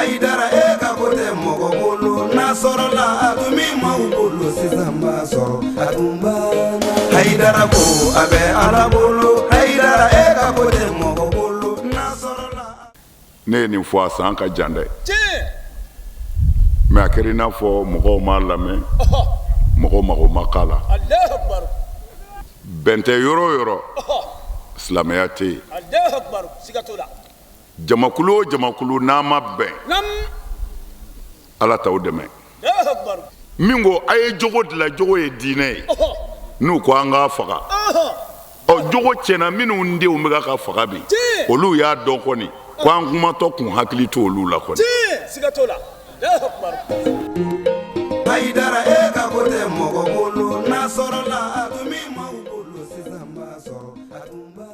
Haidara e ka ko tɛ mɔgɔ bolo n'a sɔrɔla a tun bɛ maaw bolo sisan b'a sɔrɔ a tun banna. Haidara ko a bɛ Ala bolo Haidara e ka ko tɛ mɔgɔ bolo n'a sɔrɔla. Ne ye nin fɔ a san ka jan dɛ. Mais a kɛra i n'a fɔ mɔgɔw m'a lamɛn, mɔgɔw mago ma k'a la. Bɛn tɛ yɔrɔ o yɔrɔ, silamɛya tɛ yen. Jamakulu o jamakulu n'a ma bɛn, Ala t'aw dɛmɛ. Min ko a ye jogo dilan, jogo ye diinɛ ye, n'u ko an k'a faga, ɔ jogo tiɲɛna minnu denw bɛ ka faga bi, olu y'a dɔn kɔni ko an kumatɔ kun hakili to olu la kɔni. Haidara e ka ko tɛ mɔgɔ bolo n'a sɔrɔla a tun bɛ maaw bolo sisan b'a sɔrɔ a tun banna.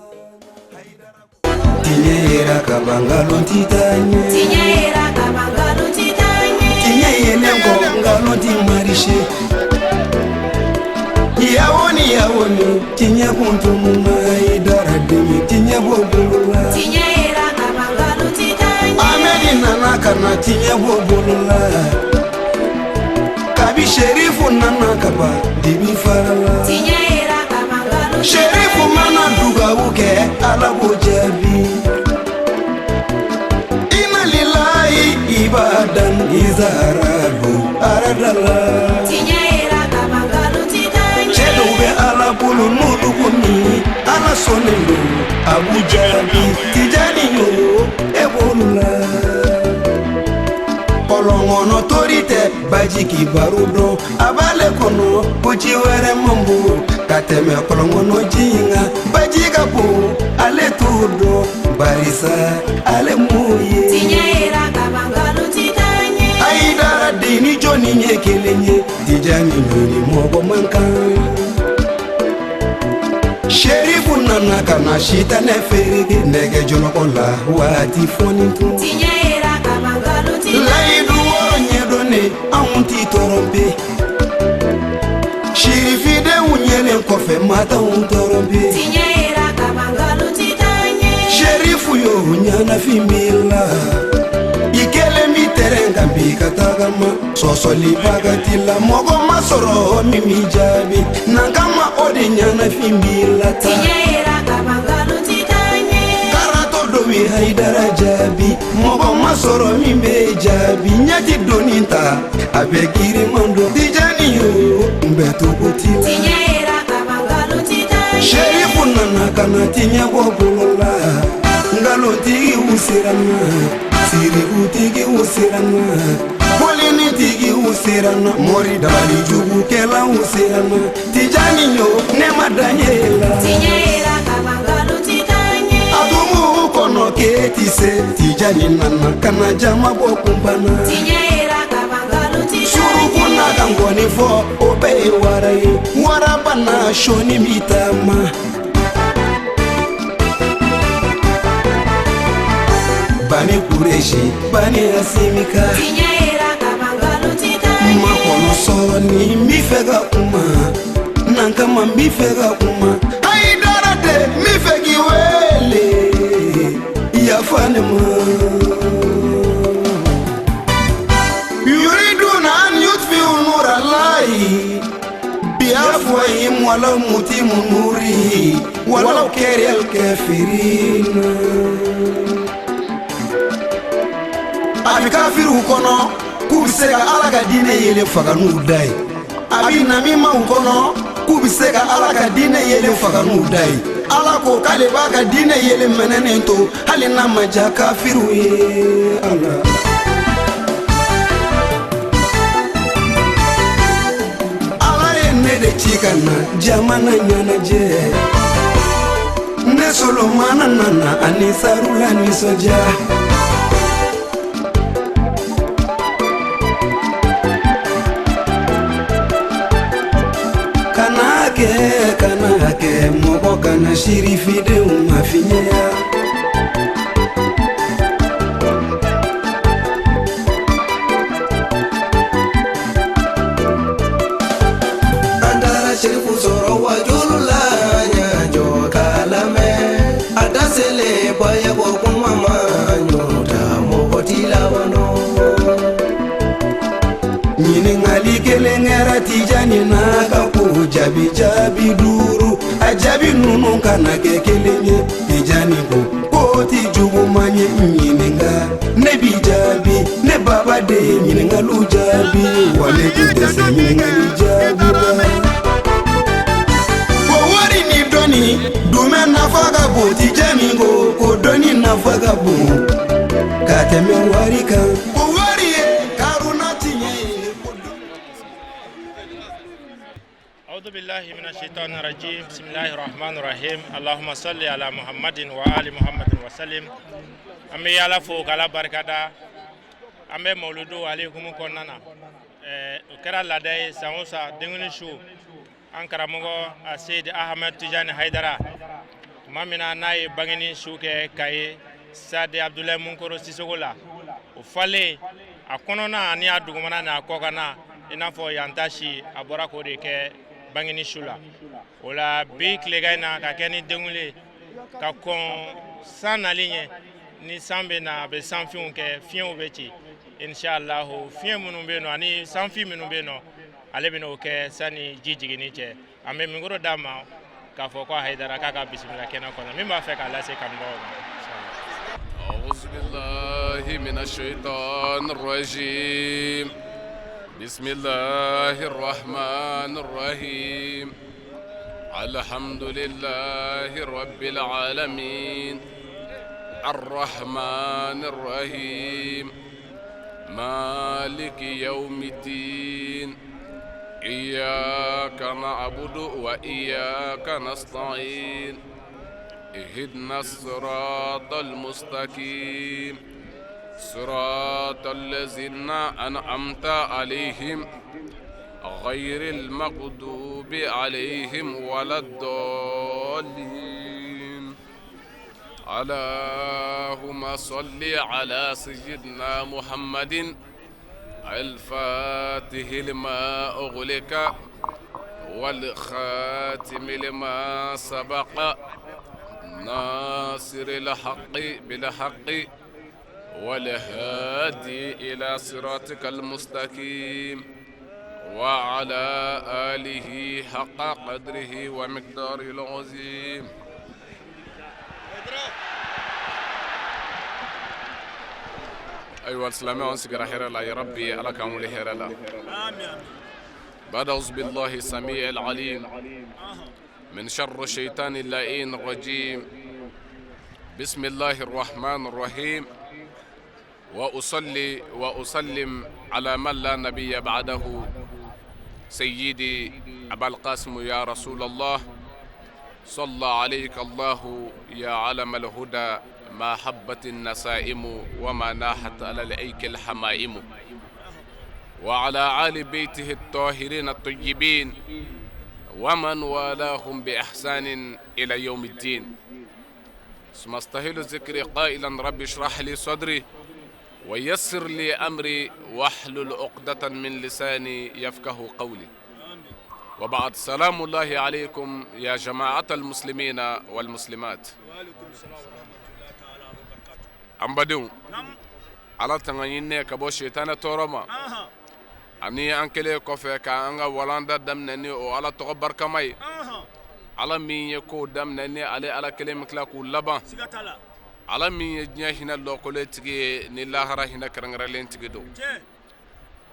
Tiɲɛ yera ka ban nkalon ti taa ɲɛ. Tiɲɛ yera ka ban nkalon ti taa ɲɛ. Tiɲɛ yelen kɔ nkalon ti marcher. Yawo ni yawo ni tiɲɛ kun tununna Haidara den ye tiɲɛ bɔ bolo la. Tiɲɛ yera ka ban nkalon ti taa ɲɛ. Amedi nana ka na tiɲɛ bɔ bolo la. Kabi Sherifu nana ka ban dibi farala. Tiɲɛ yera ka ban nkalon ti taa ɲɛ. Sherifu mana dugawu kɛ Ala b'o jaabi. Inna lillahi ibadan izarabu aradala. Tiɲɛ yera ka ban nkalon ti taa ɲɛ. Cɛ dɔw bɛ Ala bolo n'olu ko min Ala sɔnnen don a b'u jaabi. Tijani yo e b'olu la. Kɔlɔn kɔnɔ tori tɛ baji kibaru dɔn a b'ale kɔnɔ ko ji wɛrɛ man bon ka tɛmɛ kɔlɔn kɔnɔ ji in kan baji ka bon ale t'o dɔn barisa ale m'o ye. Tiɲɛ yera ka ban nkalon ti taa ɲɛ. Haidara den ni jɔnni ye kelen ye Tijani ni mɔgɔ man kan. Sherifu nana ka na sitanɛ fereke nɛgɛ jɔlɔkɔ la waati fɔni tun. Tiɲɛ yera ka ban nkalon ti taa ɲɛ. Layidu wɔɔrɔ ɲɛdɔnnen anw ti tɔrɔmpe. Sirifidenw ɲɛlen kɔfɛ matanw tɔrɔmpe. Tiɲɛ yera ka ban nkalon ti taa ɲɛ. Sherifu yo ɲɛnafin b'i la. I kɛlen b'i tɛrɛn kan bi ka tagama sɔsɔlibaga t'i la mɔgɔ ma sɔrɔ min b'i jaabi n'an kama o de ɲɛnafin b'i la ta. Tiɲɛ yera ka ban nkalon ti taa ɲɛ. Karatɔ dɔ bɛ Haidara jaabi mɔgɔ ma sɔrɔ min bɛ jaabi ɲɛti doni ta a bɛ giriman dɔn Tijani yo n bɛ togo t'i la. Tiɲɛ yera ka ban nkalon ti taa ɲɛ. Sherifu nana ka na tiɲɛ bɔ bolo la nkalontigiw siranna sirikutigiw siranna bolinitigiw siranna mori dabalijugukɛlaw siranna Tijani yo ne ma dan ye la. Tiɲɛ yera ka ban nkalon ti taa ɲɛ. A tun b'u kɔnɔ k'e ti se Tijani nana ka na jama bɔ kunbana. Tiɲɛ yera ka ban nkalon ti taa ɲɛ. Suruku n'a ka ngɔni fɔ o bɛɛ ye wara ye waraba n'a sɔnni bi taama. Bani Kureshi Bani Asimika. Tiɲɛ yera ka ban nkalon ti taa ɲɛ. Makɔnɔ sɔɔni n b'i fɛ ka kuma n'an kama n b'i fɛ ka kuma Haidara de n b'i fɛ k'i wele yafa ne ma. Yuriduna an yutfiu nurallahi biafwahim walaw mutimu nurihi walaw karihal kafirina. A bɛ kafiriw kɔnɔ k'u bɛ se ka Ala ka diinɛ yelen faga n'u da ye. A bɛ namimaw kɔnɔ k'u bɛ se ka Ala ka diinɛ yelen faga n'u da ye. Ala ko k'ale b'a ka diinɛ yelen mɛnɛnen to hali n'a ma diya kafiriw ye. Ala. Ala ye ne de ci ka na jamana ɲɛnajɛ. Ne Solomana nana ani Sarula nisɔndiya. Kana kɛ kana kɛ mɔgɔ kana sirifidenw mafiɲɛya. An taara Sherifu sɔrɔ wajulu la ɲajɔ k'a lamɛn a da selen bayɛbɔ kuma ma ɲɔ ta mɔgɔ t'i laban dɔn. n'a ka ko jaabi jaabi duuru a jaabi ninnu kana kɛ kelen ye Tijani ko k'o ti juguman ye n ɲininka ne b'i jaabi ne baba de ye ɲininkaliw jaabi wa ne tɛ dɛsɛ ɲininkali jaabi la. Ko wari ni dɔnni jumɛn nafa ka bon Tijani ko ko dɔnni nafa ka bon ka tɛmɛ wari kan ko wari ye karuna tiɲɛ ye. أعوذ بالله من الشيطان الرجيم بسم الله الرحمن الرحيم اللهم صل على محمد وآل محمد وسلم an bɛ Ala fo k'Ala barikada an bɛ mawuludu ale hukumu kɔnɔna na o kɛra laada ye san o san denkundi su an karamɔgɔ a Seyidi Ahmed Tijani Hayidara tuma min na n'a ye bangeni su kɛ Kaye Stade Abdulayi Munkoro Sisoko la o falen a kɔnɔna ani a dugumana n'a kɔkanna i n'a fɔ yan ta si a bɔra k'o de kɛ bangeni su la o la bi tilegan in na ka kɛ ni denkundi ka kɔn san nali ɲɛ ni san bɛ na a bɛ sanfinw kɛ fiɲɛw bɛ ci inshallah fiɲɛ minnu bɛ yen nɔ ani sanfin minnu bɛ yen nɔ ale bɛ n'o kɛ sani ji jiginni cɛ an bɛ mikoro d'a ma k'a fɔ ko Hayidara k'a ka bisimila kɛnɛ kɔnɔ min b'a fɛ k'a lase kanubagaw ma. أعوذ بالله من الشيطان الرجيم بسم الله الرحمن الرحيم الحمد لله رب العالمين الرحمن الرحيم مالك يوم الدين إياك نعبد وإياك نستعين اهدنا الصراط المستقيم صراط الذين أنعمت عليهم غير المغضوب عليهم ولا الضالين اللهم صل على سيدنا محمد الفاتح لما أغلق والخاتم لما سبق ناصر الحق بالحق والهادي إلى صراطك المستقيم وعلى آله حق قدره ومقداره العظيم ayiwa silamɛw an sigira hɛrɛ la ya rabbi ala k'an wuli hɛrɛ la بعد أعوذ بالله السميع العليم من شر الشيطان اللعين الرجيم بسم الله الرحمن الرحيم وأصلي وأسلم على من لا نبي بعده سيدي أبا القاسم يا رسول الله صلى عليك الله يا علم الهدى ما حبت النسائم وما ناحت على الأيك الحمائم وعلى آل بيته الطاهرين الطيبين ومن والاهم بإحسان إلى يوم الدين ثم استهل ذكري قائلا ربي اشرح لي صدري ويسر لي أمري واحلل عقدة من لساني يفقه قولي وبعد سلام الله عليكم يا جماعة المسلمين والمسلمات an badenw ala tanga ɲininen ka bɔ sitana tɔɔrɔ ma ani an kɛlen kɔfɛ ka an ka walanda daminɛ ni o ala tɔgɔ barikama ye ala min ye kow daminɛ ni ale ala kelen bɛ tila k'u laban ala min ye diɲɛ hinɛ lɔkɔlen tigi ye ni lahara hinɛ kɛrɛnkɛrɛnlen tigi don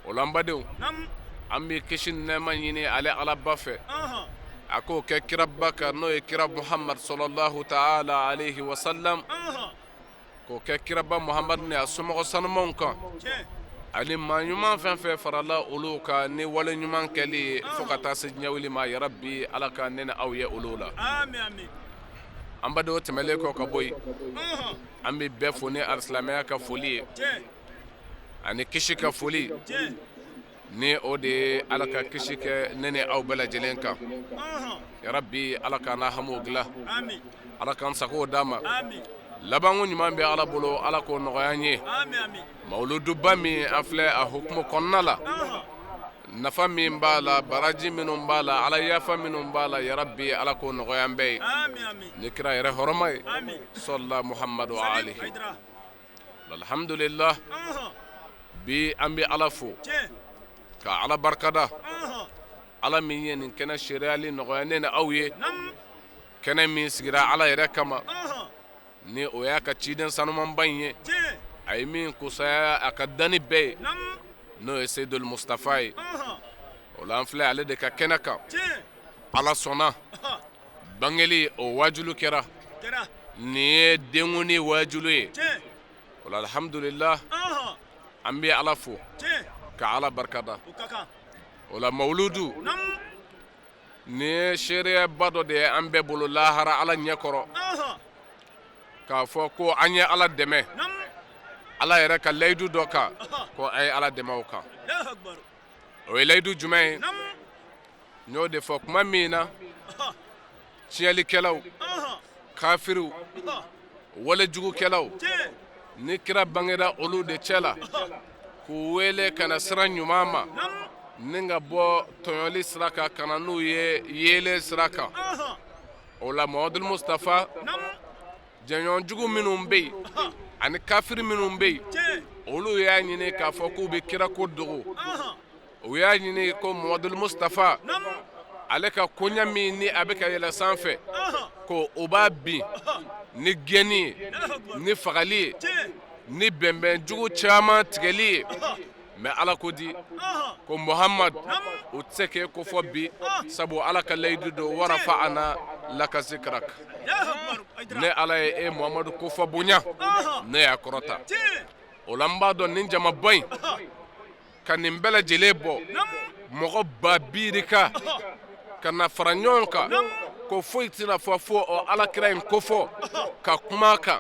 o la an badenw an bɛ kisi ni nɛɛma ɲini ale alaba fɛ a k'o kɛ kiraba kan n'o ye kira muhamadu sɔlɔlahu taala alayhi wa salam k'o kɛ kiraba muhamadu ni a somɔgɔ sanumanw kan ani maa ɲuman fɛn fɛn farala olu kan ni wale ɲuman kɛli ye fo ka taa se diɲɛ wuli ma yarabi ala ka ne ni aw ye olu la an badenw tɛmɛlen kɔ ka bɔ yen an bɛ bɛɛ fo ni alisilamɛya ka foli ye ani kisi ka foli ni o de ye ala ka kisi kɛ ne ni aw bɛɛ lajɛlen kan yarabi ala k'an na hamiw dilan ala k'an sago d'an ma labanko ɲuman bɛ ala bolo ala k'o nɔgɔya an ye mawuluduba min an filɛ a hukumu kɔnɔna la nafa min b'a la baraji minnu b'a la ala yafa minnu b'a la yarabi ala k'o nɔgɔya an bɛɛ ye ni kira yɛrɛ hɔrɔma ye sɔla muhamadu alihi alhamdulillah bi an bɛ ala fo ka ala barikada Ala min ye nin kɛnɛ seereyali nɔgɔya ne ni aw ye, kɛnɛ min sigira Ala yɛrɛ kama, ni o y'a ka ciden sanumanba in ye, a ye min kusaya a ka danni bɛɛ ye, n'o ye Seyidul Mustafa ye. O la an filɛ ale de ka kɛnɛ kan. Ala sɔnna bangeli o waajulu kɛra, nin ye denkundi waajulu ye. O la alhamdulillah, an bɛ Ala fo ka Ala barikada. O la mawuludu nin ye seereyaba dɔ de ye an bɛɛ bolo lahara Ala ɲɛkɔrɔ, k'a fɔ ko an ye Ala dɛmɛ Ala yɛrɛ ka layidu dɔ kan, ko an ye Ala dɛmɛ o kan. O ye layidu jumɛn ye? N y'o de fɔ kuma min na, tiɲɛlikɛlaw, kafiriw, walejugukɛlaw, ni kira bangera olu de cɛ la, k'u wele ka na sira ɲuman ma, ni ka bɔ tɔɲɔli sira kan ka na n'u ye yeelen sira kan. O la Muhamadu Mustafa jɛɲɔgɔn jugu minnu bɛ yen ani kafiri minnu bɛ yen, olu y'a ɲini k'a fɔ k'u bɛ kira ko dogo. U y'a ɲini ko Muhamadu Mustafa ale ka koɲa min ni a bɛ ka yɛlɛ sanfɛ, ko o b'a bin ni gɛnni ye, ni fagali ye, ni bɛnbɛn jugu caman tigɛli ye. Mais Ala ko di ko Muhamadu o tɛ se k'e kofɔ bi, sabu Ala ka layidu don, warafa'ana laka zikrak, ne Ala ye e Muhamadu kofɔ bonya, ne y'a kɔrɔta. O la n b'a dɔn nin jamaba in ka nin bɛɛ lajɛlen bɔ, mɔgɔ ba birika ka na fara ɲɔgɔn kan, ko foyi tɛna fɔ fo o Ala kira in kofɔ ka kuma kan.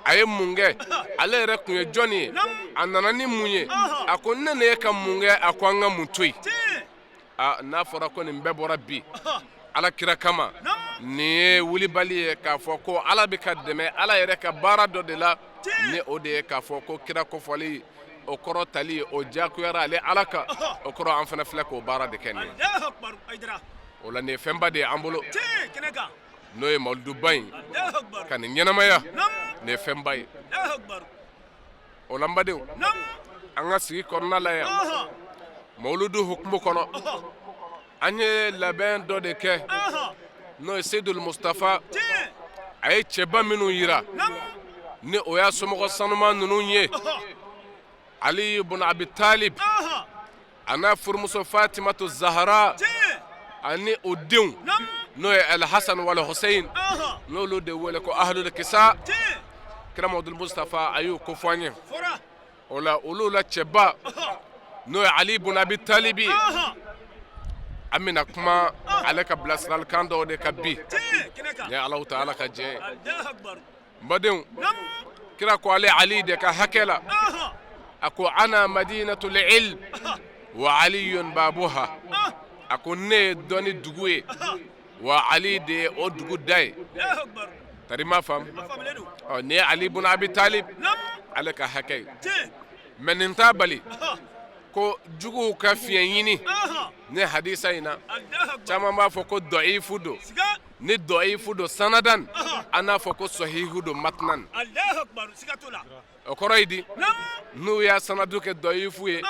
A ye mun kɛ? Ale yɛrɛ tun ye jɔnni ye? A nana ni mun ye? A ko ne ne ka mun kɛ? A ko an ka mun to yen? Aa, n'a fɔra ko nin bɛɛ bɔra bi Ala kira kama, nin ye wulibali ye k'a fɔ ko Ala bɛ ka dɛmɛ Ala yɛrɛ ka baara dɔ de la, ni o de ye k'a fɔ ko kira kofɔli o kɔrɔ tali o diyagoyara ale Ala kan. O kɔrɔ an fana filɛ k'o baara de kɛ nin ye. O la nin ye fɛnba de ye an bolo, n'o ye mawuluduba in ka nin ɲɛnamaya, nin ye fɛnba ye. O la n badenw, an ka sigi kɔnɔna la yan mawuludu hukumu kɔnɔ, an ye labɛn dɔ de kɛ, n'o ye Seyidul Mustafa a ye cɛba minnu yira, ni o y'a somɔgɔ sanuman ninnu ye, Ali ibn Abi Talib a n'a furumuso Fatimatu Zahara ani o denw, n'o ye Alhasan wal Hussein, n'olu de wele ko Ahlul Kisa. Kira Muhamadu Mustafa a y'o kofɔ an ye. O la olu la cɛba, n'o ye Ali ibn Abi Talib ye, an bɛna kuma ale ka bilasiralikan dɔw de kan bi, ni Alahu taala ka jɛn ye. N badenw, kira ko ale Ali de ka hakɛ la, a ko ana madinatul ilm wa aliyun babuha. A ko ne ye dɔnni dugu ye, wa Ali de ye o dugu da ye. Tari ma faamu? Ɔ, nin ye Ali ibn Abi Talib ale ka hakɛ ye. Mais nin t'a bali ko juguw ka fiɲɛ ɲini ni hadisa in na. Caman b'a fɔ ko dɔyifu don. Ni dɔyifu don sanadan, an n'a fɔ ko sɔhihu don matnan. O kɔrɔ ye di? N'u y'a sanadu kɛ dɔyifu ye,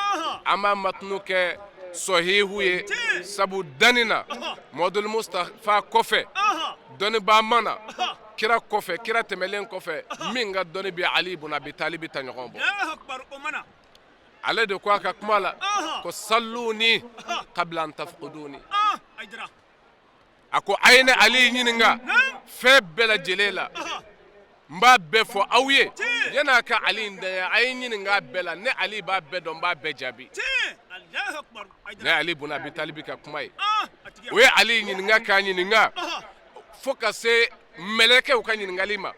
an b'a matnu kɛ sɔhihu ye, sabu danni na Muhamadu Mustafa kɔfɛ dɔnnibaa ma na kira kɔfɛ, kira tɛmɛlen kɔfɛ, min ka dɔnni bɛ Ali ibn Abi Talib ta ɲɔgɔn bɔ. Ale de ko a ka kuma la ko saluni qabla an tafquduni. A ko a ye ne Ali ɲininka fɛn bɛɛ lajɛlen la, n b'a bɛɛ fɔ aw ye. Yan'a ka Ali in danya, a ye ɲininka bɛɛ la, ne Ali b'a bɛɛ dɔn, n b'a bɛɛ jaabi. Ne Ali ibn Abi Talib ka kuma ye o ye. Ali ɲininka k'a ɲininka fo ka se mɛlɛkɛw ka ɲininkali ma.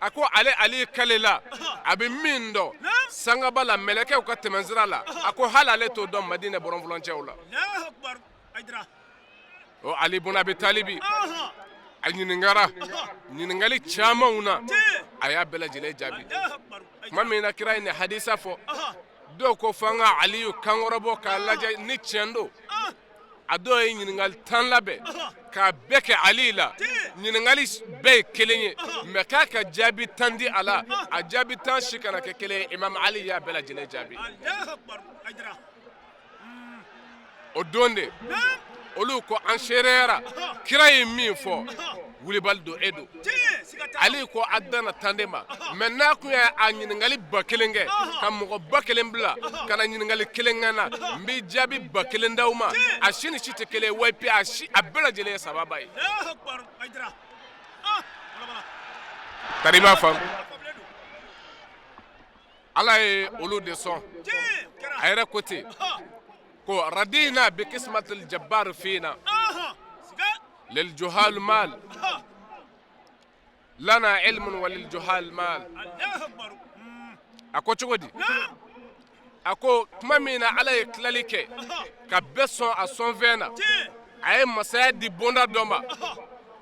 A ko ale Ali kale la, a bɛ min dɔn sangaba la mɛlɛkɛw ka tɛmɛsira la, a ko hali ale t'o dɔn Madinɛ bɔrɔnfurancɛw la. O Ali ibn Abi Talib a ɲininkara ɲininkali camanw na, a y'a bɛɛ lajɛlen jaabi. Tuma min na kira ye nin hadisa fɔ, dɔw ko fo an ka Aliyu kankɔrɔbɔ k'a lajɛ ni tiɲɛ don. A dɔw ye ɲininkali 10 labɛn k'a bɛɛ kɛ Ali la, ɲininkali bɛɛ ye kelen ye, mais k'a ka jaabi 10 di a la, a jaabi 10 si kana kɛ kelen ye. Imam Ali y'a bɛɛ lajɛlen jaabi. O don de Olu ko an seereyara, kira ye min fɔ, wulibali don, e don. Ali ko a danna tan de ma. Mɛ n'a kun y'a ɲininkali 1000 kɛ, ka mɔgɔ 1000 bila ka na ɲininkali kelen kɛ na, n bɛ jaabi 1000 d'aw ma. A si ni si tɛ kelen ye, wa puis a si a bɛɛ lajɛlen ye sababa ye. Tari b'a faamu, Ala ye olu de sɔn. A yɛrɛ ko ten ko radina bi kismatil jabbar fina lil juhal mal lana ilmun wa lil juhal mal. A ko cogo di? A ko tuma min na Ala ye tilali kɛ ka bɛɛ sɔn a sɔnfɛn na, a ye masaya di bonda dɔ ma,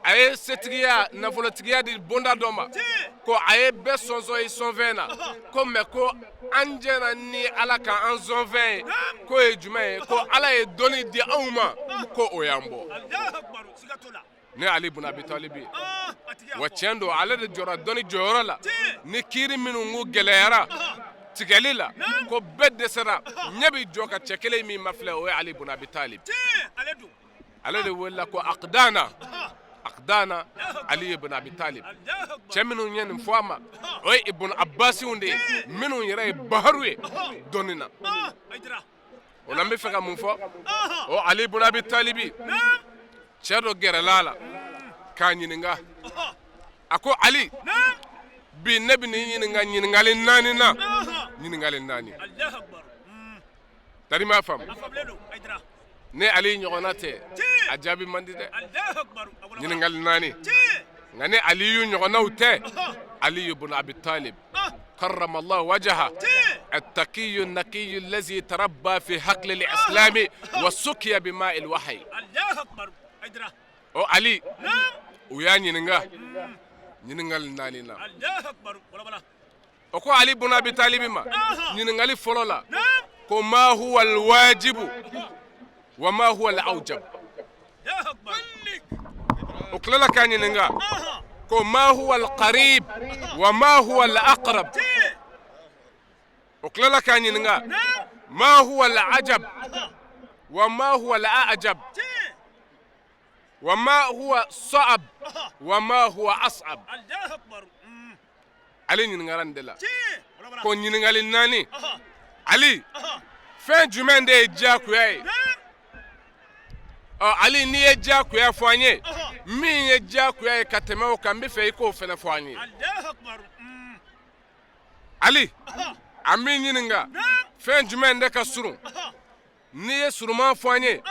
a ye setigiya, nafolotigiya di bonda dɔ ma, ko a ye bɛɛ sɔnsɔn i sɔnfɛn na. Ko mɛ ko an jɛra ni Ala ka an sɔnfɛn ye, k'o ye jumɛn ye? Ko Ala ye dɔnni di anw ma, ko o y'an bɔ. Ne Ali bun Abi Talibi, wa tiɲɛ don, ale de jɔra dɔnni jɔyɔrɔ la. Ni kiiri minnu ko gɛlɛyara tigɛli la, ko bɛɛ dɛsɛra, ɲɛ bɛ jɔ ka cɛ kelen min mafilɛ, o ye Ali bun Abi Talib. Ale de welela ko akdana, akdana Ali ibn Abi Talib. Cɛ minnu ye nin fɔ a ma, o ye Ibn Abbasiw de ye, minnu yɛrɛ ye baharu ye dɔnni na. O la n bɛ fɛ ka mun fɔ? O Ali ibn Abi Talibi, cɛ dɔ gɛrɛla a la k'a ɲininka. A ko Ali, bi ne bɛ n'i ɲininka ɲininkali naani na, ɲininkali naani. Tari m'a faamu. Ne Ali ɲɔgɔnna tɛ, a jaabi man di dɛ. Ɲininkali naani, nka ni Aliyu ɲɔgɔnnaw tɛ. Ali ibn Abi Talib karramallahu wajaha, attaqiyu naqiyu allazi tarabba fi haqli al-islami wa sukiya bima al-wahyi. O Ali, u y'a ɲininka ɲininkali naani na. O ko Ali bun Abi Talibi ma ɲininkali fɔlɔ la ko ma huwa alwajibu wa ma huwa alawjab. O tilala k'a ɲininka ko ma huwa alqarib wa ma huwa alaqrab. O tilala k'a ɲininka ma huwa alajab wa ma huwa alajab wa ma huwa sa'ab wa ma huwa as'ab. Ale ɲininkara nin de la ko ɲininkali naani. Ali, fɛn jumɛn de ye diyagoya ye? Ɔ Ali, n'i ye diyagoya fɔ an ye, min ye diyagoya ye ka tɛmɛ o kan, n bɛ fɛ i k'o fana fɔ an ye. Ali, an b'i ɲininka, fɛn jumɛn de ka surun? N'i ye surunman fɔ an ye,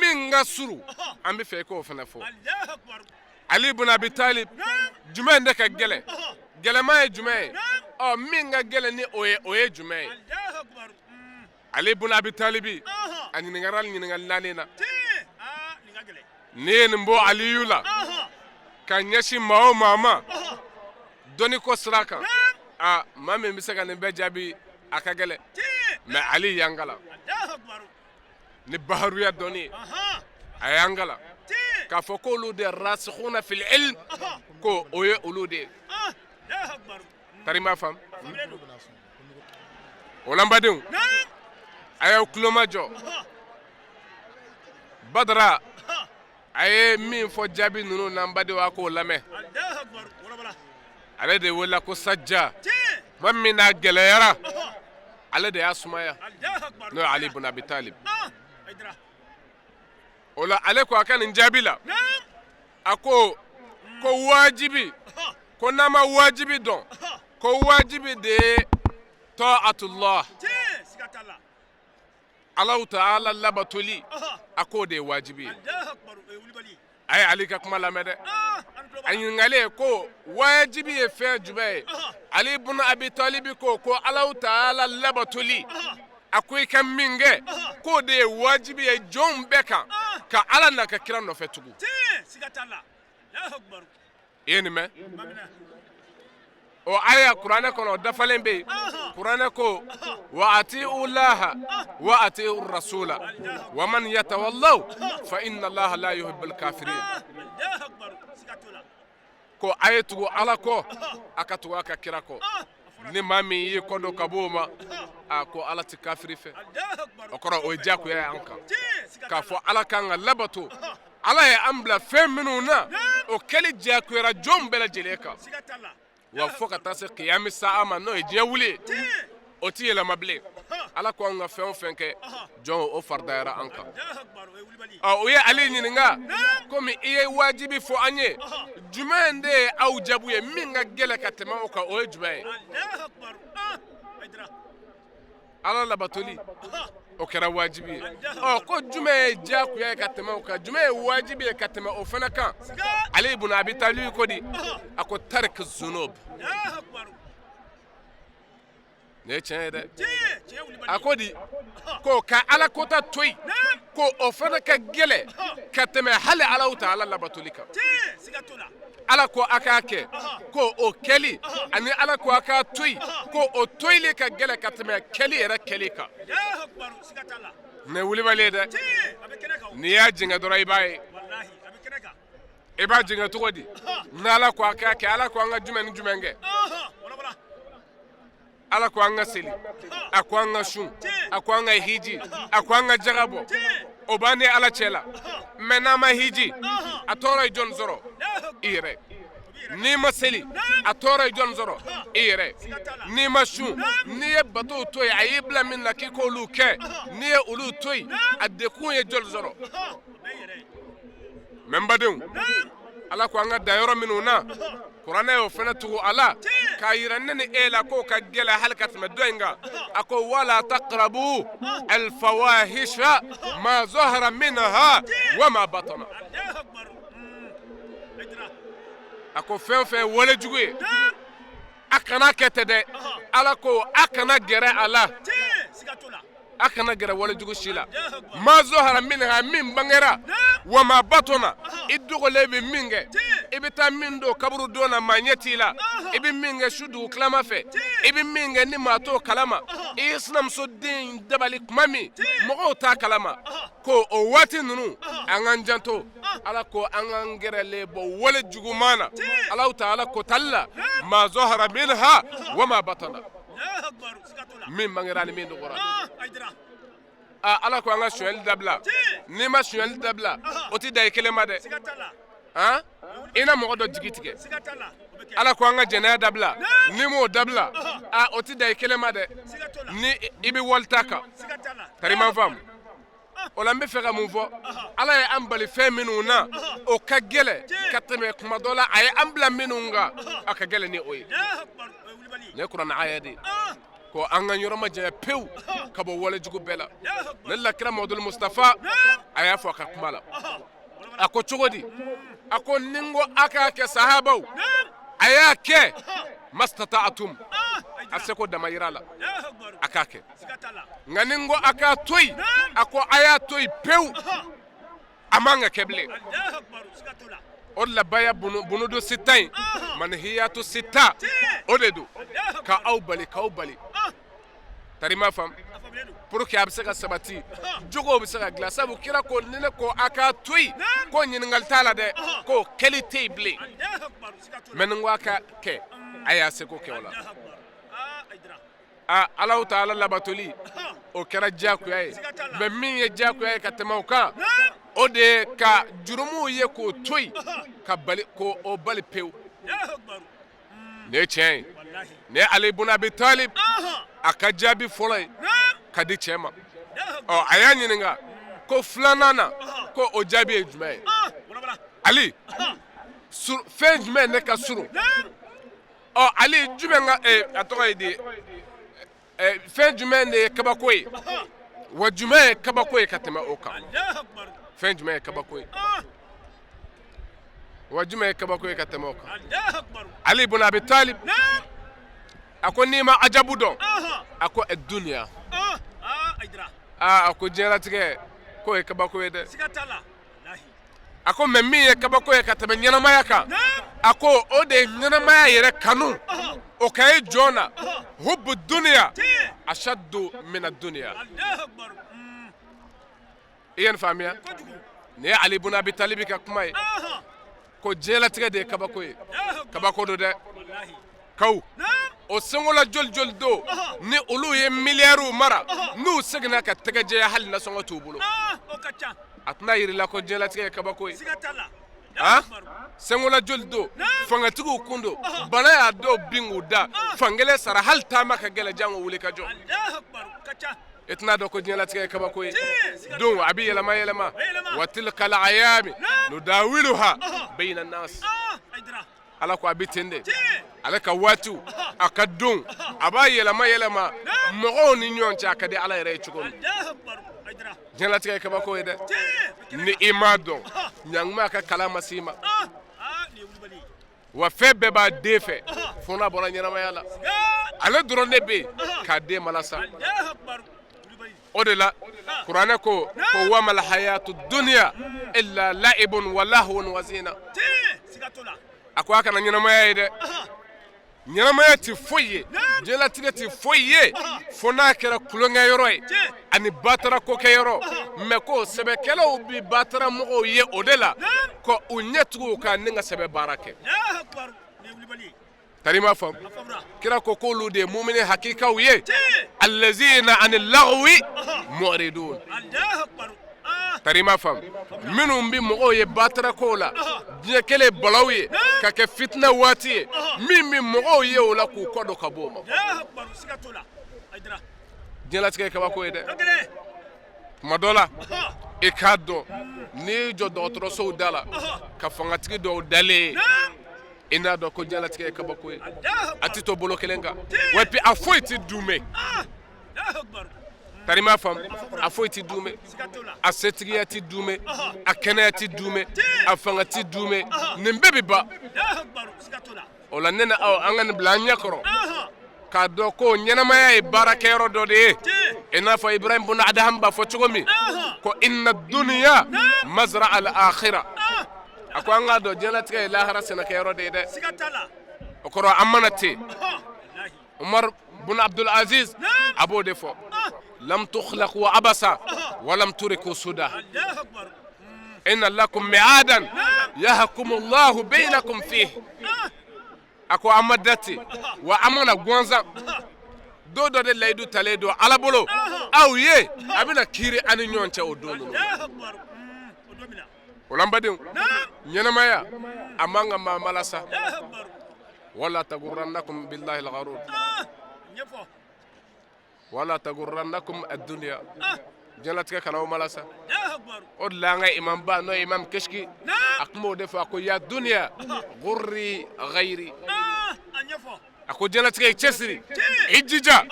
min ka surun, an bɛ fɛ i k'o fana fɔ. Ali ibn Abi Talib, jumɛn de ka gɛlɛn? Gɛlɛman ye jumɛn ye? Ɔ min ka gɛlɛn ni o ye, o ye jumɛn ye? Ali ibn Abi Talibi, a ɲininkara ɲininkali naani na. N'i ye nin bɔ Aliyu la ka ɲɛsin maa o maa ma dɔnni ko sira kan, a maa min bɛ se ka nin bɛɛ jaabi, a ka gɛlɛn. Mɛ Ali y'an kalan ni baharuya dɔnni ye, a y'an kalan k'a fɔ k'olu de rasikhuna fil ilm, ko o ye olu de ye. Tari m'a faamu. O la n badenw, a y'aw tulo majɔ. Badara a ye min fɔ jaabi ninnu na, n badenw, a k'o lamɛn. Ale de wele ko Sajja. Tuma min n'a gɛlɛyara, ale de y'a sumaya, n'o ye Ali ibn Abi Talib. O la ale ko a ka nin jaabi la, a ko ko wajibi, ko n'an ma wajibi dɔn, ko wajibi de ye ta'atullah, Alahu taala labatoli, a k'o de ye wajibi ye. A ye Ali ka kuma lamɛn dɛ. A ɲininkalen ko wajibi ye fɛn jumɛn ye, Ali ibn Abi Talibi ko ko Alahu taala labatoli, a ko i ka min kɛ, k'o de ye wajibi ye jɔnw bɛɛ kan, ka Ala n'a ka kira nɔfɛ tugun. I ye nin mɛn? O aya kuranɛ kɔnɔ, o dafalen bɛ yen. Kuranɛ ko wa ati'u laha wa ati'u rasula wa man yatawallaw fa inna allaha la yuhibbul kafirin. Ko a ye tugu Ala kɔ, a ka tugu a ka kira kɔ. Ni maa min y'i kɔ don ka bɔ o ma, a ko Ala tɛ kafiri fɛ. O kɔrɔ, o ye diyagoya ye an kan k'a fɔ Ala kan ka labato. Ala ye an bila fɛn minnu na, o kɛli diyagoyara jɔn bɛɛ lajɛlen kan, wa fo ka taa se kiyami saa ma, n'o ye diɲɛ wuli ye, o tɛ yɛlɛma bilen. Ala ko an ka fɛn o fɛn kɛ, jɔn, o faridayara an kan. Ɔ, u ye Ale ɲininka: komi i ye wajibi fɔ an ye, jumɛn de ye aw jabu ye min ka gɛlɛn ka tɛmɛ o kan, o ye jumɛn ye? Ala labatoli, o kɛra wajibi ye. Ɔ, ko jumɛn ye diyagoya ye ka tɛmɛ o kan, jumɛn ye wajibi ye ka tɛmɛ o fana kan? Ale ibn Abi Talib ko di? A ko tarik zunub. Nin ye tiɲɛ ye dɛ. A ko di? Ko ka Ala kota to yen, ko o fana ka gɛlɛn ka tɛmɛ hali Alahu Taala labatoli kan. Ala ko a k'a kɛ, ko o kɛli ani Ala ko a k'a to yen, ko o toyili ka gɛlɛn ka tɛmɛ kɛli yɛrɛ kɛli kan. Nin ye wulibali ye dɛ. N'i y'a jɛngɛ dɔrɔn, i b'a ye. I b'a jɛngɛ cogo di n'Ala ko a k'a kɛ? Ala ko an ka jumɛn ni jumɛn kɛ? Ala ko an ka seli, a ko an ka sun, a ko an ka hiji, a ko an ka jaga bɔ. O b'an ni Ala cɛ la. Mɛ n'an ma hiji, a tɔɔrɔ ye jɔn sɔrɔ? I yɛrɛ. N'i ma seli, a tɔɔrɔ ye jɔn sɔrɔ? I yɛrɛ. N'i ma sun, n'i ye batow to yen, a y'i bila min na k'i k'olu kɛ, n'i ye olu to yen, a dekun ye jɔn sɔrɔ? Mɛ n badenw, Ala ko an ka dan yɔrɔ minnu na, Kuranɛ y'o fana tugu a la k'a yira ne ni e la k'o ka gɛlɛn hali ka tɛmɛ dɔ in kan. A ko wala taqrabu alfawahisha ma zahara minha wa ma batana. A ko fɛn o fɛn ye wale jugu ye, a kana kɛ tɛ dɛ, Ala ko a kana gɛrɛ a la, a kana gɛrɛ walejugu si la. Ma zahara minha, min bangera, wa ma batana, i dogolen bɛ min kɛ, i bɛ taa min don kaburu don na, maa ɲɛ t'i la, i bɛ min kɛ su dugu tilama fɛ, i bɛ min kɛ ni maa t'o kalama, i ye sinamuso den dabali kuma min, mɔgɔw t'a kalama, ko o waati ninnu, an k'an janto. Ala ko an k'an gɛrɛlen bɔ wale juguman na, Alahu Taala kotali la, ma zahara minha wa ma batana, min bangera ni min dogora. Aa, Ala ko an ka sonyali dabila. N'i ma sonyali dabila, o tɛ dan i kelen ma dɛ, han, i na mɔgɔ dɔ jigi tigɛ. Ala ko an ka jɛnɛya dabila. N'i m'o dabila, aa, o tɛ dan i kelen ma dɛ, ni i bɛ wali ta kan. Tari ma faamu o la. N bɛ fɛ ka mun fɔ? Ala ye an bali fɛn minnu na, o ka gɛlɛn ka tɛmɛ kuma dɔ la a ye an bila minnu kan, a ka gɛlɛn ni o ye. Nin ye Kuranɛ aya de ye ko an ka yɔrɔ majanya pewu ka bɔ walejugu bɛɛ la. Ne la kira Mamadu Mustafa, a y'a fɔ a ka kuma la. A ko cogo di? A ko ni n ko a k'a kɛ, sahabaw, a y'a kɛ mastata'atum, a seko damayira la, a k'a kɛ. Nka ni n ko a k'a to yen, a ko a y'a to yen pewu, a man ka kɛ bilen. O de la baya bunudu sita in, manihiyatu sita, o de don ka aw bali, k'aw bali. Tari ma faamu? Pour que a bɛ se ka sabati, jogow bɛ se ka dilan, sabu kira ko ni ne ko a k'a to yen, ko ɲininkali t'a la dɛ, ko kɛli tɛ yen bilen. Mɛ ni n ko a ka kɛ, a y'a seko kɛ o la. Aa, Alahu Taala labatoli, o kɛra diyagoya ye. Mɛ min ye diyagoya ye ka tɛmɛ o kan, o de ye ka jurumuw ye k'o to yen, ka bali k'o bali pewu. Nin ye tiɲɛ ye. Nin ye Ali ibn Abi Talib a ka jaabi fɔlɔ ye ka di cɛ ma. Ɔ, a y'a ɲininka ko filanan na, ko o jaabi ye jumɛn ye? Ali, fɛn jumɛn ne ka surun? Ɔ, Ali, jumɛn ka a tɔgɔ ye di, fɛn jumɛn de ye kabako ye, wa jumɛn ye kabako ye ka tɛmɛ o kan? Fɛn jumɛn ye kabako ye, wa jumɛn ye kabako ye ka tɛmɛ o kan? Ali ibn Abi Talib a ko n'i ma ajabu dɔn, a ko duniya. Aa, a ko diɲɛlatigɛ k'o ye kabako ye dɛ. A ko mɛ min ye kabako ye ka tɛmɛ ɲɛnamaya kan, a ko o de ye ɲɛnamaya yɛrɛ kanu, o ka ye jɔn na, hubu duniya ashaddu mina duniya. I ye nin faamuya? Nin ye Ali ibn Abi Talib ka kuma ye ko diɲɛlatigɛ de ye kabako ye. Kabako don dɛ, kaw. O senkola joli joli don ni olu ye miliyariw mara, n'u seginna ka tɛgɛjɛya, hali nasɔngɔ t'u bolo. A tɛna yir'i la ko diɲɛlatigɛ ye kabako ye. A senkola joli don, fangatigiw kun don, bana y'a dɔw bin k'u da fankelen sara, hali taama ka gɛlɛn, janko wuli ka jɔ. E tɛna dɔn ko diɲɛlatigɛ ye kabako ye. Don a bɛ yɛlɛma yɛlɛma. Wa tilkal ayami nudawiluha bayna nas. Ala ko a bɛ ten de, ale ka waatiw, a ka don, a b'a yɛlɛma yɛlɛma mɔgɔw ni ɲɔgɔn cɛ, a ka di Ala yɛrɛ ye cogo min. Diɲɛlatigɛ ye kabako ye dɛ. Ni i m'a dɔn, ɲanguma ka kalan ma s'i ma. Wa fɛn bɛɛ b'a den fɛ, fo n'a bɔra ɲɛnamaya la, ale dɔrɔn de bɛ yen k'a den malasa. O de la kuranɛ ko ko wamal hayatu dunya illa la'ibun wa lahwun wa zina. A ko a kana ɲɛnamaya ye dɛ, ɲɛnamaya tɛ foyi ye, diɲɛlatigɛ tɛ foyi ye fo n'a kɛra tulonkɛyɔrɔ ye ani batara kokɛyɔrɔ. Mɛ ko sɛbɛkɛlaw bɛ batara mɔgɔw ye o de la ka u ɲɛ tugu u kan ni ka sɛbɛ baara kɛ. Tari m'a faamu, kira ko k'olu de ye mumini hakikaw ye, allazina ani lagwi mu'ridun. Tari m'a faamu, minnu bɛ mɔgɔw ye batara kow la, diɲɛ kɛlen balaw ye ka kɛ fitina waati ye, min bɛ mɔgɔw ye o la k'u kɔ don ka bɔ o ma. Diɲɛlatigɛ ye kabako ye dɛ. Tuma dɔ la, i k'a dɔn, n'i y'i jɔ dɔgɔtɔrɔsow da la ka fangatigi dɔw dalen ye, i n'a dɔn ko diɲɛlatigɛ ye kabako ye. A tɛ to bolo kelen kan, wa puis a foyi tɛ duumɛ. Tari m'a faamu, a foyi tɛ duumɛ, a setigiya tɛ duumɛ, a kɛnɛya tɛ duumɛ, a fanga tɛ duumɛ, nin bɛɛ bɛ ban. O la ne ni aw, an ka nin bila an ɲɛ kɔrɔ k'a dɔn ko ɲɛnamaya ye baarakɛyɔrɔ dɔ de ye, i n'a fɔ Ibrahim bun Adaham b'a fɔ cogo min ko inna duniya mazra al akhira. A ko an k'a dɔn diɲɛlatigɛ ye lahara sɛnɛkɛyɔrɔ de ye dɛ. O kɔrɔ, an mana ten, Umar bun Abdul Aziz a b'o de fɔ: lam tukhlaqu abasa wa lam turiku suda, inna lakum mi'adan yahkumu Allahu bainakum fihi. A ko an ma da ten wa an ma na gansan. Don dɔ de layidu talen don Ala bolo aw ye, a bɛna kiiri an ni ɲɔgɔn cɛ o don ninnu o la. N badenw, ɲɛnamaya a man ka maa malasa. Wala tagurannakum billahi algharur, wala tagurannakum ad-dunya. Diɲɛlatigɛ kana aw malasa. O de la an ka imamba, n'o ye imam Kishki, a tun b'o de fɔ. A ko ya dunya gurri ghayri. A ko diɲɛlatigɛ, i cɛsiri, i jija,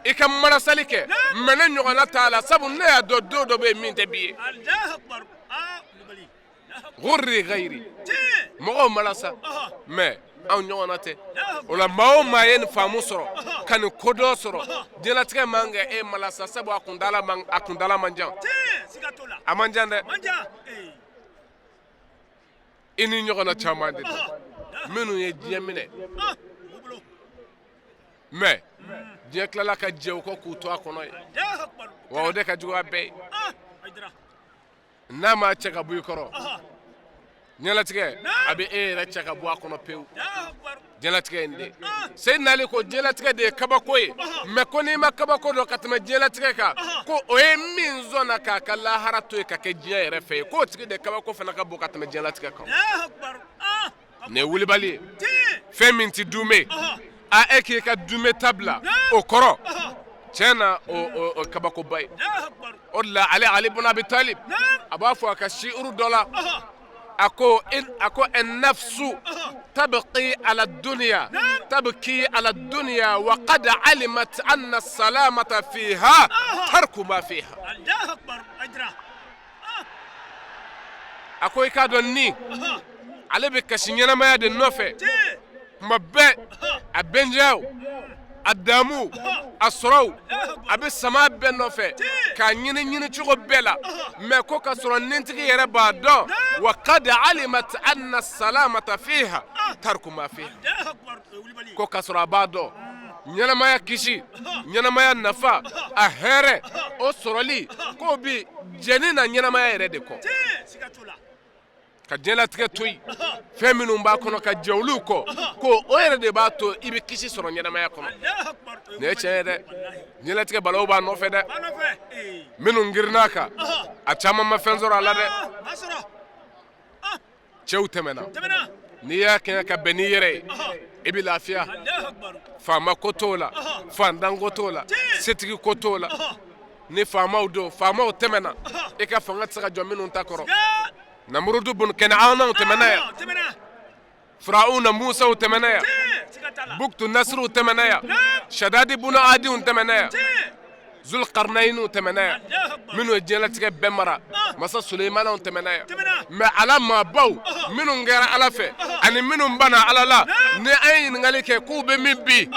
i ka malasali kɛ, mɛ ne ɲɔgɔnna t'a la, sabu ne y'a dɔn don dɔ bɛ yen min tɛ bi ye. Gurri ghayri, mɔgɔw malasa, mɛ anw ɲɔgɔnna tɛ. O la maa o maa ye nin faamu sɔrɔ ka nin kodɔn sɔrɔ, diɲɛlatigɛ man ka e malasa, sabu a kuntaala man jan, a man jan dɛ. I ni ɲɔgɔnna caman de don minnu ye diɲɛ minɛ, mɛ diɲɛ tilala ka jɛ u kɔ k'u to a kɔnɔ ye. Wa o de ka jugu a bɛɛ ye. N'a ma cɛ ka bɔ i kɔrɔ, diɲɛlatigɛ a bɛ e yɛrɛ cɛ ka bɔ a kɔnɔ pewu. Diɲɛlatigɛ in de, Seyidina Ali ko diɲɛlatigɛ de ye kabako ye, mɛ ko n'i ma kabako dɔn ka tɛmɛ diɲɛlatigɛ kan, ko o ye min sɔnna k'a ka lahara to yen ka kɛ diɲɛ yɛrɛ fɛ ye, k'o tigi de kabako fana ka bon ka tɛmɛ diɲɛlatigɛ kan. Nin ye wulibali ye, fɛn min tɛ duumɛ. A e k'i ka duumɛ ta bila o kɔrɔ, tiɲɛ na, o kabakoba ye. O de la ale Ali bun Abi Talib a b'a fɔ a ka shi'uru dɔ la, a ko nafsu tabqi ala dunya, tabki ala dunya, wa qad alimat anna salamata fiha tarku ma fiha. A ko i k'a dɔn, ni ale bɛ kasi ɲɛnamaya de nɔfɛ tuma bɛɛ, a bɛnjaw, a damu, a sɔrɔw, a bɛ sama bɛɛ nɔfɛ k'a ɲini ɲini cogo bɛɛ la, mɛ ko ka sɔrɔ nintigi yɛrɛ b'a dɔn, wa qad alimat anna salamata fiha tarku ma fiha, ko ka sɔrɔ a b'a dɔn ɲɛnamaya kisi, ɲɛnamaya nafa, a hɛrɛ o sɔrɔli, k'o bi jɛni na ɲɛnamaya yɛrɛ de kɔ. Ka diɲɛlatigɛ to yen, fɛn minnu b'a kɔnɔ, ka jɛ olu kɔ, ko o yɛrɛ de b'a to i bɛ kisi sɔrɔ ɲɛnamaya kɔnɔ. Nin ye tiɲɛ ye dɛ. Diɲɛlatigɛ balawu b'a nɔfɛ dɛ. Minnu girinna a kan, a caman ma fɛn sɔrɔ a la dɛ. Cɛw tɛmɛna. N'i y'a kɛɲɛ ka bɛn n'i yɛrɛ ye, i bɛ lafiya. Faama ko t'o la, fantan ko t'o la, setigi ko t'o la. Ni faamaw don, faamaw tɛmɛna, i ka fanga tɛ se ka jɔ minnu ta kɔrɔ. Namurudu bun Kɛnɛanaw tɛmɛna yan, Firawuna Musaw tɛmɛna yan, Buktu Nasiruw tɛmɛna yan, Shadadi bun Adiw tɛmɛna yan, Zulkarnayiniw tɛmɛna yan, minnu ye diɲɛlatigɛ bɛɛ mara, masa Suleimanaw tɛmɛna yan. Mais ala maabaw minnu kɛra Ala fɛ ani minnu banna Ala la, ni an ye ɲininkali kɛ k'u bɛ min bi,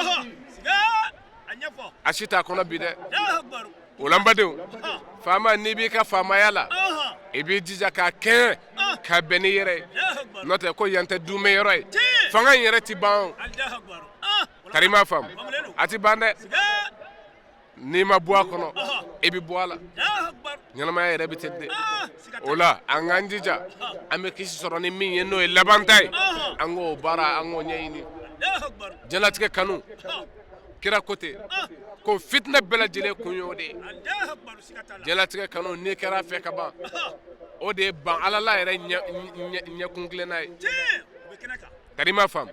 a si t'a kɔnɔ bi dɛ. O la n badenw, faama, n'i b'i ka faamaya la, i b'i jija k'a kɛɲɛ ka bɛn n'i yɛrɛ ye. N'o tɛ, ko yan tɛ duumɛ yɔrɔ ye. Fanga in yɛrɛ ti ban o. Tari m'a faamu, a ti ban dɛ. N'i ma bɔ a kɔnɔ, i bɛ bɔ a la. Ɲɛnamaya yɛrɛ bɛ ten de. O la, an k'an jija, an bɛ kisi sɔrɔ ni min ye, n'o ye laban ta ye, an k'o baara, an k'o ɲɛɲini. Diɲɛlatigɛ kanu, kira ko ten ko fitinɛ bɛɛ lajɛlen kun y'o de ye. Diɲɛlatigɛ kanu, n'i kɛra a fɛ ka ban, o de ye ban Ala la yɛrɛ ɲɛkun tilenna ye. Tari m'a faamu,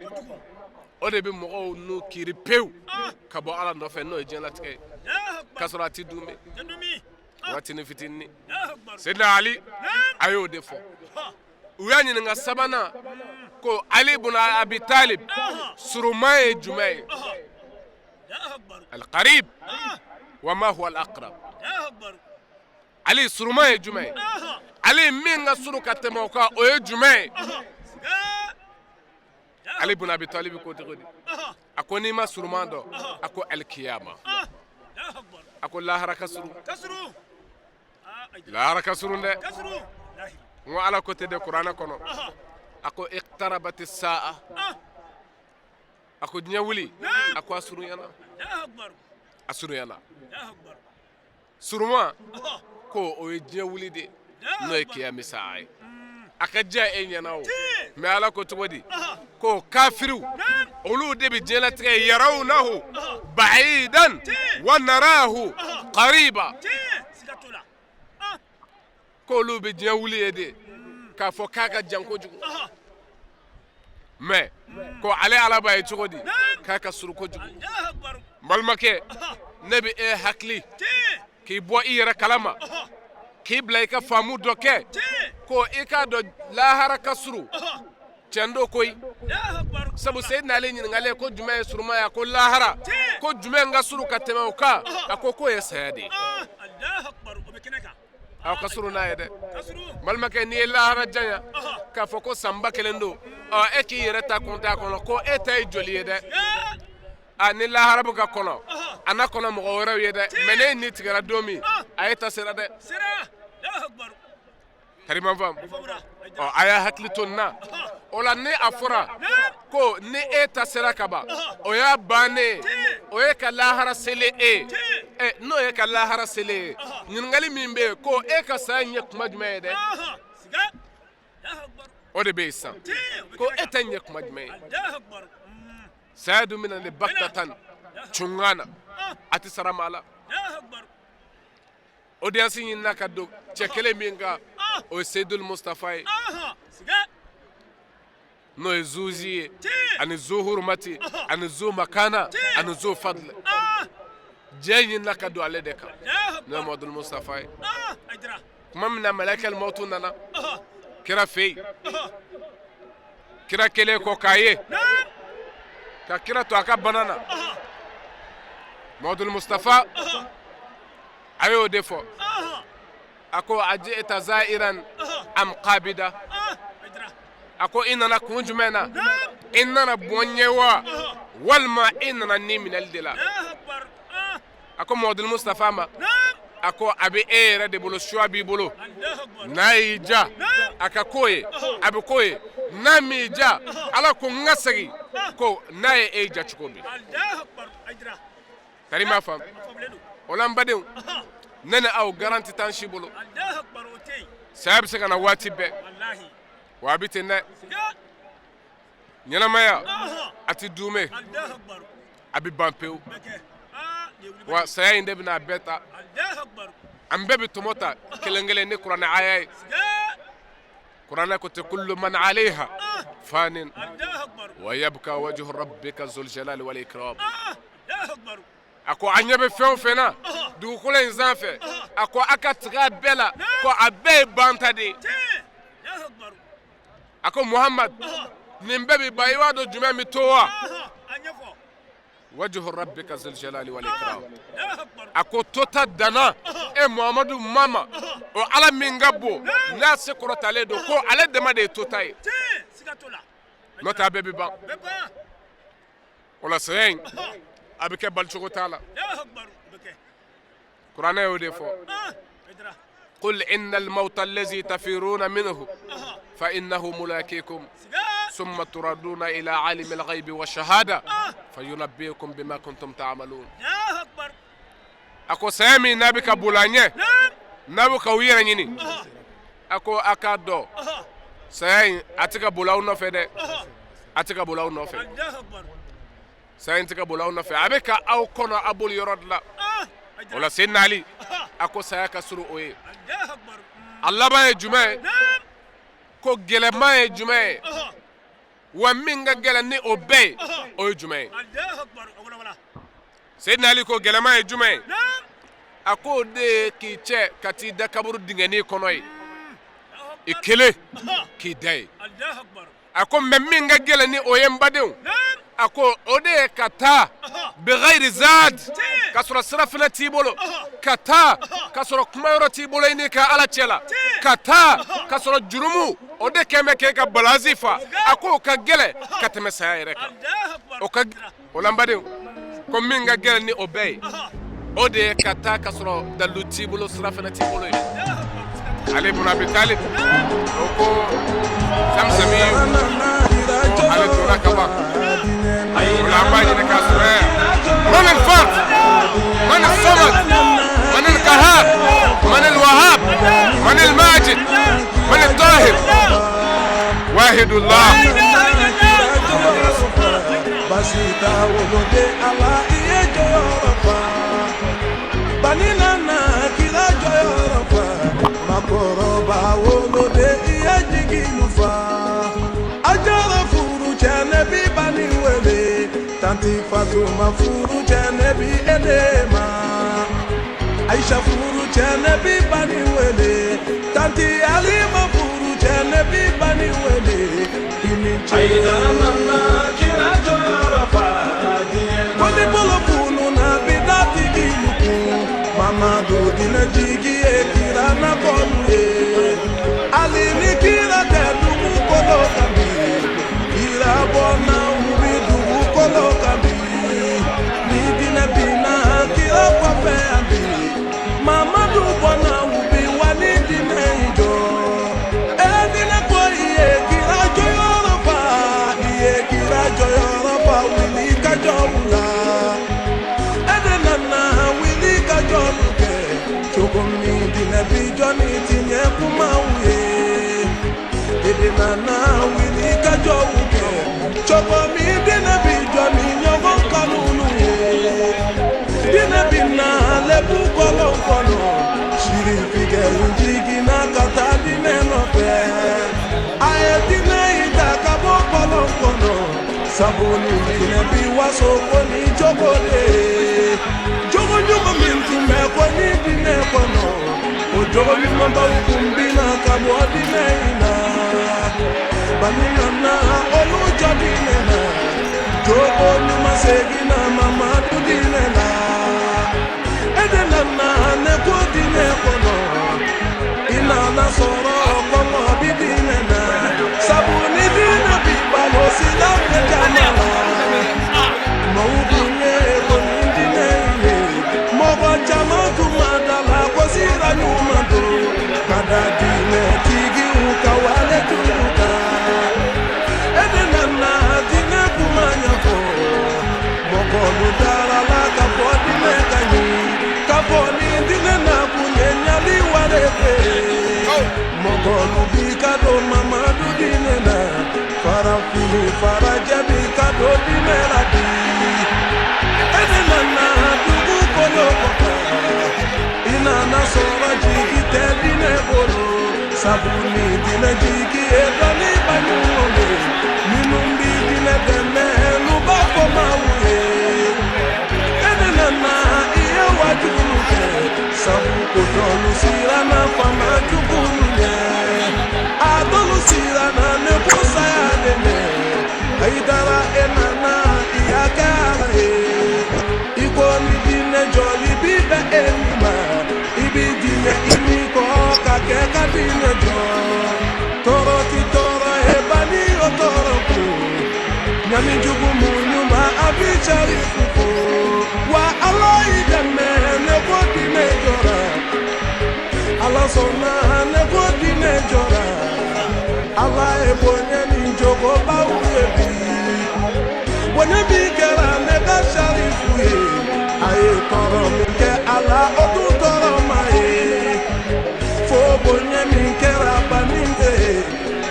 o de bɛ mɔgɔw n'u kiiri pewu ka bɔ Ala nɔfɛ, n'o ye diɲɛlatigɛ ye, k'a sɔrɔ a ti dunbe waatinin fitinin. Seydina Ali, a y'o de fɔ. U y'a ɲininka sabanan ko Ali bun Abi Talib, surunman ye jumɛn ye? Alqarib wa ma huwa alaqrab. Ali, surunman ye jumɛn ye? Ali, min ka surun ka tɛmɛ o kan, o ye jumɛn ye? Ali bun Abi Talib ko cogo di? A ko n'i ma surunman dɔn, a ko alikiyama. A ko lahara ka surun, lahara ka surun dɛ. N ko Ala ko ten de kuranɛ kɔnɔ, a ko iqtarabati saa, a ko diɲɛ wuli, a ko a surunyana, a surunyana. Surunman ko o ye diɲɛ wuli de, n'o ye kiyami saa ye. A ka diya e ɲɛna o, mais Ala ko cogo di? Ko kafiriw, olu de bɛ diɲɛlatigɛ yarawnahu ba'idan wa narahu qariba, k'olu bɛ diɲɛ wuli ye de k'a fɔ k'a ka jan kojugu, mais ko ale Ala b'a ye cogo di k'a ka surun kojugu. N balimakɛ, ne bɛ e hakili k'i bɔ i yɛrɛ kalama, k'i bila i ka faamu dɔ kɛ, ko i k'a dɔn lahara ka surun. Tiɲɛ don koyi. Sabu Seyidina Ali ɲininkalen ko jumɛn ye surunman ye, a ko lahara. Ko jumɛn ka surun ka tɛmɛ o kan, a ko k'o ye saya de ye. Aw ka surun n'a ye dɛ. Balimakɛ, n'i ye lahara janya k'a fɔ ko san 1000 don, ɔ e k'i yɛrɛ ta kɔnte a kɔnɔ, ko e ta ye joli ye dɛ? A ni lahara bɛ ka kɔnɔ, a na kɔnɔ mɔgɔ wɛrɛw ye dɛ. Mais n'e ni tigɛra don min, a ye ta sera dɛ. Karima faamu. Ɔ, a y'a hakili to nin na. O la, ni a fɔra ko ni e ta sera ka ban, o y'a bannen ye, o ye ka lahara selen e ye. Ɛ, n'o ye ka lahara selen ye, ɲininkali min bɛ yen, ko e ka saya ɲɛ kuma jumɛn ye dɛ? O de bɛ yen sisan, ko e ta ɲɛ kuma jumɛn ye? Saya dun bɛna de baktatan cunga na, a tɛ sara maa la. Audience ɲinina ka don cɛ kelen min kan, o ye Seyidul Mustafa ye, n'o ye zuzi ye, ani zu hurumati, ani zu makana, ani zu fadl. Diɲɛ ɲinina ka don ale de kan, n'o ye Muhamadu Mustafa ye. Tuma min na malakal mawtu nana kira fɛ yen, kira kɛlen kɔ k'a ye ka kira to a ka bana na, Muhamadu Mustafa a y'o de fɔ, a ko aji'ta za'iran am qabida? A ko i nana kun jumɛn na? I nana bɔ n ye wa, walima i nana ni minɛli de la? A ko Muhamadu Mustafa ma, a ko a bɛ e yɛrɛ de bolo, choix b'i bolo. N'a y'i ja a ka ko ye, a bɛ ko ye. N'a m'i ja, Ala ko n ka segin ko n'a ye e ja cogo min. Tari m'a faamu. O la n badenw, ne ni aw, garantie t'an si bolo. Saya bɛ se ka na waati bɛɛ. Wa a bɛ ten dɛ, ɲɛnamaya a ti duumɛ, a bɛ ban pewu. Wa saya in de bɛna a bɛɛ ta, an bɛɛ bɛ tɔmɔ ta kelen kelen ni kuranɛ aya ye. Kuranɛ ko ten: kullu man alayha fanin wa yabqa wajhu rabbika zul jalali wal ikram. A ko a ɲɛ bɛ fɛn o fɛn na dugukolo in sanfɛ, a ko a ka tigɛ a bɛɛ la, ko a bɛɛ ye banta de ye. A ko Muhamad, nin bɛɛ bɛ ban, i b'a dɔn jumɛn bɛ to wa? Wajhu rabbika zul jalali wal ikram. A ko tota danna e Muhamadu mama, o Ala min ka bon n'a se kɔrɔtalen don, ko ale dama de ye tota ye, n'o tɛ a bɛɛ bɛ ban. O la saya in a bɛ kɛ balicogo t'a la. Kuranɛ y'o de fɔ: qul inna al-mawta allazi tafiruna minhu fa innahu mulaqikum summa turaduna ila alimi al-ghaybi wa shahada fayunabbiukum bima kuntum ta'malun. A ko saya min n'a bɛ ka boli a ɲɛ, n'a bɛ k'aw yɛrɛ ɲini, a ko a k'a dɔn saya in a tɛ ka boli aw nɔfɛ dɛ, a tɛ ka boli aw nɔfɛ. Saya in tɛ ka boli aw nɔfɛ, a bɛ ka aw kɔnɔ a boli yɔrɔ de la. O la Seydina Ali a ko saya ka surun o ye. A laban ye jumɛn ye? Ko gɛlɛman ye jumɛn ye? Wa min ka gɛlɛn ni o bɛɛ ye, o ye jumɛn ye? Seydina Ali ko gɛlɛman ye jumɛn ye? A ko o de ye k'i cɛ ka t'i da kaburu dingɛnin kɔnɔ ye, i kelen k'i da ye. A ko mɛ min ka gɛlɛn ni o ye, n badenw, a ko o de ye ka taa bighayri zad, ka sɔrɔ sirafana t'i bolo, ka taa ka sɔrɔ kumayɔrɔ t'i bolo i n'i ka Ala cɛ la, ka taa ka sɔrɔ jurumu o de kɛn bɛ k'e ka balansi fa. A ko o ka gɛlɛn ka tɛmɛ saya yɛrɛ kan. O ka o la, n badenw, ko min ka gɛlɛn ni o bɛɛ ye, o de ye ka taa ka sɔrɔ dalilu t'i bolo, sirafana t'i bolo ye. Ali ibn Abi Talib o ko Samisami ko ale donna ka ban. O la an b'a ɲini k'a sɔrɔ yan: man al-fard, man al-samad, man al-qahhar, man al-wahhab, man al-majid, man al-tahir, wahidullah. Basi t'a woloden, Ala i ye jɔyɔrɔ fa. Bani nana kira jɔyɔrɔ fa. Makɔrɔba woloden, i ye jigilu fa. A jɔrɔ furu cɛ, ne bi bani wele. Tanti Fatuma furu cɛ, ne bi e de ma. Aisha furu cɛ, ne bi bani wele. Tanti Alima furu cɛ, ne bi bani wele. I ni ce. Aïdara nana kira jɔyɔrɔ fa. Ko ni bolo fununa bi da tigi kun. Mamadu dinɛ jigi ye kira nakɔlu ye. Hali ni kira tɛ dugukolo kan bi, kira bɔnna u bi dugukolo kan bi. Ni dinɛ binna kira kɔfɛ yan bi, Mamadu bɔnna u bi wali dinɛ in jɔ. E dinɛ ko i ye kira jɔyɔrɔ fa, i ye kira jɔyɔrɔ fa, wuli ka jɔ u la. E de nana wuli ka jɔlu kɛ cogo min, dinɛ bi jɔ ni tiɲɛ kumaw ye. E de nana wuli ka jɔw kɛ cogo min, dinɛ bi jɔ ni ɲɔgɔn kanunu ye. Dinɛ bi na lebu kɔlɔn kɔnɔ, sirifikɛ jiginna ka taa dinɛ nɔfɛ. A ye dinɛ in ta ka bɔ kɔlɔn kɔnɔ, sabu ni dinɛ bi waso ko ni jogo de ye. Jogo ɲuman min tun bɛ ko ni dinɛ kɔnɔ, o jogo ɲumanbaw kun bina ka bɔ dinɛ in na. Bani nana olu jɔ dinɛ na, jogo ɲuman seginna Mamadu dinɛ la. E de nana ne ko dinɛ kɔnɔ, i nana sɔrɔ kɔngɔ bi dinɛ na, sabu ni dinɛ bi balo silamɛ jama la. Maaw kun ye ko ni dinɛ in ye, mɔgɔ caman tun ma da la ko sira ɲuman don ka da dinɛ tigiw ka wale jugu kan. E de nana dinɛ kuma ɲɛfɔ, mɔgɔlu dara la ka fɔ dinɛ ka ɲi, ka fɔ ni dinɛ na kun ye ɲali wale de. Mɔgɔlu bi ka don Mamadu dinɛ. Sabu ni diinɛ jigi ye dɔnniba ɲumanw ye minnu bi diinɛ dɛmɛ n'u b'a fɔ maaw ye. E de nana i ye wajulu kɛ sabu ko dɔlu siranna fama jugu ɲɛ a dɔlu siranna ne ko saya de ɲɛ. Hayidara e nana i y'a kɛ Ala ye i ko ni diinɛ jɔli bi bɛn e ni ma i bi diinɛ i ni kɔ ka kɛ ka diinɛ jɔ. Tɔɔrɔ ti tɔɔrɔ ye bani o tɔɔrɔ ko ɲani jugu muɲu ma a bi cari fuko wa Ala y'i dɛmɛ ne ko diinɛ jɔra. Ala sɔnna ne ko diinɛ jɔra. Ala ye bonya ni jogobaw ye bi bonya min kɛra ne ka sarifu ye a ye tɔɔrɔ min kɛ Ala o tun tɔɔrɔ ma ye fo bonya min kɛra banin ye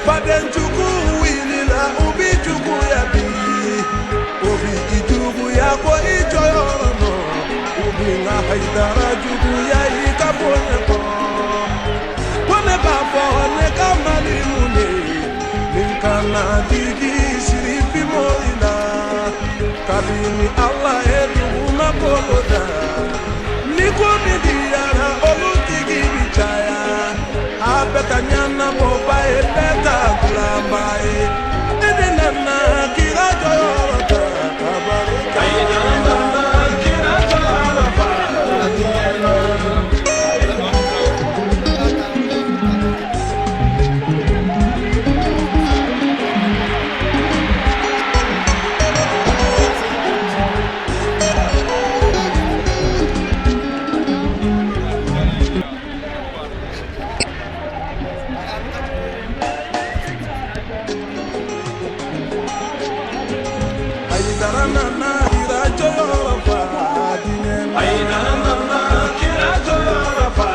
faden jugu wulila u bi juguya bi o bi i juguya ko i jɔyɔrɔ nɔ u bi n ka Hayidara juguya i ka bonya kɔ ko ne b'a fɔ ne ka Mali mun ye nin kana digi sirifi mori la kabini Ala ye dugumakolo da ni ko min diyara olu tigi bi caya a bɛɛ ta ɲɛnabɔba ye bɛɛ ta dilanba ye e de nana kira jɔyɔrɔ ta ka barika. Hayidara nana kira jɔyɔrɔ fa diɲɛ na. Hayidara nana kira jɔyɔrɔ fa diɲɛ na. Hayidara nana kira jɔyɔrɔ fa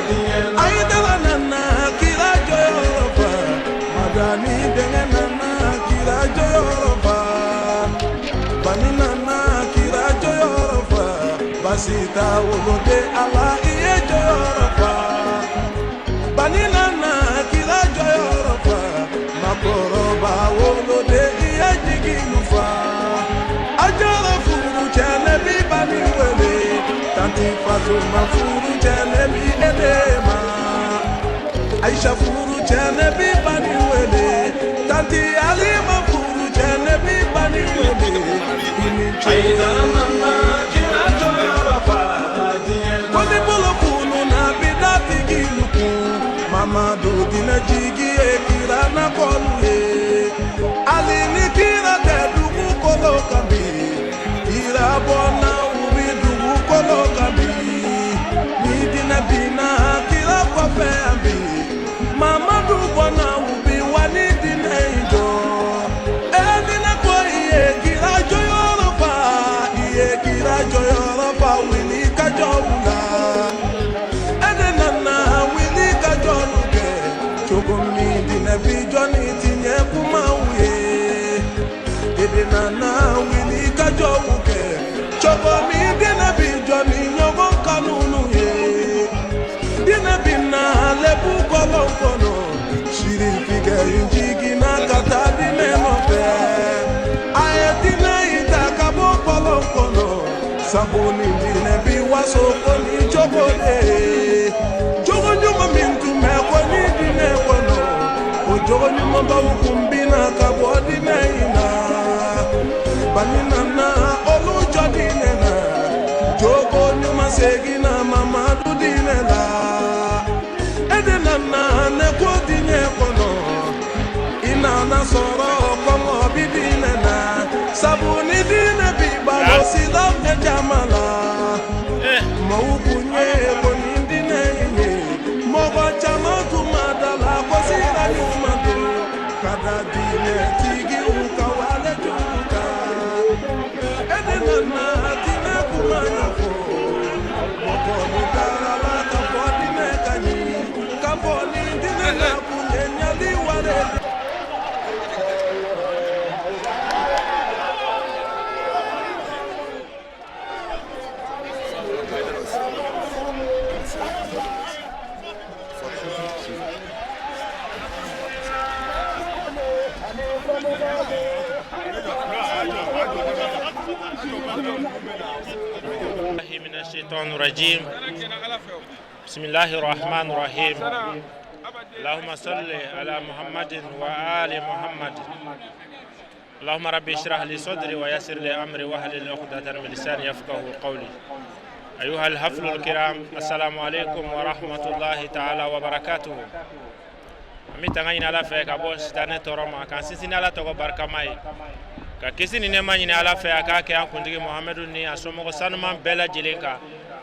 diɲɛ na. Hayidara nana kira jɔyɔrɔ fa. Madani denkɛ nana kira jɔyɔrɔ fa. Bani nana kira jɔyɔrɔ fa. Basi t'a woloden Ala i ye jɔyɔrɔ fa. Bani nana kira jɔyɔrɔ fa. Makɔrɔba woloden i ye jigilu fa. A jɔrɔ furu cɛ ne bi bani wele. Tanti Fatuma furu cɛ ne bi e de ma. Aisha furu cɛ ne bi bani wele. Tanti Alima furu cɛ ne bi bani wele. I ni ce. Hayidara nana kira jɔyɔrɔ fa diɲɛ na. Ko ni bolo kunu na bi da tigi lukun. Mamadu diinɛ jigi ye kira na kɔlu ye. Hali ni kira tɛ dugukolo kan bi. Kira bɔnna u bi dugukolo kan bi. Ni diinɛ binna kira kɔfɛ yan bi. Mamadu bɔnna u bi wa ni diinɛ in jɔ. E diinɛ ko i ye kira jɔyɔrɔ fa. I ye kira jɔyɔrɔ fa wuli ka jɔ u la. E de nana wuli ka jɔlu kɛ. Cogo min diinɛ bi jɔ ni tiɲɛ kumaw ye. E de nana wuli ka jɔw kɛ. Cogo min diinɛ bi jɔ ni ɲɔgɔn kanunu ye. Diinɛ bi na lebu kɔlɔn kɔnɔ. Sirifikɛ in jiginna ka taa diinɛ nɔfɛ. A ye diinɛ in ta ka bɔ kɔlɔn kɔnɔ. Sabu ni diinɛ bi waso ko ni cogo de ye. Jogo ɲuman min tun bɛ ko ni diinɛ kɔnɔ. O jogo ɲumanbaw kun binna ka bɔ diinɛ in na. Bani nana olu jɔ diinɛ na. Jogo ɲuman seginna Mamadu diinɛ la. E de nana ne ko diinɛ kɔnɔ. I nana sɔrɔ kɔngɔ bi diinɛ na. Sabu ni diinɛ bi balo silamɛ jama la. Maaw kun ye ko nin diinɛ in ye. Mɔgɔ caman tun ma da la ko sira ɲuman don. Ka da diinɛ tigiw ka wale jugu kan. E de nana diinɛ kuma ɲɛfɔ. Mɔgɔ min taara la ka fɔ diinɛ ka ɲi. Ka fɔ ni diinɛ na kun ye ɲali wale. الشيطان الرجيم بسم الله الرحمن الرحيم اللهم صل على محمد وآل محمد اللهم ربي اشرح لي صدري ويسر لي أمري واحلل عقدة من لساني يفقهوا قولي أيها الحفل الكرام السلام عليكم ورحمة الله تعالى وبركاته an bɛ tanga ɲini ala fɛ ka bɔ sitanɛ tɔɔrɔ ma k'an sinsin ala tɔgɔ barikama ye ka kisi ni nɛɛma ɲini ala fɛ a k'a kɛ an kuntigi muhamadu ni a somɔgɔ sanuman bɛɛ lajɛlen kan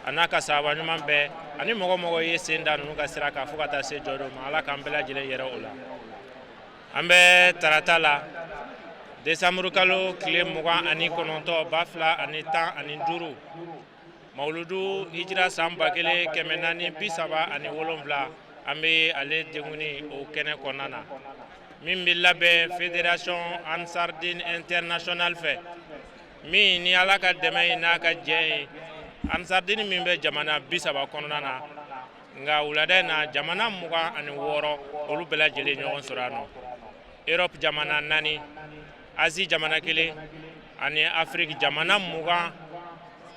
a n'a ka sahaba ɲuman bɛɛ ani mɔgɔ mɔgɔ ye sen da ninnu ka sira kan fo ka taa se jɔdon ma ala k'an bɛɛ lajɛlen yɛrɛ o la an bɛ tarata la desanburukalo tile 29 2015 mawuludu hijira san 1437 an bɛ ale denkunni o kɛnɛ kɔnɔna na min bɛ labɛn fédération ansardine internationale fɛ min ni ala ka dɛmɛ ye n'a ka jɛ ye ansardine min bɛ jamana 30 kɔnɔna na nka wulada in na jamana 26 olu bɛɛ lajɛlen ɲɔgɔn sɔrɔ yan nɔ Europe jamana naani Asie jamana kelen ani Afrique jamana 20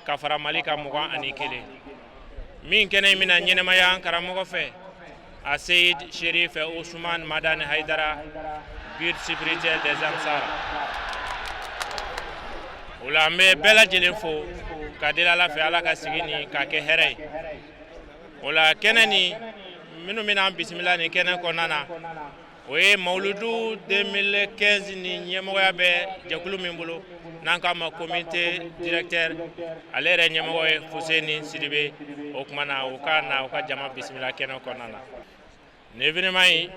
ka fara Mali kan 21 min kɛnɛ in bɛna ɲɛnamaya an karamɔgɔ fɛ a Seyid Sherif Ousmane Madani Haidara guide spirituel des Ansar o la an bɛ bɛɛ lajɛlen fo ka deli ala fɛ ala ka sigi nin k'a kɛ hɛrɛ ye o la kɛnɛ nin minnu bɛna an bisimila nin kɛnɛ kɔnɔna na o ye mawuludu 2015 ni ɲɛmɔgɔya bɛ jɛkulu min bolo n'an k'a ma comité directeur ale yɛrɛ ɲɛmɔgɔ ye Fuseni Sidibe o tuma na u ka na u ka jama bisimila kɛnɛ kɔnɔna na nin événement in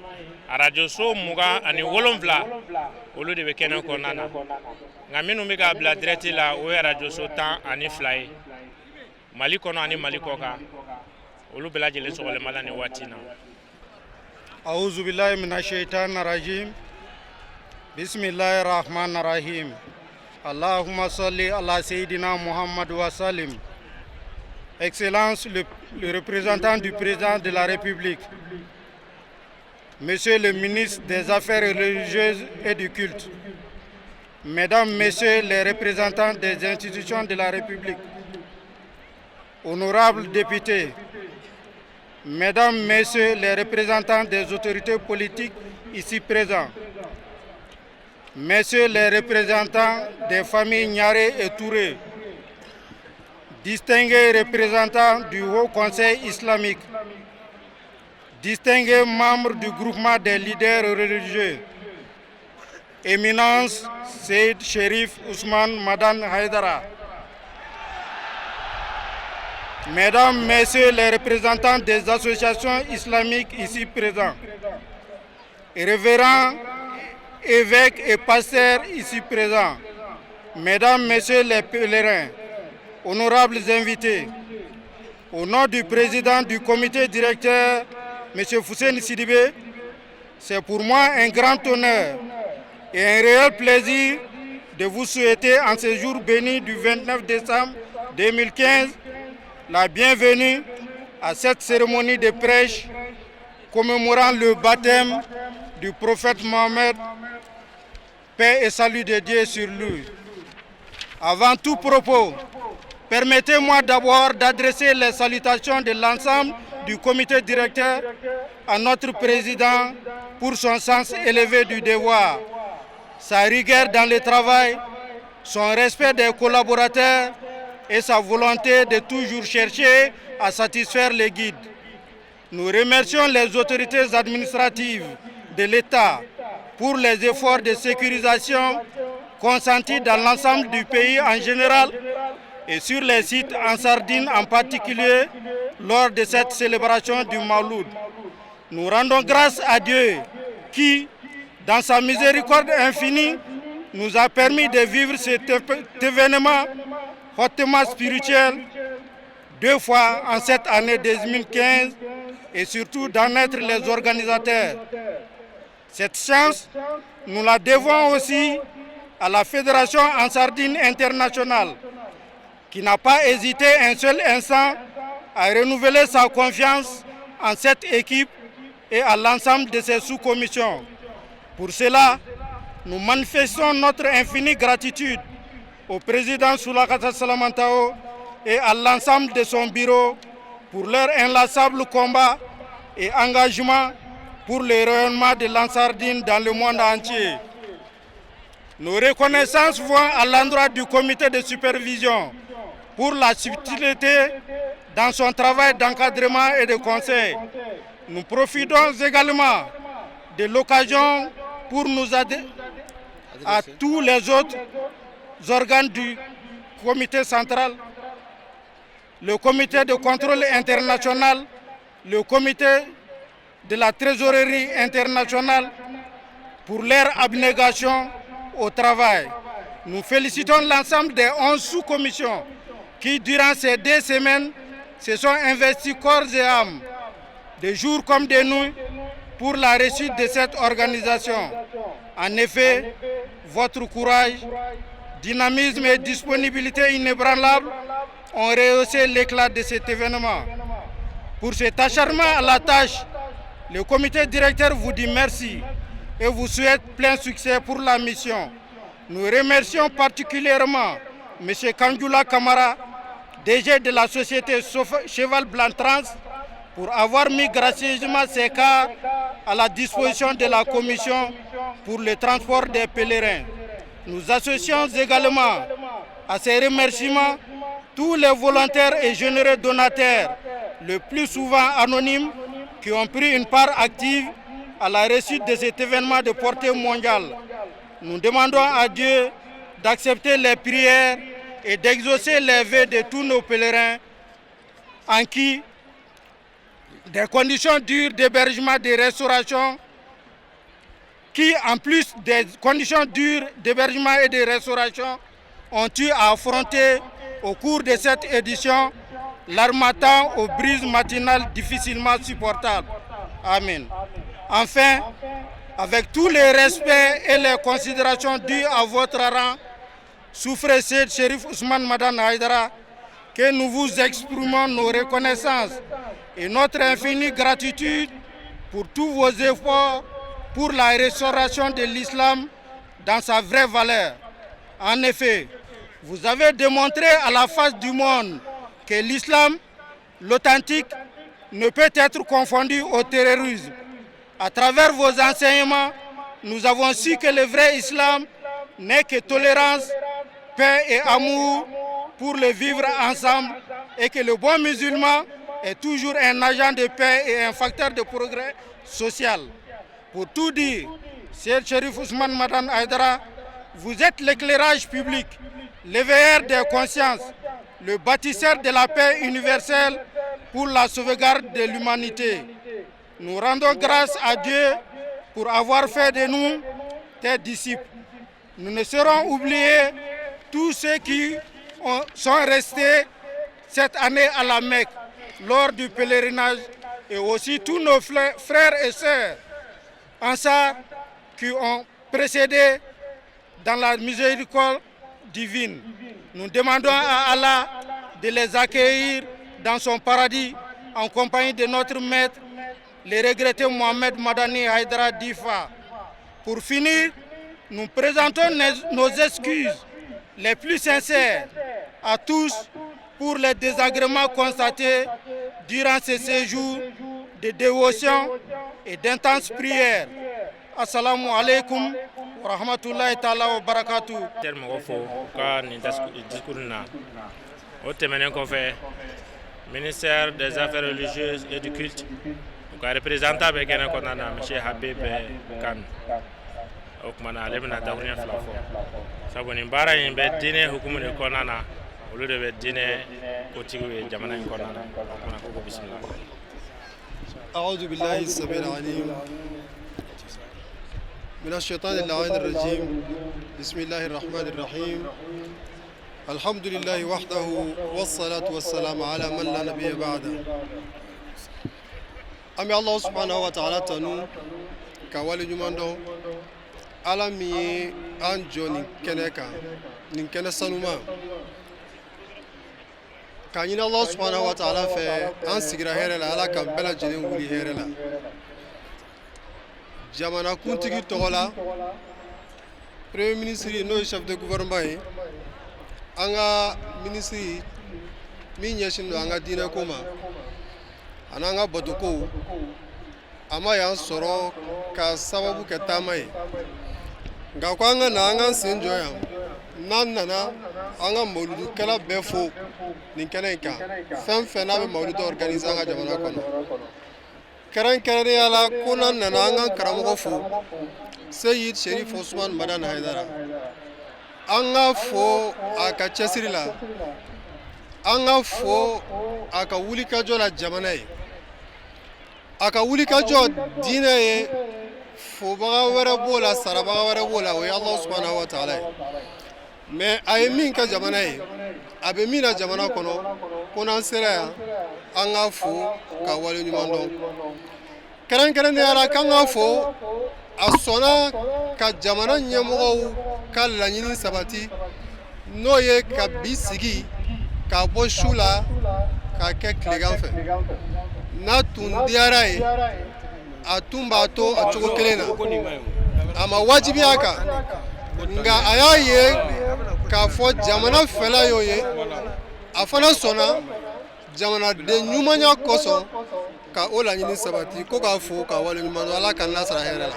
arajoso 27 olu de bɛ kɛnɛ kɔnɔna na nka minnu bɛ k'a bila direct la o ye arajoso 12 ye Mali kɔnɔ ani Mali kɔ kan olu bɛɛ lajɛlen sɔgɔlen b'a la nin waati in na. أعوذ بالله من الشيطان الرجيم بسم الله الرحمن الرحيم اللهم صل على سيدنا محمد وسلم. Excellence le représentant du président de la République, Monsieur le ministre des Affaires religieuses et du culte, Mesdames, Messieurs les représentants des institutions de la République, honorables députés, Mesdames, Messieurs les représentants des autorités politiques ici présents, Messieurs les représentants des familles Niaré et Touré, distingués représentants du Haut Conseil islamique, distingués membres du groupement des leaders religieux, Éminence Seyd Sherif Ousmane Madani Haidara, Mesdames, Messieurs les représentants des associations islamiques ici présents, révérends, évêques et pasteurs ici présents, Mesdames, Messieurs les pèlerins, honorables invités, au nom du président du comité directeur, M. Fousseni Sidibé, c'est pour moi un grand honneur et un réel plaisir de vous souhaiter en ce jour béni du 29 décembre 2015 la bienvenue à cette cérémonie de prêche commémorant le baptême du prophète Mohammed, paix et salut de Dieu sur lui. Avant tout propos, permettez-moi d'abord d'adresser les salutations de l'ensemble du comité directeur à notre président pour son sens élevé du devoir, sa rigueur dans le travail, son respect des collaborateurs et sa volonté de toujours chercher à satisfaire les guides. Nous remercions les autorités administratives de l'État pour les efforts de sécurisation consentis dans l'ensemble du pays en général et sur les sites Ansar Dine en particulier lors de cette célébration du Mauloud. Nous rendons grâce à Dieu qui, dans sa miséricorde infinie, nous a permis de vivre cet événement hautement spirituel deux fois en cette année 2015 et surtout d'en être les organisateurs. Cette chance, nous la devons aussi à la Fédération Ansar Dine internationale qui n'a pas hésité un seul instant à renouveler sa confiance en cette équipe et à l'ensemble de ses sous-commissions. Pour cela, nous manifestons notre infinie gratitude au président Soulakata Salamantao et à l'ensemble de son bureau pour leur inlassable combat et engagement pour le rayonnement de l'Ansar Dine dans le monde entier. Nos reconnaissances vont à l'endroit du comité de supervision pour la subtilité dans son travail d'encadrement et de conseil. Nous profitons également de l'occasion pour nous adresser à tous les autres organes du comité central, le comité de contrôle international, le comité de la trésorerie internationale pour leur abnégation au travail. Nous félicitons l'ensemble des 11 sous-commissions qui, durant ces 2 semaines, se sont investis corps et âme, de jour comme de nuit, pour la réussite de cette organisation. En effet, votre courage, dynamisme et disponibilité inébranlable ont rehaussé l'éclat de cet événement. Pour cet acharnement à la tâche, le comité directeur vous dit merci et vous souhaite plein succès pour la mission. Nous remercions particulièrement M. Kandjoula Kamara, DG de la société Cheval Blanc Trans, pour avoir mis gracieusement ses cars à la disposition de la commission pour le transport des pèlerins. Nous associons également à ces remerciements tous les volontaires et généreux donateurs, le plus souvent anonymes, qui ont pris une part active à la réussite de cet événement de portée mondiale. Nous demandons à Dieu d'accepter les prières et d'exaucer les vœux de tous nos pèlerins en qui des conditions dures d'hébergement, de restauration, qui en plus des conditions dures d'hébergement et de restauration, ont eu à affronter au cours de cette édition l'harmattan aux brises matinales difficilement supportables. Amen. Enfin, avec tous les respects et les considérations dues à votre rang, souffrez Chérif Ousmane Madani Haïdara, que nous vous exprimons nos reconnaissances et notre infinie gratitude pour tous vos efforts pour la restauration de l'islam dans sa vraie valeur. En effet, vous avez démontré à la face du monde que l'islam, l'authentique, ne peut être confondu au terrorisme. À travers vos enseignements, nous avons su que le vrai islam n'est que tolérance, paix et amour pour le vivre ensemble et que le bon musulman est toujours un agent de paix et un facteur de progrès social. Pour tout dire, Cheikh Chérif Ousmane Madani Haïdara, vous êtes l'éclairage public, l'éveilleur des consciences, le bâtisseur de la paix universelle pour la sauvegarde de l'humanité. Nous rendons grâce à Dieu pour avoir fait de nous tes disciples. Nous ne saurons oublier tous ceux qui sont restés cette année à la Mecque lors du pèlerinage et aussi tous nos frères et sœurs Ansar qui ont précédé dans la miséricorde divine. Nous demandons à Allah de les accueillir dans son paradis en compagnie de notre maître, le regretté Mohamed Madani Haïdara Difa. Pour finir, nous présentons nos excuses les plus sincères à tous pour les désagréments constatés durant ces séjours de dévotion et d'intenses prières. Assalamu alaikum wa rahmatullahi ta'ala wa barakatuh. Mɔgɔ fo ka nin discours na o tɛmɛnen kɔfɛ, ministère des Affaires religieuses et du culte, u ka représentant bɛ kɛnɛ kɔnɔna na, monsieur Habib Kane. O tuma na, ale bɛna dakuruɲɛ fila fɔ, sabu nin baara in bɛ diinɛ hukumu de kɔnɔna na, olu de bɛ diinɛ kotigiw ye jamana in kɔnɔna na. O tuma ko bisimila. أعوذ بالله السميع العليم من الشيطان اللعين الرجيم. بسم الله الرحمن الرحيم. الحمد لله وحده، والصلاة والسلام على من لا نبي بعده. An bɛ Allah subhanahu wa ta'ala tanu ka waleɲuman dɔn, Ala min ye an jɔ nin kɛnɛ kan, nin kɛnɛ sanuma, k'a ɲini Allah subhanahu wa ta'ala fɛ, an sigira hɛrɛ la, Ala ka bɛɛ lajɛlen wuli hɛrɛ la. Jamanakuntigi tɔgɔ la, premier ministre, n'o ye chef de gouvernement ye, an ka ministre Min ɲɛsin don an ka diinɛ ko ma an'an ka batokow, a ma y'an sɔrɔ ka sababu kɛ taama ye, nka ko an ka na an k'an sen jɔ yan. N'an nana, an ka mawuludukɛla bɛɛ fo nin kɛnɛ in kan, fɛn fɛn n'a bɛ mawuludu organiser an ka jamana kɔnɔ, kɛrɛnkɛrɛnnenya la, ko n'an nana, an ka karamɔgɔ fo, Seyid Sherif Osman Madan Haidara. An ka fo a ka cɛsiri la, an ka fo a ka wulikajɔ la jamana ye, a ka wulikajɔ diinɛ ye. Fobaga wɛrɛ b'o la, sarabaga wɛrɛ b'o la, o ye Ala subhanahu wa taala ye. Mais a ye min kɛ jamana ye, a bɛ min na jamana kɔnɔ, ko n'an sera yan, an ka fo ka wale ɲuman dɔn. Kɛrɛnkɛrɛnnenya la, k'an ka fo, a sɔnna ka jamana ɲɛmɔgɔw ka laɲini sabati, n'o ye ka bi sigi k'a bɔ su la k'a kɛ tilegan fɛ. N'a tun diyara ye, a tun b'a to a cogo kelen na, a ma wajibiya kan, nka a y'a ye k'a fɔ jamana fɛla y'o ye, a fana sɔnna jamanaden ɲumanya kosɔn ka o laɲini sabati. Ko k'a fo ka wale ɲuman dɔn, Ala k'an lasara hɛrɛ la.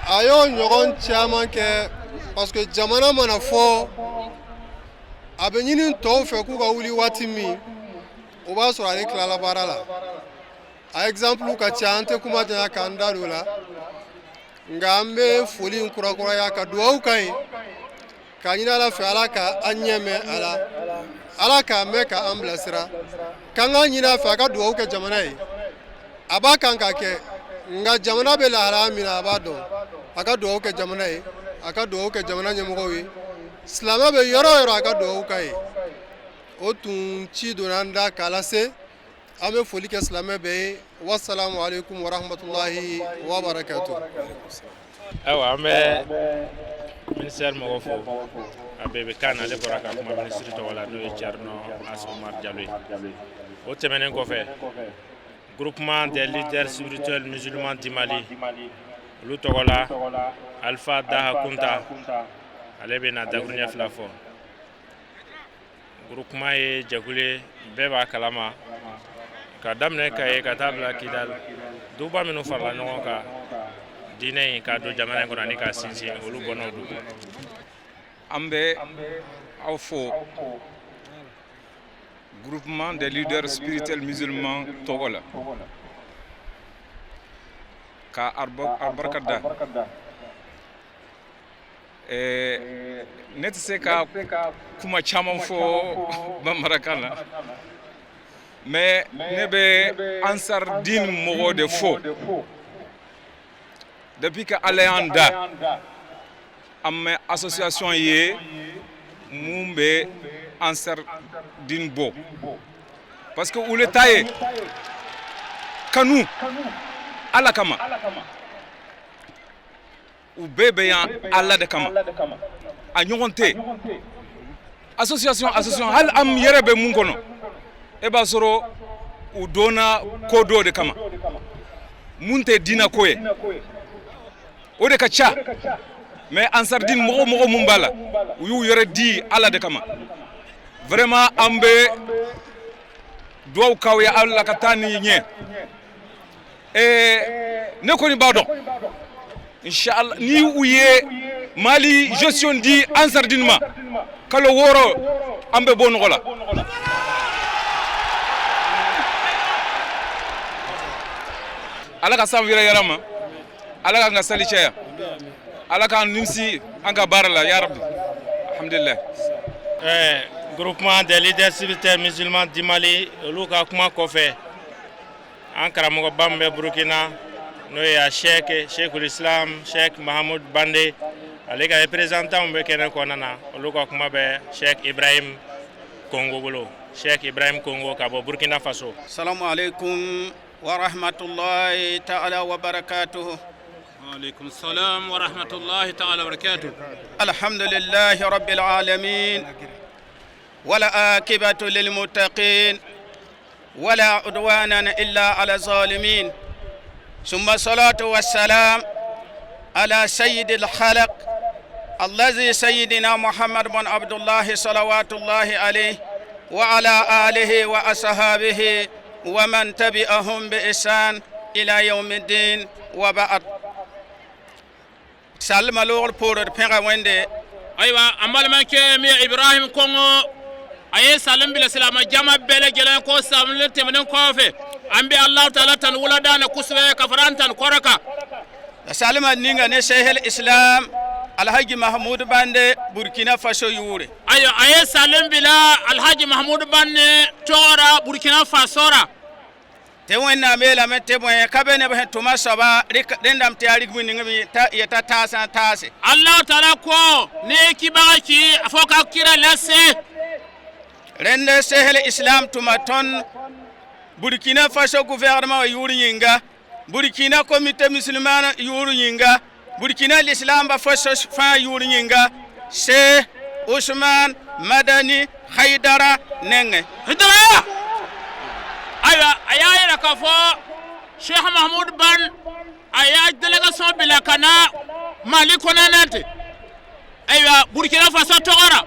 A y'o ɲɔgɔn caman kɛ, parce que jamana mana fɔ, a bɛ ɲini tɔw fɛ k'u ka wuli waati min, o b'a sɔrɔ ale tilala baara la. A exemple ka ca, an tɛ kuma janya k'an da don o la, nka an bɛ foli in kurakuraya ka dugawu ka ye k'a ɲini Ala fɛ, Ala ka an ɲɛ mɛn a la, Ala k'a mɛn ka an bilasira, k'an k'a ɲini a fɛ a ka dugawu kɛ jamana ye. A b'a kan ka kɛ, nka jamana bɛ lahalaya min na, a b'a dɔn. A ka dugawu kɛ jamana ye, a ka dugawu kɛ jamana ɲɛmɔgɔw ye, silamɛ bɛ yɔrɔ o yɔrɔ, a ka dugawu k'a ye. O tun ci donna an da k'a lase. An bɛ foli kɛ silamɛ bɛɛ ye. Wasalamu aleykum warahmatulahi wabarakatu. Ayiwa, an bɛ ministère mɔgɔ fo. A bɛɛ bɛ kan na, ale bɔra ka kuma minisiri tɔgɔ la, n'o ye Thierno Asumar Jalo ye. O tɛmɛnen kɔfɛ, groupement des leaders spirituels musulmans du Mali, olu tɔgɔ la, Alpha Daha Kunta, ale bɛ na dakuruɲɛ 2 fɔ. Groupement ye jɛkulu ye, bɛɛ b'a kalama, ka daminɛ Kaye ka taa bila Kidal, duba minnu farala ɲɔgɔn kan diinɛ in k'a don jamana in kɔnɔ ani k'a sinsin, olu bɔnnaw don. An bɛ aw fo groupement des leaders spirituels musulmans tɔgɔ la, ka a barika da. Ne tɛ se ka kuma caman fɔ bamanankan na, mais ne bɛ Ansar Dine mɔgɔw de fo. Depuis que Ala y'an da, an ma association ye mun bɛ Ansar Dine bɔ, parce que olu ta ye kanu Ala kama. U bɛɛ bɛ yan Ala de kama, a ɲɔgɔn tɛ association. Association, hali an yɛrɛ bɛ mun kɔnɔ, e b'a sɔrɔ u donna ko dɔ de kama mun tɛ diinɛ ko ye, o de ka ca. Mais Ansar Dine mɔgɔ mɔgɔ mun b'a la, u y'u yɛrɛ di Ala de kama. Vraiment, an bɛ dugawu k'aw ye, Ala ka taa ni ɲɛ. Ne kɔni b'a dɔn, inshallah, ni u ye Mali gestion di Ansar Dine ma, kalo 6, an bɛ bɔ nɔgɔ la. Ala ka san wɛrɛ yɛrɛ ma, Ala k'an ka sali caya, Ala k'an nimisi an ka baara la, ya rabbi, alhamdulillah. Groupement des leaders spirituels musulmans du Mali, olu ka kuma kɔfɛ, an karamɔgɔba min bɛ Burukina, n'o ye a Sheikh Sheikhul Islam Sheikh Mahamud Bande, ale ka représentant bɛ kɛnɛ kɔnɔna na. Olu ka kuma bɛ Sheikh Ibrahim Kongo bolo, Sheikh Ibrahim Kongo ka bɔ Burkina Faso. Salamu alaikum wa rahmatullahi ta'ala wa barakatuhu. وعليكم السلام ورحمة الله تعالى وبركاته. الحمد لله رب العالمين، والعاقبة للمتقين، ولا عدوان إلا على الظالمين، ثم الصلاة والسلام على سيد الخلق. الذي سيدنا محمد بن عبد الله صلوات الله عليه وعلى آله وأصحابه ومن تبعهم بإحسان إلى يوم الدين وبعد. Salma loogr poor d pẽga Wẽnde. Ayiwa, an balimakɛ min ye Ibrahim Kɔngɔ, a ye salim bila silama jama bɛɛ lajɛlen ko salim tɛmɛnen kɔfɛ, an bɛ Alahu Taala tanu wulada na kosɛbɛ ka fara an tanu kɔrɔ kan. La salma ninga ne Sehel Islam Alhaji Mahmud Bande, Burkina Faso yʋʋre. Ayiwa, a ye salim bila Alhaji Mahmud Bande tɔgɔ la, Burkina Faso ra. Tɩ Wẽnnaam yeelame tɩ bõe ka be neb sẽn tʋma soaba rẽndame tɩ yaa rigm ning b yeta taasã taase. Alahu Taala ko ne ye kibaga ci a fɔ ka kira lase. Rẽnd Sehel Islam tʋma tõnd Burkina Faso gouvernement yʋʋr yĩnga, Burkina comité musulman yʋʋr yĩnga, Burkina lislaamba faso fãa yʋʋr yĩnga, Sheikh Usman Madani Haidara nengẽ. Haidara. Ayiwa, a y'a yira k'a fɔ Sheikh Mahmud Ban a y'a délégation bila ka na Mali kɔnɔna ten. Ayiwa, Burkina Faso tɔgɔ la,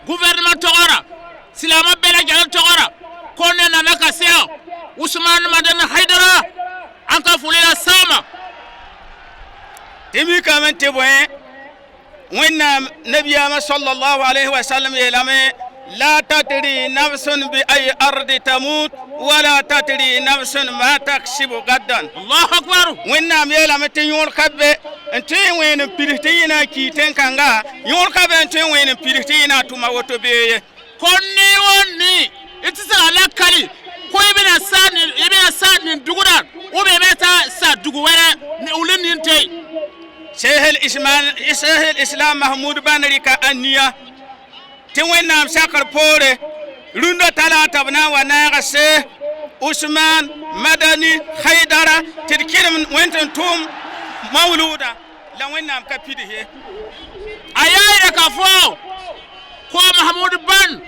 gouvernement tɔgɔ la, silamɛ bɛɛ lajɛlen tɔgɔ la, ko ne nana ka se yan Usman Madani Haidara, an ka foli la s'a ma. Tɩ mikame tɩ bõe Wẽnnaam nabiyaamã sallallahu alayhi wa sallam yeelame: لا تدري نفس بأي أرض تموت ولا تدري نفس ما تكسب غدا. الله أكبر. Wẽnnaam yeelame tɩ yõor ka be n tõe n wẽen n pids tɩ yẽ na n kii tẽn-kãnga, yõor ka be n tõe n wẽen n pids tɩ yẽ na n tʋma woto bee ye. Ko ni o ni i tɛ se ka lakali ko i bɛna sa nin, i bɛna sa nin dugu la ou bien i bɛ taa sa dugu wɛrɛ ni olu nin tɛ yen. Sehel Islam Mahmud Ban rɩka aniya tɩ Wẽnnaam sakr poore rũndã talaata b na n wa naaga Sheikh Usman Madani Haidara tɩ d kɩrem Wẽnd n tʋʋm mawluuda la Wẽnnaam ka pids ye. A y'a yira k'a fɔ ko Mahamudu Ban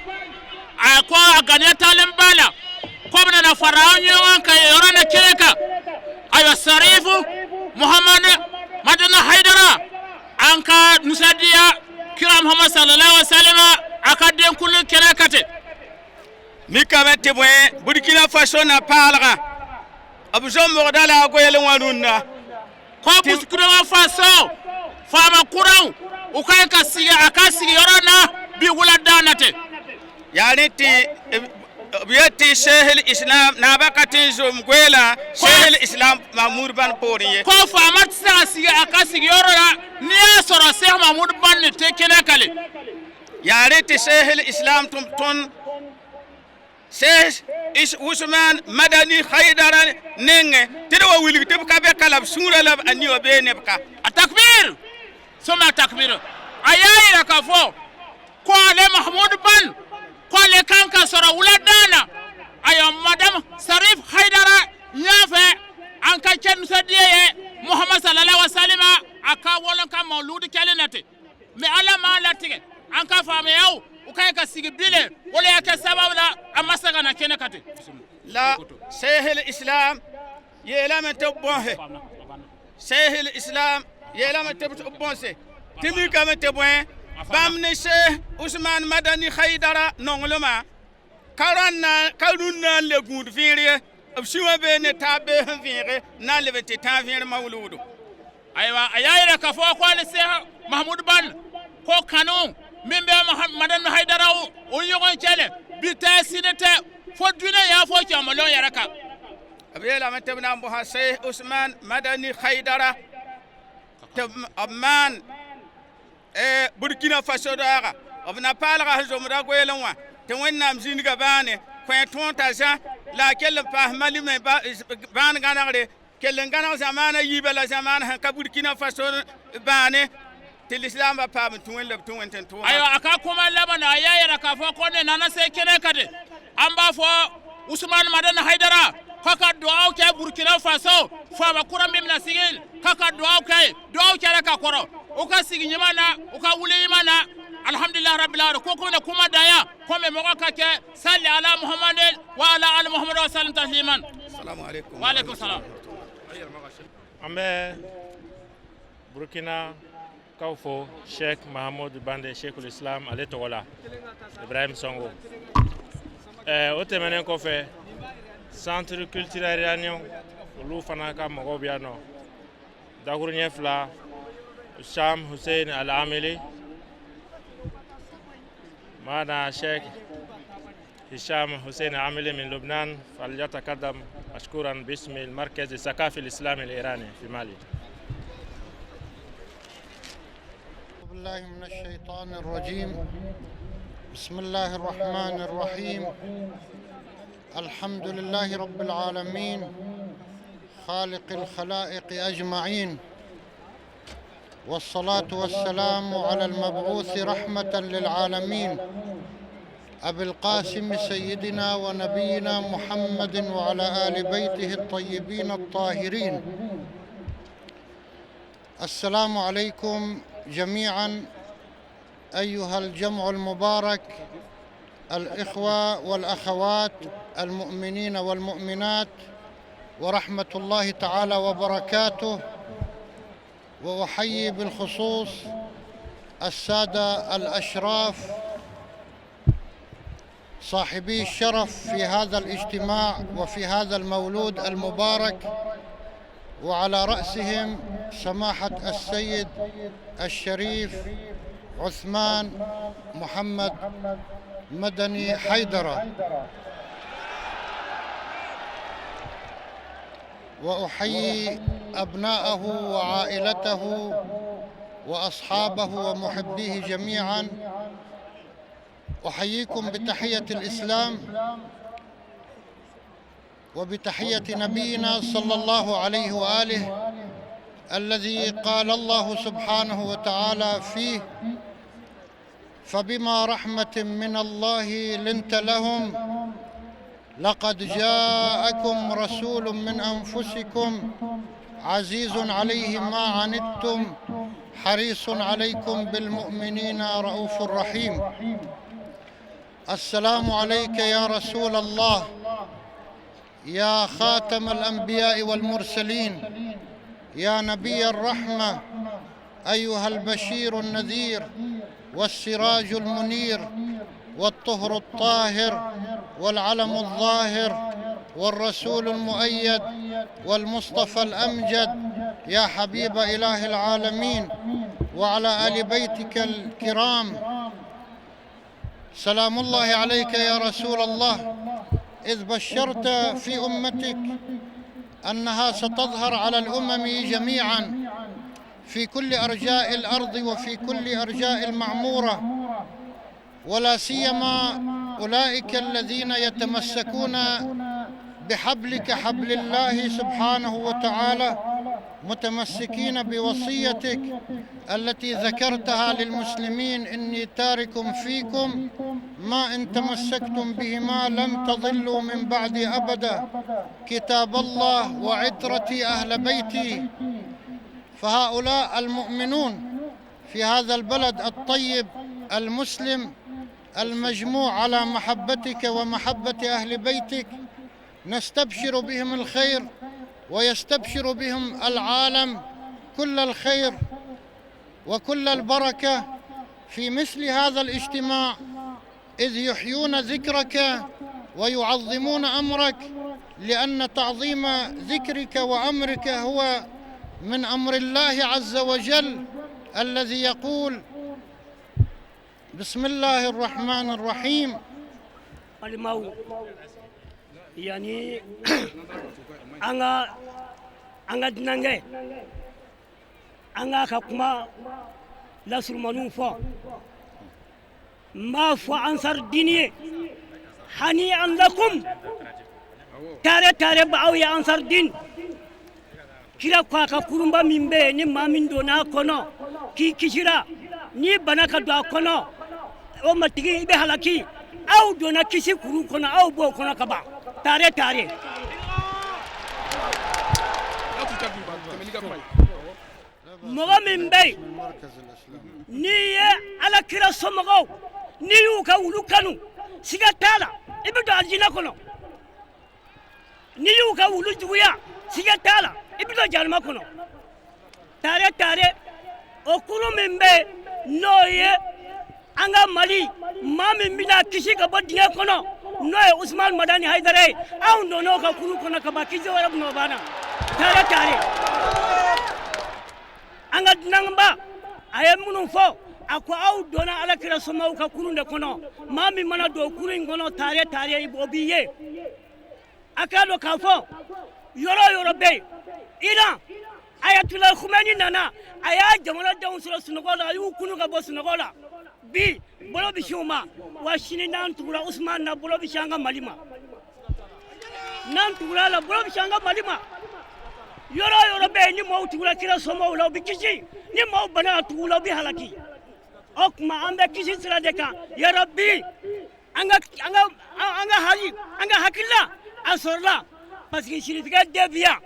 a ko a ganiya taalen b'a la ko bɛna na fara an ɲɔgɔn kan yɔrɔ na kelen kan. Ayiwa, Sarifu Muhamadu Madani Haidara, an ka nisɔndiya kira Muhammad sallallahu alaihi wa sallam a ka denkuli kɛnɛ kan ten. Mikame tɩ bõe Burkina Faso na paalgã b zom-bogda la a goɛl wã rũnnã. Ko Burkina Faso faama kuraw u ka ɲi ka sigi a ka sigiyɔrɔ na bi wulada na ten. Yaa rẽ tɩ b yet tɩ Sehel Islam naabã ka tɩ n zom goeelã Sehel Islam Mahmud Ban poorẽ ye. Ko faama tɛ se ka sigi a ka sigiyɔrɔ la n'i y'a sɔrɔ Sheikh Mahmud Ban de tɛ kɛnɛ kan le. Yaa rẽ tɩ Sehel Islam tʋm tõnd Sheikh Usman Madani Haidara nengẽ tɩ d wa wilg tɩ b ka be ka la b sũurã la a ni wã bee neb ka. A takbir soma takbir. A y'a yira k'a fɔ ko ale Mahmud Ban ko ale kan ka sɔrɔ wulada na, ayiwa, madame Sarif Haidara ɲɛfɛ an ka cɛ nisɔndiya ye Muhammad sallallahu alaihi wa sallam a ka wɔlɔn ka mawludi kɛlen na ten. Mais Ala m'a latigɛ an ka faamuyaw u ka ɲi ka sigi bilen, o de y'a kɛ sababu la a ma se ka na kɛnɛ kan ten. La Sehel Islam yeelame tɩ b bõse, Sehel Islam yeelame tɩ b bõse tɩ mikame tɩ bõe bãmb ne Sheikh Usman Madani Haidara nonglmã ka rãnna ka rũnnã n le gũud vẽer ye, b sũwã bee ne taab bee sẽn vẽege na n leb n tɩ tãag vẽer mawluudo. Ayiwa, a y'a yira k'a fɔ ko ale Sheikh Mahmud Ban ko kanu min bɛ Madani Haidara o ɲɔgɔn cɛ lɛ bi tɛ sini tɛ fo diinɛ y'a fɔ cɛmalɔn yɛrɛ kan. B yeelame tɩ b na n bõsa Sheikh Usman Madani Haidara tɩ b maan Burkina Faso daaga b na paalga sẽn zomda goeelẽ wã tɩ Wẽnnaam zĩnga bãane kõ tõog t'a zã la a kell n paas Mali me bãan gãnegre kell n gãneg zamaana yiibã la zamaan sẽn ka Burkina Faso bãane tɩ lislaambã paam n tũ Wẽnd la b tũ Wẽnd tɩ n tʋʋma. Ayiwa, a ka kuma laban na a y'a yira k'a fɔ ko ne nana se kɛnɛ kan de, an b'a fɔ Usman Madani Haidara k'a ka duwawu kɛ Burkina Faso faama kura min bɛna sigi, k'a ka duwawu kɛ, duwawu kɛra ka kɔrɔ u ka sigi ɲuman na, u ka wuli ɲuman na. Alhamdulilah rabbil alamin. Ko ko ne kuma da yan komi mɔgɔ ka kɛ sali ala Muhammadin wa ala ali Muhammad wa salim tasliman. Salamu alaikum. Wa alaikum salam. An bɛ Burkina K'aw fo Sheikh Mahamudu Bande, Sheikhul Islam, ale tɔgɔ la, Ibrahim Songo. O tɛmɛnen kɔfɛ, Centre culturel iranien, olu fana ka mɔgɔw bɛ yan nɔ. Dakuruɲɛ fila, Sham Hussein Al Amili معنا شيخ هشام حسين عاملي من لبنان، فليتقدم مشكورا باسم المركز الثقافي الإسلامي الإيراني في مالي. بالله من الشيطان الرجيم. بسم الله الرحمن الرحيم. الحمد لله رب العالمين، خالق الخلائق أجمعين، والصلاة والسلام على المبعوث رحمة للعالمين أبي القاسم سيدنا ونبينا محمد وعلى آل بيته الطيبين الطاهرين. السلام عليكم جميعا أيها الجمع المبارك، الإخوة والأخوات، المؤمنين والمؤمنات، ورحمة الله تعالى وبركاته. وأحيي بالخصوص السادة الأشراف صاحبي الشرف في هذا الاجتماع وفي هذا المولود المبارك، وعلى رأسهم سماحة السيد الشريف عثمان محمد مدني حيدرة. وأحيي أبناءه وعائلته وأصحابه ومحبيه جميعا. أحييكم بتحية الإسلام وبتحية نبينا صلى الله عليه وآله الذي قال الله سبحانه وتعالى فيه: فبما رحمة من الله لنت لهم، لقد جاءكم رسول من أنفسكم عزيز عليه ما عنتم حريص عليكم بالمؤمنين رؤوف رحيم. السلام عليك يا رسول الله، يا خاتم الأنبياء والمرسلين، يا نبي الرحمة، أيها البشير النذير والسراج المنير والطهر الطاهر والعلم الظاهر والرسول المؤيد والمصطفى الأمجد، يا حبيب إله العالمين، وعلى آل بيتك الكرام. سلام الله عليك يا رسول الله، إذ بشرت في أمتك أنها ستظهر على الأمم جميعا في كل أرجاء الأرض وفي كل أرجاء المعمورة، ولا سيما أولئك الذين يتمسكون بحبلك حبل الله سبحانه وتعالى، متمسكين بوصيتك التي ذكرتها للمسلمين: إني تارك فيكم ما إن تمسكتم بهما لن تضلوا من بعدي أبدا، كتاب الله وعترتي أهل بيتي. فهؤلاء المؤمنون في هذا البلد الطيب المسلم المجموع على محبتك ومحبة أهل بيتك، نستبشر بهم الخير ويستبشر بهم العالم كل الخير وكل البركة في مثل هذا الاجتماع، إذ يحيون ذكرك ويعظمون أمرك، لأن تعظيم ذكرك وأمرك هو من أمر الله عز وجل الذي يقول: بسم الله الرحمن الرحيم. Yani an ka dunankɛ, an k'a ka kuma lasurumaniw fɔ. N b'a fɔ Ansar Dine ye: هنيئا لكم, tare tare ba aw ye Ansar Dine. Kira ko a ka kurunba min bɛ yen, ni maa min donna a kɔnɔ k'i kisira, n'i bana ka don a kɔnɔ, o matigi i bɛ halaki. Aw donna kisi kuru kɔnɔ, aw b'o kɔnɔ ka ban. Tare tare. Mɔgɔ min bɛ yen n'i ye Ala kira somɔgɔw, n'i y'u ka wulu kanu, siga t'a la i bɛ don alijinɛ kɔnɔ. N'i y'u ka wulu juguya, siga t'a la i bɛ don jahanama kɔnɔ. Tare tare. O kurun min bɛ yen, n'o ye an ka Mali maa min bɛna kisi ka bɔ dingɛ kɔnɔ, n'o ye Usumani Madani Hayidara ye, anw donna o ka kurun kɔnɔ ka ban, kisi wɛrɛ bɛna o banna tare tare. An ka dunanba a ye minnu fɔ, a ko aw donna Ala kira somaw ka kurun de kɔnɔ. Maa min mana don kurun in kɔnɔ tare tare, o b'i ye. A k'a dɔn k'a fɔ yɔrɔ o yɔrɔ bɛ yen, Iran Ayatollah Khomeini nana, a y'a jamanadenw sɔrɔ sunɔgɔ la, a y'u kunu ka bɔ sunɔgɔ la. Bi bolo bɛ sin u ma wa, sini n'an tugura Usumani na, bolo bɛ sin an ka Mali ma. N'an tugura a la, bolo bɛ sin an ka Mali ma. Yɔrɔ o yɔrɔ bɛ yen, ni maaw tugura kira somɔgɔw la, u bɛ kisi. Ni maaw banna ka tugu u la, u bɛ halaki. O tuma an bɛ kisi sira de kan. Yarabi, an ka hali an ka hakilila a sɔrɔla, parce que siritigɛ den bi yan,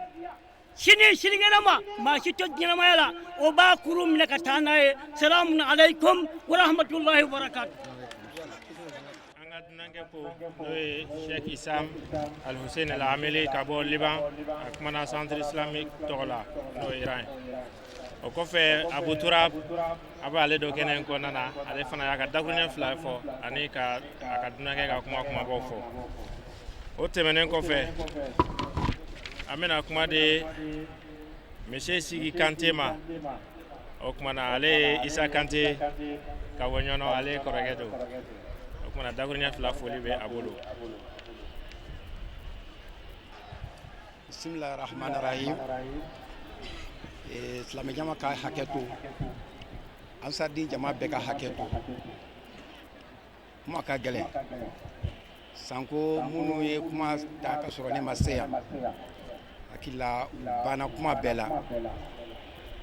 sini sinikɛnɛ ma, maa si tɛ ɲɛnamaya la, o b'a kuru minɛ ka taa n'a ye. Salamu aleykum wa rahmatulahi wa barakatu. An ka dunankɛ ko, n'o ye Sheikh Isam Al Hussein Al Amili ka bɔ Liban, a kumana Centre Islamique tɔgɔ la, n'o ye Iran ye. O kɔfɛ, Abu Turab, a b'ale dɔ kɛnɛ in kɔnɔna na, ale fana y'a ka dakuruɲɛ fila fɔ ani ka a ka dunankɛ ka kuma kumabaw fɔ. O tɛmɛnen kɔfɛ, an bɛna kuma di Monsieur Sigi Kante ma. O tuma na, ale ye Isa Kante ka bɔ Ɲɔnɔ, ale kɔrɔkɛ don. O tuma na, dakuruɲɛ fila foli bɛ a bolo. Bisimilahi rahmani rahim. Silamɛ jama ka hakɛ to, Ansariden jama bɛɛ ka hakɛ to. Kuma ka gɛlɛn sanko minnu ye kuma ta ka sɔrɔ ne ma se yan, hakili la u banna kuma bɛɛ la.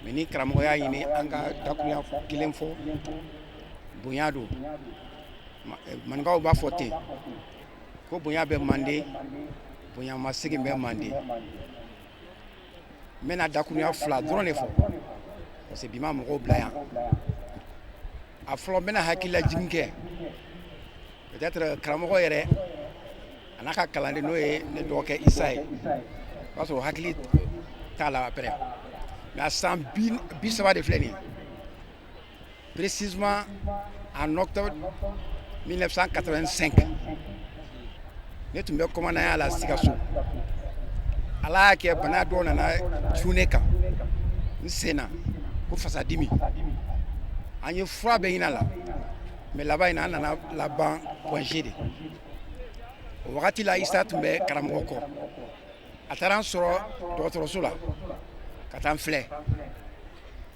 Mais ni karamɔgɔ y'a ɲini an ka dakurunya kelen fɔ, bonya don. Maninkaw b'a fɔ ten ko bonya bɛ manden, bonya ma segin bɛ manden. N bɛna dakurunya fila dɔrɔn de fɔ, parce que bi ma mɔgɔw bila yan. A fɔlɔ, n bɛna hakililajigin kɛ. Peut-être karamɔgɔ yɛrɛ a n'a ka kalanden, n'o ye ne dɔgɔkɛ Isa ye, o b'a sɔrɔ hakili t'a la après. Mais a san 30 de filɛ nin ye, précisément en octobre 1985, ne tun bɛ commandant la Sikaso. Ala y'a kɛ bana dɔw nana cun ne kan n sen na, ko fasadimi. An ye fura bɛɛ ɲini a la, mais laban in na, an nana laban Point G de. O wagati la, Isa tun bɛ karamɔgɔ kɔ. A taara n sɔrɔ dɔgɔtɔrɔso la ka taa n filɛ.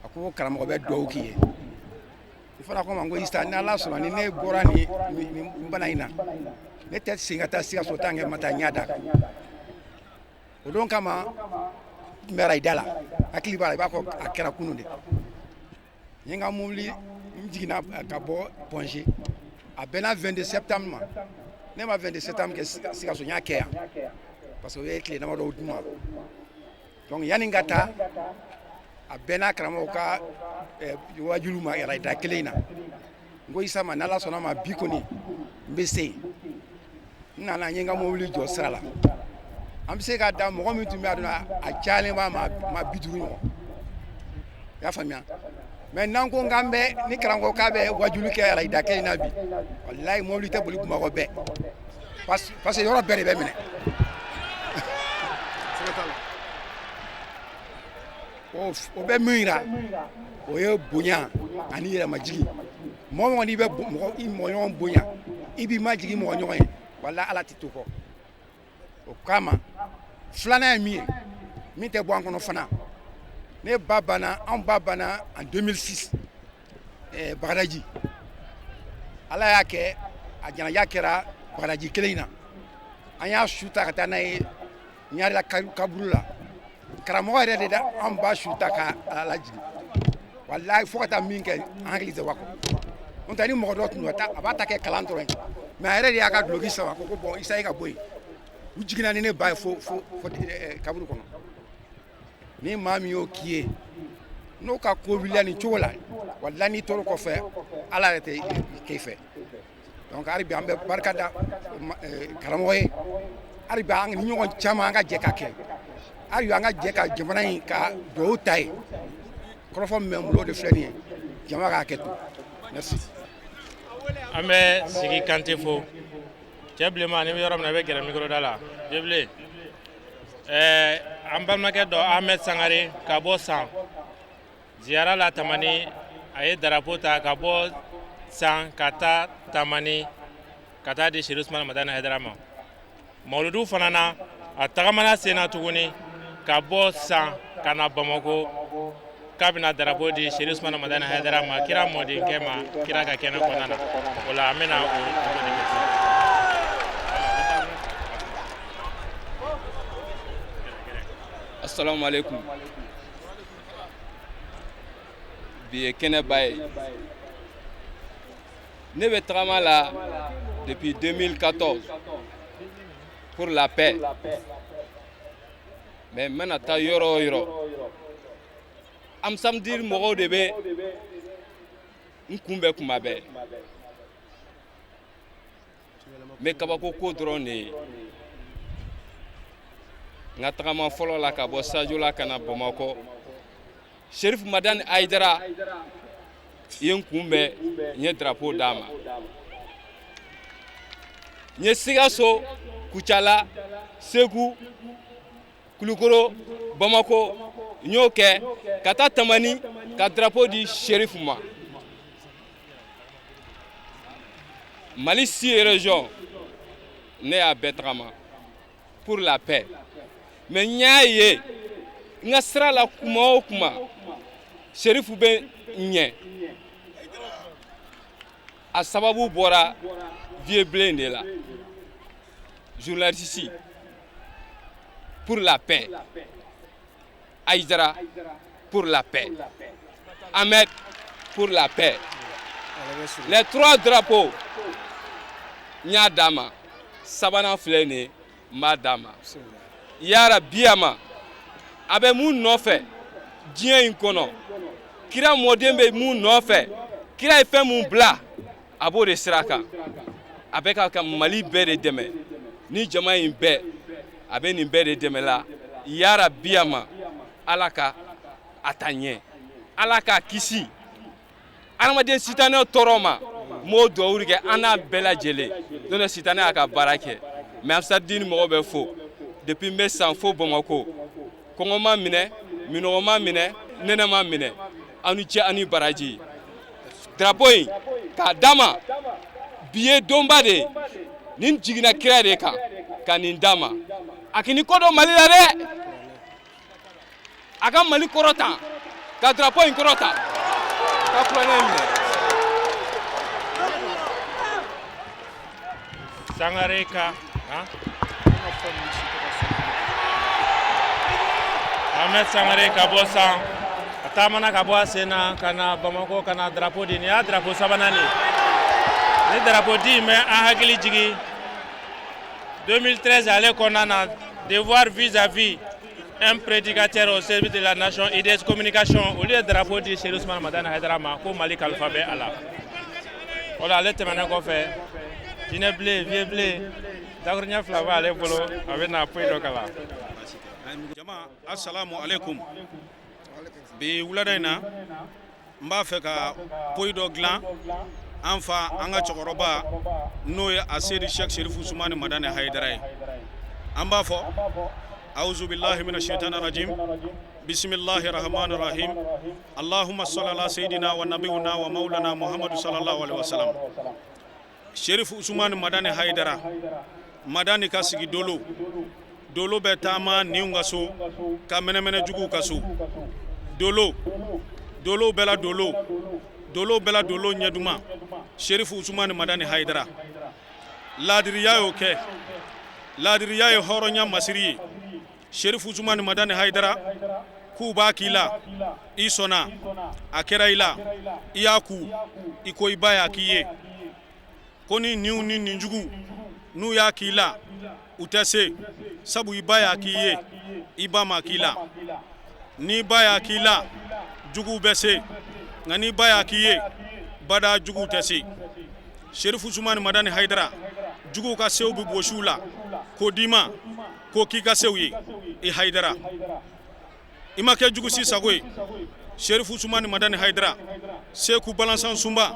A ko karamɔgɔ bɛ dugawu k'i ye. N fana ko ma ko Isa, ni Ala sɔnna, ni ne bɔra nin bana in na, ne tɛ segin ka taa Sikaso tant que ma taa ɲɛ da kan. O don kama, n tun bɛ arayida la, hakili b'a la, i b'a fɔ a kɛra kunun de. N ye n ka mobili, n jiginna ka bɔ Point G, a bɛnna 22 septembre ma. Ne ma 22 septembre kɛ Sikaso, n y'a kɛ yan, parce que o ye tile damadɔw d'u ma. Donc yanni n ka taa, a bɛnna karamɔgɔ ka wajulu ma arayida kelen in na. N ko Isa ma, n'Ala sɔnna ma, bi kɔni n bɛ se yen. N nana, n ye n ka mobili jɔ sira la. An bɛ se ka da mɔgɔ min tun bɛ a dɔn, a cayalen b'a ma 50 ɲɔgɔn, i y'a faamuya. Mais n'an ko k'an bɛ ni karamɔgɔ k'a bɛ wajulu kɛ arayida kelen in na bi, walayi mobili tɛ boli Bamakɔ bɛɛ, parce que yɔrɔ bɛɛ de bɛ minɛ. O bɛ min yira, o ye bonya ani yɛrɛmajigin. Mɔgɔ mɔgɔ n'i bɛ mɔgɔ i mɔgɔ ɲɔgɔn bonya, i b'i majigin mɔgɔ ɲɔgɔn ye, walayi Ala tɛ to kɔ. O kama, filanan ye min ye, min tɛ bɔ an kɔnɔ fana, ne ba banna, anw ba banna en 2006 Bagadaji. Ala y'a kɛ a janaja kɛra Bagadaji kelen in na. An y'a su ta ka taa n'a ye Ɲarela kaburu la. Karamɔgɔ yɛrɛ de da an ba su ta ka a lajigin. Walayi, fo ka taa min kɛ, an hakili tɛ wa kɔ. N'o tɛ, ni mɔgɔ dɔ tun don, a b'a ta kɛ kalan dɔrɔn ye. Mais a yɛrɛ de y'a ka duloki sama ko bon, Isa ye ka bɔ yen. U jiginna ni ne ba ye fo kaburu kɔnɔ. Ni maa min y'o k'i ye, n'o ka ko wulila nin cogo la, walayi n'i tor'o kɔfɛ, Ala yɛrɛ tɛ k'e fɛ. Donc hali bi an bɛ barika da karamɔgɔ ye. Hali bi an ni ɲɔgɔn caman, an ka jɛ ka kɛ. Hali bi an ka jɛ ka jamana in ka dugawu ta ye. Kɔrɔfɔ min bɛ n bolo, o de filɛ nin ye. Jama k'a kɛ to, merci. An bɛ Sigi Kante fo. Cɛ bilenman, ni bɛ yɔrɔ min na, i bɛ gɛrɛ micro da la. Jebile, an balimakɛ dɔ, Ahmed Sangare, ka bɔ San ziyara la Tamani, a ye darapo ta ka bɔ San ka taa Tamani ka taa di Serifu Usumani Madani Hayidara ma. Mawuludu fana na, a tagamana sen na tuguni ka bɔ San ka na Bamako k'a bɛna darapo di Serifu Usumani Madani Hayidara ma, kira mɔdenkɛ ma, kira ka kɛnɛ kɔnɔna na. O la, an bɛna o de kɛ sisan. Assalamu alaikum. Bi ye kɛnɛba ye. Ne bɛ tagama la depuis 2014 pour la paix. Mais n mana taa yɔrɔ o yɔrɔ, Ansar Dine mɔgɔw de bɛ n kunbɛn kuma bɛɛ. N bɛ kabako ko dɔrɔn de ye. N ka tagama fɔlɔ la ka bɔ Sajola ka na Bamakɔ, Sherif Madani Hayidara ye n kunbɛn, n ye drapeau d'a ma. N ye Sikaso, Kucala, Segu, Kulukoro, Bamako, n y'o kɛ ka taa Tamani ka drapeau di Sherif ma. Mali six régions, ne y'a bɛɛ tagama pour la paix. Mais n y'a ye n ka sira la, kuma o kuma, Serifu bɛ ɲɛ. A sababu bɔra Vieux Bilen de la, journaliste pour la paix, Aïdara pour la paix, Ahmed pour la paix. Les trois drapeaux, n y'a d'a ma. Sabanan filɛ nin ye, n b'a d'a ma. Yarabi a ma, a bɛ mun nɔfɛ diɲɛ in kɔnɔ? Kira mɔden bɛ mun nɔfɛ? Kira ye fɛn mun bila, a b'o de sira kan. A bɛ ka Mali bɛɛ de dɛmɛ ni jama in bɛɛ, a bɛ nin bɛɛ de dɛmɛ la. Yarabi a ma, Ala ka a ta ɲɛ, Ala k'a kisi adamaden sitanɛ tɔɔrɔ ma. N b'o dugawu kɛ an n'a bɛɛ lajɛlen. N'o tɛ, sitanɛ y'a ka baara kɛ. Mais Ansar Dine mɔgɔ bɛ fo. Depuis n bɛ San fo Bamakɔ, kɔngɔ ma minɛ, minɔgɔ ma minɛ, nɛnɛ ma minɛ. Aw ni ce, aw ni baraji. Drapeau in k'a d'a ma, bi ye donba de ye. Nin jiginna kira de kan ka nin d'a ma. A k'i ni ko dɔ Mali la dɛ, a ka Mali kɔrɔta, ka drapeau in kɔrɔta, ka kuranɛ in minɛ. Sangare ka han Ahmed Sangare ka bɔ San, a taamana ka bɔ a sen na ka na Bamakɔ ka na drapeau di. Nin y'a drapeau sabanan de ye. Ni drapeau di in bɛ an hakili jigin 2013 ale kɔnɔna na, devoir vis-à-vis un prédicateur au service de la nation, IDS communication, olu ye drapeau di Serifu Usumani Madani Hayidara ma ko Mali kalifa bɛ a la. O la, ale tɛmɛnen kɔfɛ, Jinɛ Bilen, Vieux Bilen, dakuruɲɛ 2 b'ale bolo, a bɛ na poyi dɔ kalan. Jama, assalamu alaikum. Bi wulada in na, n b'a fɛ ka poyi dɔ dilan an fa, an ka cɛkɔrɔba, n'o ye Asedi Sheikh Serifu Usumani Madani Hayidara ye. An b'a fɔ: auzu billahi mina shaitani rajim, bisimillahi rahmani rahim, allahumma salli ala sayyidina wa nabiyuna wa maulana Muhammadu sallallahu alaihi wasallam. Serifu Usumani Madani Hayidara, Madani ka sigi dolo dolo bɛ taama niw ka so ka mɛnɛmɛnɛ juguw ka so. Dolo dolo bɛɛ la, dolo dolo bɛɛ la, dolo ɲɛ duman, Serifu Usumani Madani Hayidara. Laadiriya y'o kɛ, laadiriya ye hɔrɔnya masiri ye. Serifu Usumani Madani Hayidara, k'u b'a k'i la, i sɔnna, a kɛra i la, i y'a ku i ko i ba y'a k'i ye. Ko ni niw ni ninjugu n'u y'a k'i la, u tɛ se, sabu i ba y'a k'i ye, i ba ma k'i la. N'i ba y'a k'i la, juguw bɛ se, nka n'i ba y'a k'i ye, bada juguw tɛ se. Serifu Usumani Madani Hayidara, juguw ka sew bɛ gosiw la k'o d'i ma ko k'i ka sew ye. I Hayidara, i ma kɛ jugu si sago ye. Serifu Usumani Madani Hayidara Seku Balansan Sunba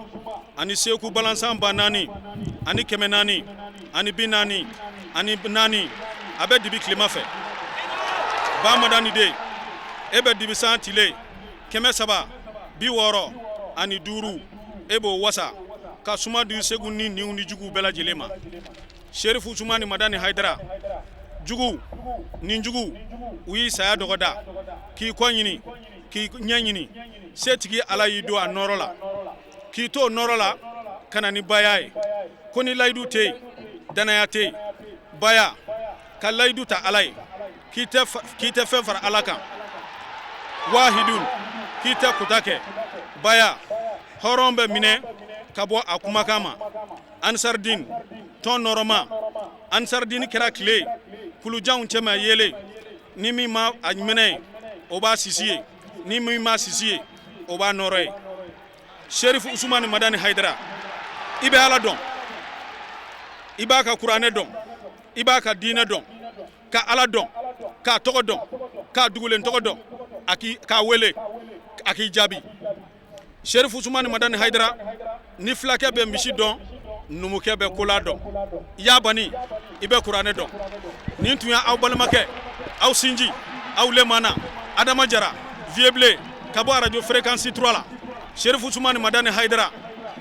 ani Seku Balansan 4444 a bɛ dibi tilema fɛ. Ba Madani den, e bɛ dibisan tile 365, e b'o wasa ka suma di Segu ni niw ni juguw bɛɛ lajɛlen ma. Serifu Usumani Madani Hayidara, juguw ni juguw u y'i saya dɔgɔda k'i kɔ ɲini k'i ɲɛ ɲini, setigi Ala y'i don a nɔɔrɔ la k'i to o nɔɔrɔ la ka na ni baya ye. Ko ni layidu tɛ yen, danaya tɛ yen. Baya ka layidu ta Ala ye k'i tɛ fɛn fara Ala kan, wahidun k'i tɛ kuta kɛ. Baya hɔrɔn bɛ minɛ ka bɔ a kumakan ma. Ansardin tɔn nɔrɔma, Ansardin kɛra tile ye kulujanw cɛma yeelen. Ni min ma a minɛ ye, o b'a sisi ye, ni min ma sisi ye, o b'a nɔrɔ ye. Serifu Usumani Madani Hayidara, i bɛ Ala dɔn, i b'a ka kuranɛ dɔn, i b'a ka diinɛ dɔn, ka Ala dɔn, k'a tɔgɔ dɔn, k'a dugulen tɔgɔ dɔn, a k'i k'a wele a k'i jaabi. Serifu Usumani Madani Hayidara, ni fulakɛ bɛ misi dɔn, numukɛ bɛ kola dɔn. Ya bani, i bɛ kuranɛ dɔn. Nin tun y'aw balimakɛ, aw sinji, aw lemana Adama Jara Vieux ka bɔ arajo fréquence 3 la. Serifu Usumani Madani Hayidara,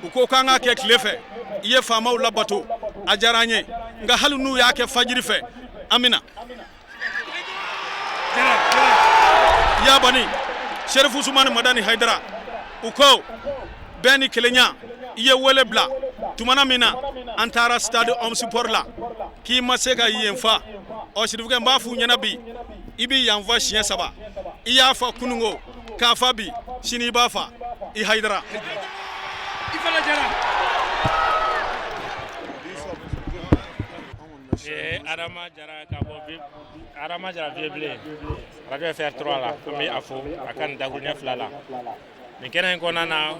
u ko k'an k'a kɛ tile fɛ, i ye faamaw labato, a diyara an ye, nka hali n'u y'a kɛ fajiri fɛ, an bɛ na. Ya bani, Serifu Usumani Madani Hayidara, u ko bɛn ni kelenya, i ye wele bila tumana min na an taara stade Omnisport la k'i ma se ka yen fa. Ɔ sirifukɛ, n b'a f'u ɲɛna bi, i bɛ yan fa siɲɛ saba. I y'a fa kununko, k'a fa bi, sini i b'a fa i Hayidara. I fana jara. Ee Adama Jara ka bɔ Adama Jara Vieux Bilen radio FR3 la, an bɛ a fo a ka nin dakuruɲɛ fila la. Nin kɛnɛ in kɔnɔna na,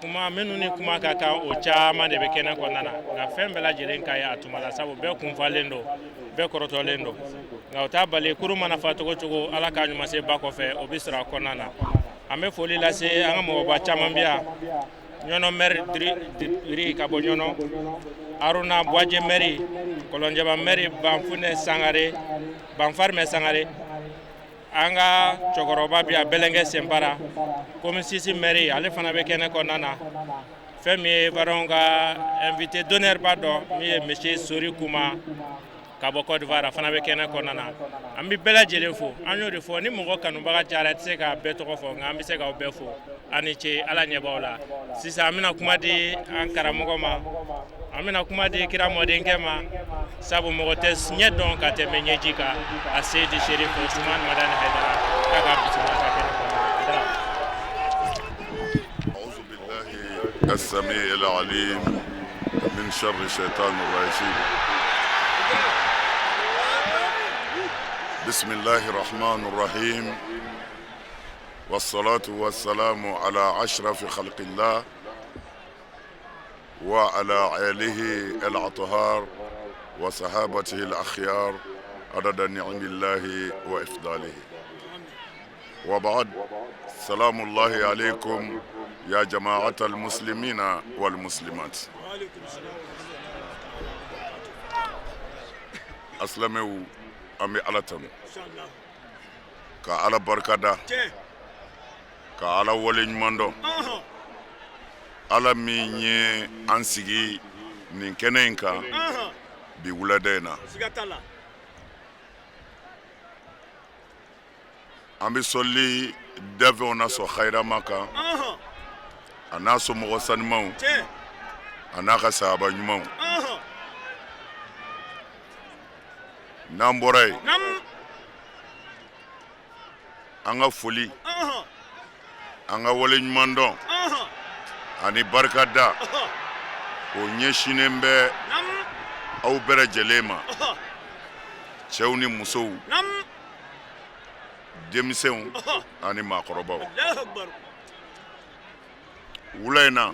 kuma minnu ni kuma ka kan, o caman de bɛ kɛnɛ kɔnɔna na, nka fɛn bɛɛ lajɛlen ka ɲi a tuma la, sabu bɛɛ kunfalen don, bɛɛ kɔrɔtɔlen don, nka o t'a bali kurun mana fa cogo cogo, Ala k'a ɲuman se ba kɔfɛ, o bɛ sɔrɔ a kɔnɔna na. An bɛ foli lase an ka mɔgɔba caman bɛ yan. Ɲɔnɔ maire Diri ka bɔ Ɲɔnɔ, Aruna Buwaje maire, Kɔlɔnjɛba maire Banfunɛ Sangare, Banfarimɛ Sangare, an ka cɛkɔrɔba bi yan Bɛlɛnkɛ Senpara, commune six maire, ale fana bɛ kɛnɛ kɔnɔna na. Fɛn min ye baronw ka invité d'honneur ba dɔ min ye monsieur Sori Kuma ka bɔ Côte d'Ivoire, a fana bɛ kɛnɛ kɔnɔna na. An bɛ bɛɛ lajɛlen fo. An y'o de fɔ, ni mɔgɔ kanubaga cayara, i tɛ se k'a bɛɛ tɔgɔ fɔ, nka an bɛ se k'aw bɛɛ fo. A ni ce, Ala ɲɛ b'aw la. Sisan an bɛna kuma di an karamɔgɔ ma, an bɛna kuma di kira mɔdenkɛ ma, sabu mɔgɔ tɛ ɲɛ dɔn ka tɛmɛ ɲɛji kan. A Seyidi Sherif Usumani Madani Hayidara k'a ka bisimila ka kɛnɛ kɔnɔna na. السميع العليم من شر الشيطان الرجيم. بسم الله الرحمن الرحيم، والصلاة والسلام على أشرف خلق الله وعلى آله الأطهار وصحابته الأخيار عدد نعم الله وإفضاله، وبعد، سلام الله عليكم يا جماعة المسلمين والمسلمات. Asilamɛw, an bɛ Ala tanu ka Ala barikada ka Ala waleɲuman dɔn, Ala min ye an sigi nin kɛnɛ in kan bi wulada in na. An bɛ sɔli dafɛnw na sɔn hayirama kan, a n'a somɔgɔ sanumanw, a n'a ka sahaba ɲumanw. N'an bɔra yen, an ka foli, an ka waleɲuman dɔn ani barikada, o ɲɛsinnen bɛ aw bɛɛ lajɛlen ma, cɛw ni musow, denmisɛnw ani maakɔrɔbaw. Wula in na,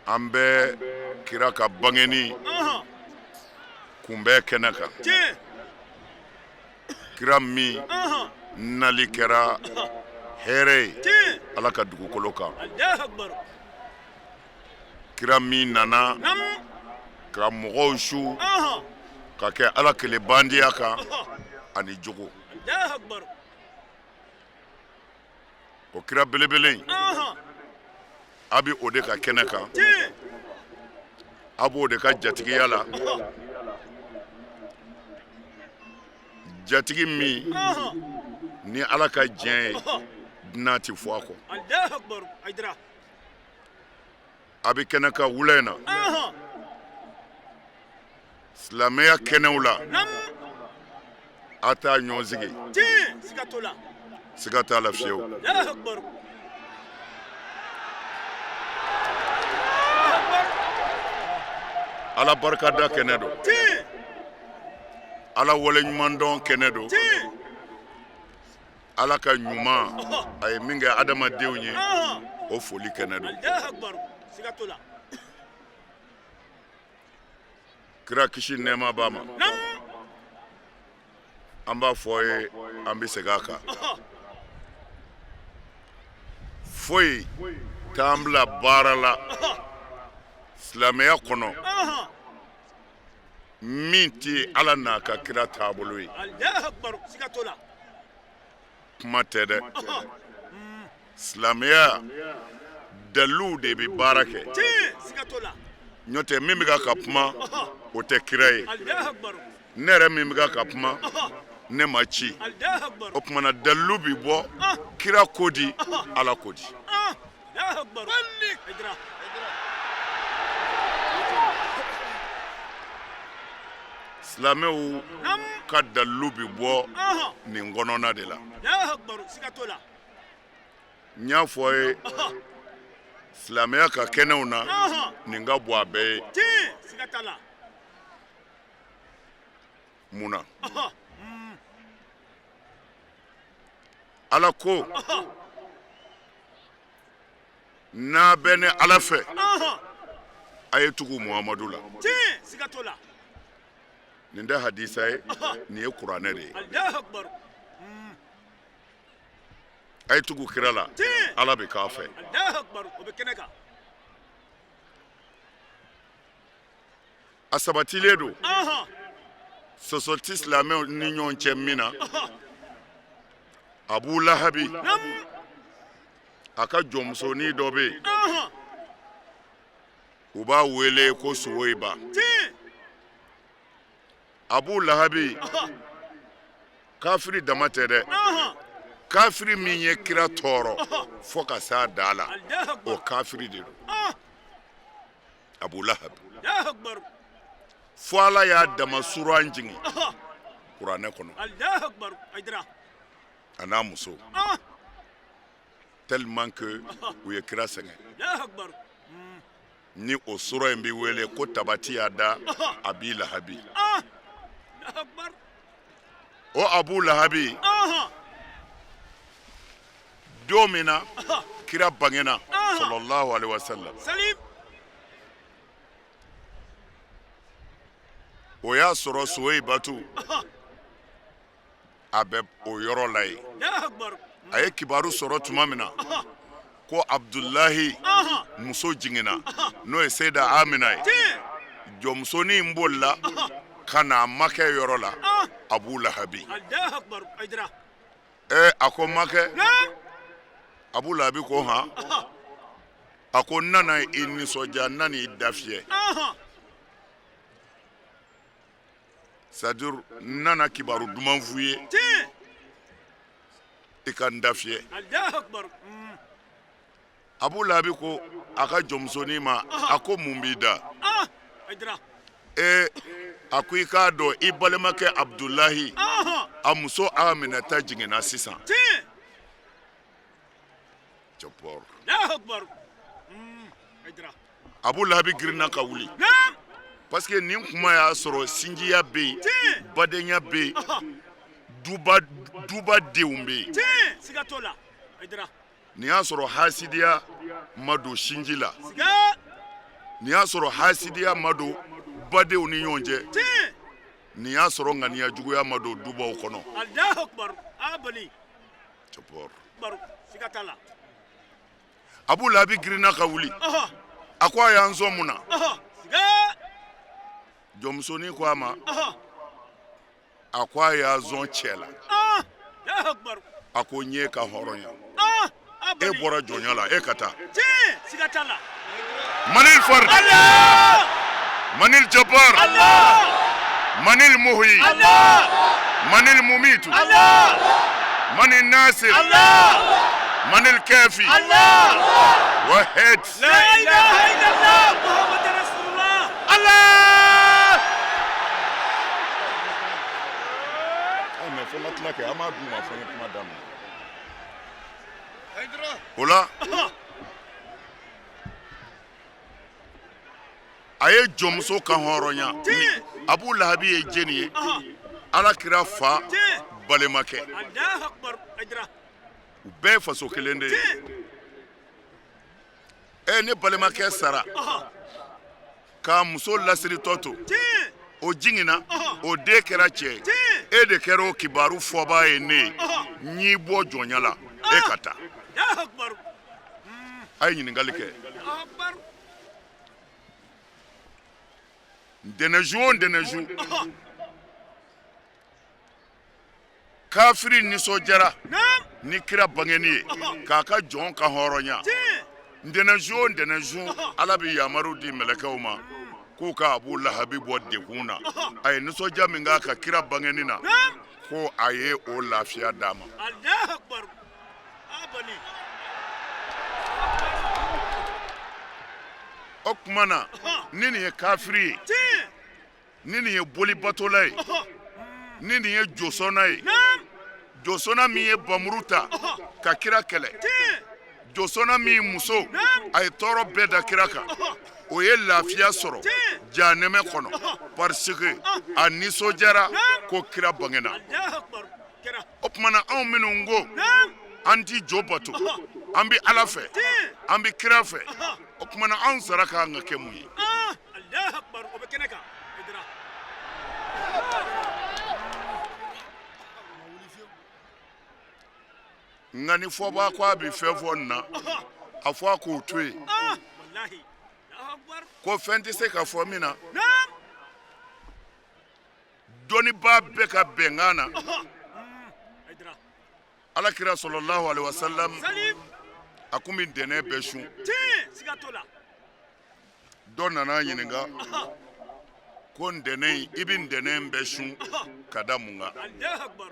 an bɛ kira ka bangeni kunbɛn kɛnɛ kan, kira min Nali kɛra hɛrɛ ye Ala ka dugukolo kan. Kira min nana ka mɔgɔw su ka kɛ Ala kelen bandiya kan ani jogo. O kira belebele in, a bɛ o de ka kɛnɛ kan, a b'o de ka jatigiya la, jatigi min ni Ala ka diɲɛ ye dunan tɛ fɔ a kɔ. A bɛ kɛnɛ kan wula in na, silamɛya kɛnɛw la, a t'a ɲɔgɔn sigi, siga t'a la fiyewu. Ala barikada kɛnɛ don, Ala waleɲumandɔn kɛnɛ don, Ala ka ɲuman a ye min kɛ adamadenw ye, o foli kɛnɛ don. Kira kisi nɛɛma b'a ma, an b'a fɔ ye, an bɛ segin a kan, foyi t'an bila baara la silamɛya kɔnɔ min tɛ Ala n'a ka kira taabolo ye. Kuma tɛ dɛ, silamɛya daliluw de bɛ baara kɛ, n'o tɛ min bɛ ka kuma o tɛ kira ye. Ne yɛrɛ min bɛ ka kuma, ne ma ci. O tuma na dalilu bɛ bɔ kira ko di, Ala ko di. Silamɛw ka dalilu bɛ bɔ nin kɔnɔna de la. N y'a fɔ ye, silamɛya ka kɛnɛw na, nin ka bon a bɛɛ ye. Mun na Ala ko n'a bɛ ne Ala fɛ, a ye tugu Muhamadu la. Nin tɛ hadisa ye, nin ye kuranɛ de ye. A ye tugu kira la, Ala bɛ k'a fɛ. A sabatilen don, sɔsɔ tɛ silamɛw ni ɲɔgɔn cɛ min na, Abu Lahabi a ka jɔnmusonin dɔ bɛ yen, u b'a wele ko Suwoyiba. Abu Lahabi kafiri dama tɛ dɛ, kafiri min ye kira tɔɔrɔ fo ka s'a dan la, o kafiri de don, Abu Lahabi. Fo Ala y'a dama suran jigin kuranɛ kɔnɔ, a n'a muso, tellement que u ye kira sɛgɛn. Ni o sura in bɛ wele ko tabati yada abi lahabi. O Abu Lahabi, don min na kira bangena sallallahu alaihi wasallam, o y'a sɔrɔ Suweyibatu a bɛ o yɔrɔ la yen. A ye kibaru sɔrɔ tuma min na ko Abudulahi muso jiginna, n'o ye Seyida Amina ye, jɔnmusonin in bolila ka na a makɛ yɔrɔ la, Abu Lahabi. Ɛ, a ko makɛ. Abu Lahabi ko han. A ko n nana i nisɔndiya, n nana i dafiyɛ, c'est à dire n nana kibaru duman f'u ye, i ka n dafiyɛ. Abu Lahabi ko a ka jɔnmusonin ma, a ko mun b'i da? Ee, a ko i k'a dɔn i balimakɛ Abudulahi a muso Aminata jiginna sisan. Abu Lahabi girinna ka wuli parce que nin kuma y'a sɔrɔ sinjiya bɛ yen, badenya bɛ yen, duba denw bɛ yen. Nin y'a sɔrɔ hasidiya ma don sinji la, nin y'a sɔrɔ hasidiya ma don badenw ni ɲɔgɔn cɛ, nin y'a sɔrɔ ŋaniya juguya ma don dubaw kɔnɔ. Jabbar. Baro siga t'a la. Abu Lahabi girinna ka wuli. A ko a y'an sɔn mun na? Siga. Jɔnmusonin ko a ma, a ko a y'a zɔn cɛ la. Allahu akbar. A ko n y'e ka hɔrɔnya. E bɔra jɔnya la, e ka taa. Tiɲɛ, siga t'a la. Manil fard. Allah. Manil jabbar. Allah. Manil muhyi. Allah. Manil mumitu. Allah. Manil nasir. Allah. Manil kafi. Allah. Wahid. La ilaha illallah Muhammad Rasulullah. Allah. Ah, mais fo n ka tila kɛ, an b'a d'u ma fo n ye kuma daminɛ. O la, a ye jɔnmuso kan hɔrɔnya. Abu Lahabi ye jɛni ye? Ala kira fa balimakɛ. Allahu akbar. Haidara. U bɛɛ ye faso kelen de ye. Ɛ, ne balimakɛ sara k'a muso lasiritɔ to, o jiginna, o den kɛra cɛ ye, e de kɛra o kibaru fɔbaa ye. Ne ye n y'i bɔ jɔnya la, e ka taa. Allahu akbar. A ye ɲininkali kɛ. Allahu akbar. Ntɛnɛnsun o ntɛnɛnsun, kafiri nisɔndiyara ni kira bangeni ye k'a ka jɔn ka hɔrɔnya. Ntɛnɛnsun o ntɛnɛnsun, Ala bɛ yamaru di mɛlɛkɛw ma k'u ka Abu Lahabi bɔ degun na. A ye nisɔndiya min k'a ka kira bangeni na, ko a ye o lafiya d'a ma. Allahu akbar. Abani. O tuma na, ni nin ye kafiri ye, ni nin ye bolibatola ye, ni nin ye josɔnna ye, josɔnna min ye bamuru ta ka kira kɛlɛ, josɔnna min muso a ye tɔɔrɔ bɛɛ da kira kan, o ye lafiya sɔrɔ janɛmɛ kɔnɔ parce que a nisɔndiyara ko kira bangena. O tuma na, anw minnu ko an ti jo bato, an bɛ Ala fɛ, an bɛ kira fɛ, o tuma na, anw sara ka kan ka kɛ mun ye? Allahu akbar. O bɛ kɛnɛ kan. Haidara. Nka ni fɔbaa ko a bɛ fɛn fɔ nin na, a fɔ a k'o to yen. Wallahi. Allahu akbar. Ko fɛn tɛ se ka fɔ min na, dɔnnibaa bɛɛ ka bɛnkan na, Ala kira sɔlɔlahu alaihi wasallam Salim. a kun bɛ ntɛnɛn bɛɛ sun. Tiɲɛ, siga t'o la. Dɔ nana ɲininka ko ntɛnɛn, i bɛ ntɛnɛn bɛɛ sun ka da mun kan? Allahu akbar.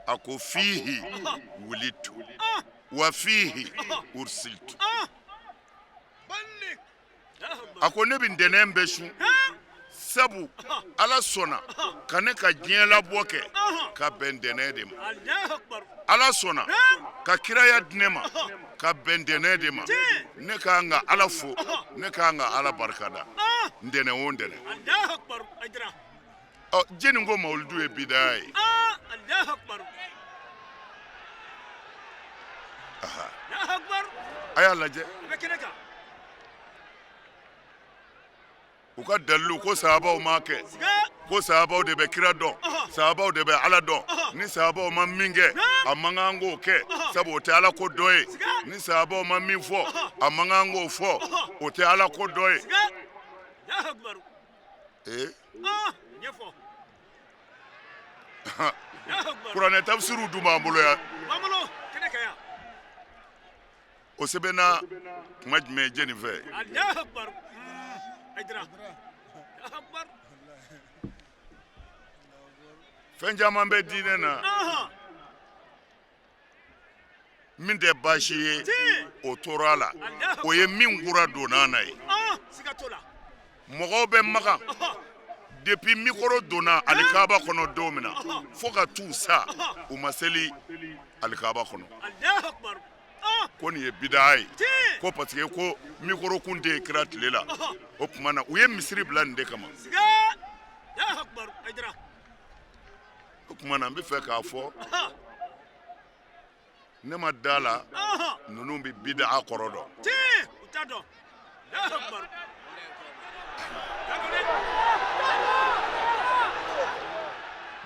A ko fihi wulitu wa fihi ursiltu. A ko ne bɛ ntɛnɛn bɛɛ sun sabu Ala sɔnna ka ne ka diɲɛ labɔ kɛ ka bɛn ntɛnɛn de ma. Allahu akbar. Ala sɔnna ka kiraya di ne ma ka bɛn ntɛnɛn de ma. Ne ka kan ka Ala fo, ne ka kan ka Ala barikada ntɛnɛn o ntɛnɛn. Allahu akbar. Haidara. Ɔ, jɛni ko mawuludu ye bidaya ye? Allahu akbar. Allahu akbar. A y'a lajɛ. O bɛ kɛnɛ kan. U ka dalilu ko sahabaw m'a kɛ, ko sahabaw de bɛ kira dɔn, sahabaw de bɛ Ala dɔn. Ni sahabaw ma min kɛ, a man kan k'o kɛ, sabu o tɛ Ala ko dɔ ye. Ni sahabaw ma min fɔ, a man kan k'o fɔ, o tɛ Ala ko dɔ ye. Allahu akbar. Ee, Ɲɛfɔ. Allahu akbar. Kuranɛ tafsiriw dun b'an bolo yan. B'an bolo kɛnɛ kan yan. O sɛbɛnna kuma jumɛn jɛni fɛ? Allahu akbar. Haidara. Allahu akbar. Fɛn caman bɛ diinɛ na min tɛ baasi ye, o tora a la, o ye min kura donna n'a ye. Siga t'o la. Mɔgɔw bɛ Makan depuis micro donna alikaba kɔnɔ don min na, fo ka t'u sa, u ma seli alikaba kɔnɔ. Allahu akbar. Ko nin ye bidaa ye, ko parce que ko micro kun tɛ yen kira tile la. O tuma na, u ye misiri bila nin de kama. Siga. Allahu akbar. Haidara. O tuma na, n bɛ fɛ k'a fɔ, ne ma da la ninnu bɛ bidaa kɔrɔ dɔn. Tiɲɛ, u t'a dɔn. Allahu akbar.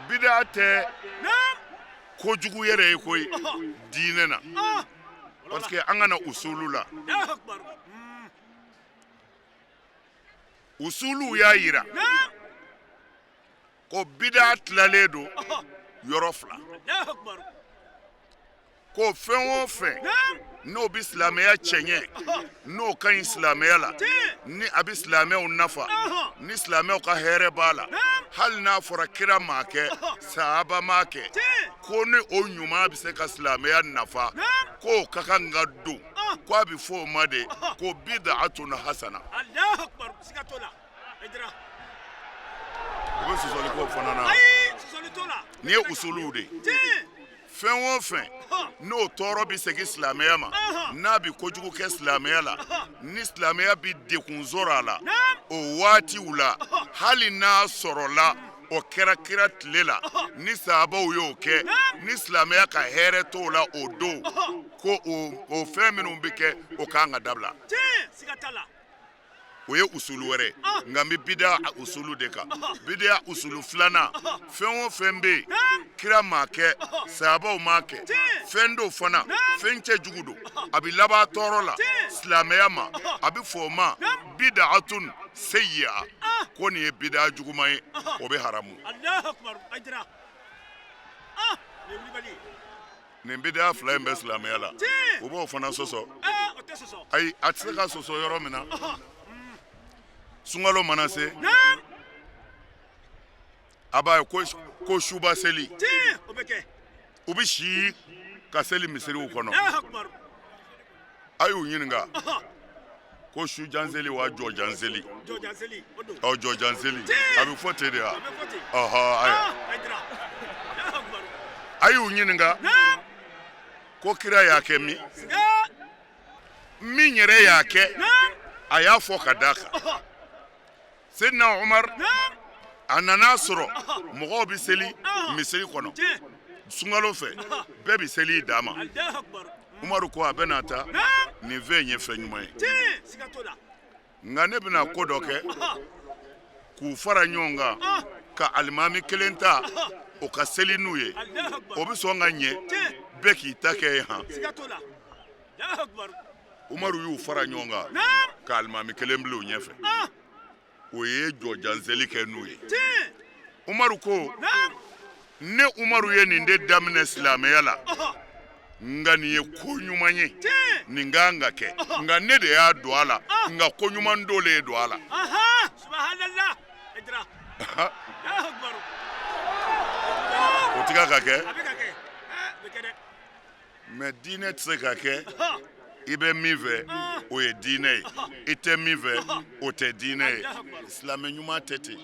Bidaa tɛ. Naam. Kojugu yɛrɛ ye koyi diinɛ na, parce que an ka na usulu la. Usuluw y'a yira ko bida tilalen don yɔrɔ fila, ko fɛn o fɛn n'o bɛ silamɛya cɛɲɛ, n'o ka ɲi silamɛya la, ni a bɛ silamɛw nafa, ni silamɛw ka hɛrɛ b'a la, hali n'a fɔra kira m'a kɛ, sahaba m'a kɛ, ko ni o ɲuman bɛ se ka silamɛya nafa, k'o ka kan ka don, ko a bɛ fɔ o ma de ko bid'atun hasana. U bɛ sɔsɔli k'o fana na. Nin ye usuluw de ye. Fɛn o fɛn n'o tɔɔrɔ bɛ segin silamɛya ma, n'a bɛ kojugu kɛ silamɛya la, ni silamɛya bɛ degun sɔrɔ a la o waatiw la, hali n'a sɔrɔla o kɛra kira tile la, ni sahabaw y'o kɛ, ni silamɛya ka hɛrɛ t'o la o don, ko o fɛn minnu bɛ kɛ, o kan ka dabila. O ye usulu wɛrɛ, nka n bɛ bida usulu de kan. Bida usulu filanan, fɛn o fɛn bɛ yen, kira m'a kɛ, sahabaw m'a kɛ, fɛn dɔ fana, fɛn cɛjugu don, a bɛ laban tɔɔrɔ la silamɛya ma, a bɛ fɔ o ma bid'atun sayyi'a, ko nin ye bida juguman ye, o bɛ haramu. Nin bida fila in bɛ silamɛya la, u b'o fana sɔsɔ. Ayi, a tɛ se ka sɔsɔ yɔrɔ min na, sunkalo mana se, a b'a ye ko suba seli, u bɛ si ka seli misiriw kɔnɔ. A y'u ɲininka ko sujan seli wa jɔjan seli? Ɔ, jɔjan seli, a bɛ fɔ ten de wa? Ɔhɔ, ayiwa, a y'u ɲininka ko kira y'a kɛ min? Min yɛrɛ y'a kɛ, a y'a fɔ ka d'a kan. Seydina Umar, a nana sɔrɔ mɔgɔw bɛ seli misiri kɔnɔ sunkalo fɛ, bɛɛ bɛ seli d'a ma. Umaru ko a bɛna ta nin fɛn in ye fɛn ɲuman ye, nka ne bɛna ko dɔ kɛ k'u fara ɲɔgɔn kan ka alimami kelen ta, o ka seli n'u ye, o bɛ sɔn ka ɲɛ, bɛɛ k'i ta kɛ ye han. Umaru y'u fara ɲɔgɔn kan ka alimami kelen bila u ɲɛfɛ, o ye jɔjanseli kɛ n'u ye. Umaru ko ne Umaru ye nin de daminɛ silamɛya la, nka nin ye ko ɲuman ye, nin ka kan ka kɛ, nka ne de y'a don a la, nka ko ɲuman dɔ le ye don a la. O tɛ ka kɛ. Mais diinɛ tɛ se ka kɛ i bɛ min fɛ o ye diinɛ ye, i tɛ min fɛ o tɛ diinɛ ye. Silamɛ ɲuman tɛ ten.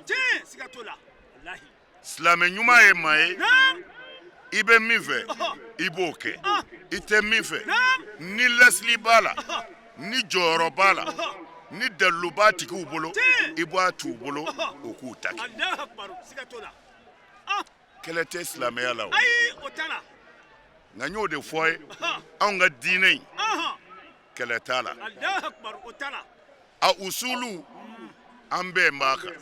Silamɛ ɲuman ye maa ye, i bɛ min fɛ i b'o kɛ, i tɛ min fɛ, ni lasili b'a la, ni jɔyɔrɔ b'a la, ni dalilu b'a tigiw bolo, i b'a t'u bolo u k'u ta kɛ. Kɛlɛ tɛ silamɛya la o. Nka n y'o de fɔ a ye, anw ka diinɛ in, kɛlɛ t'a la. A usulu an bɛɛ b'a kan,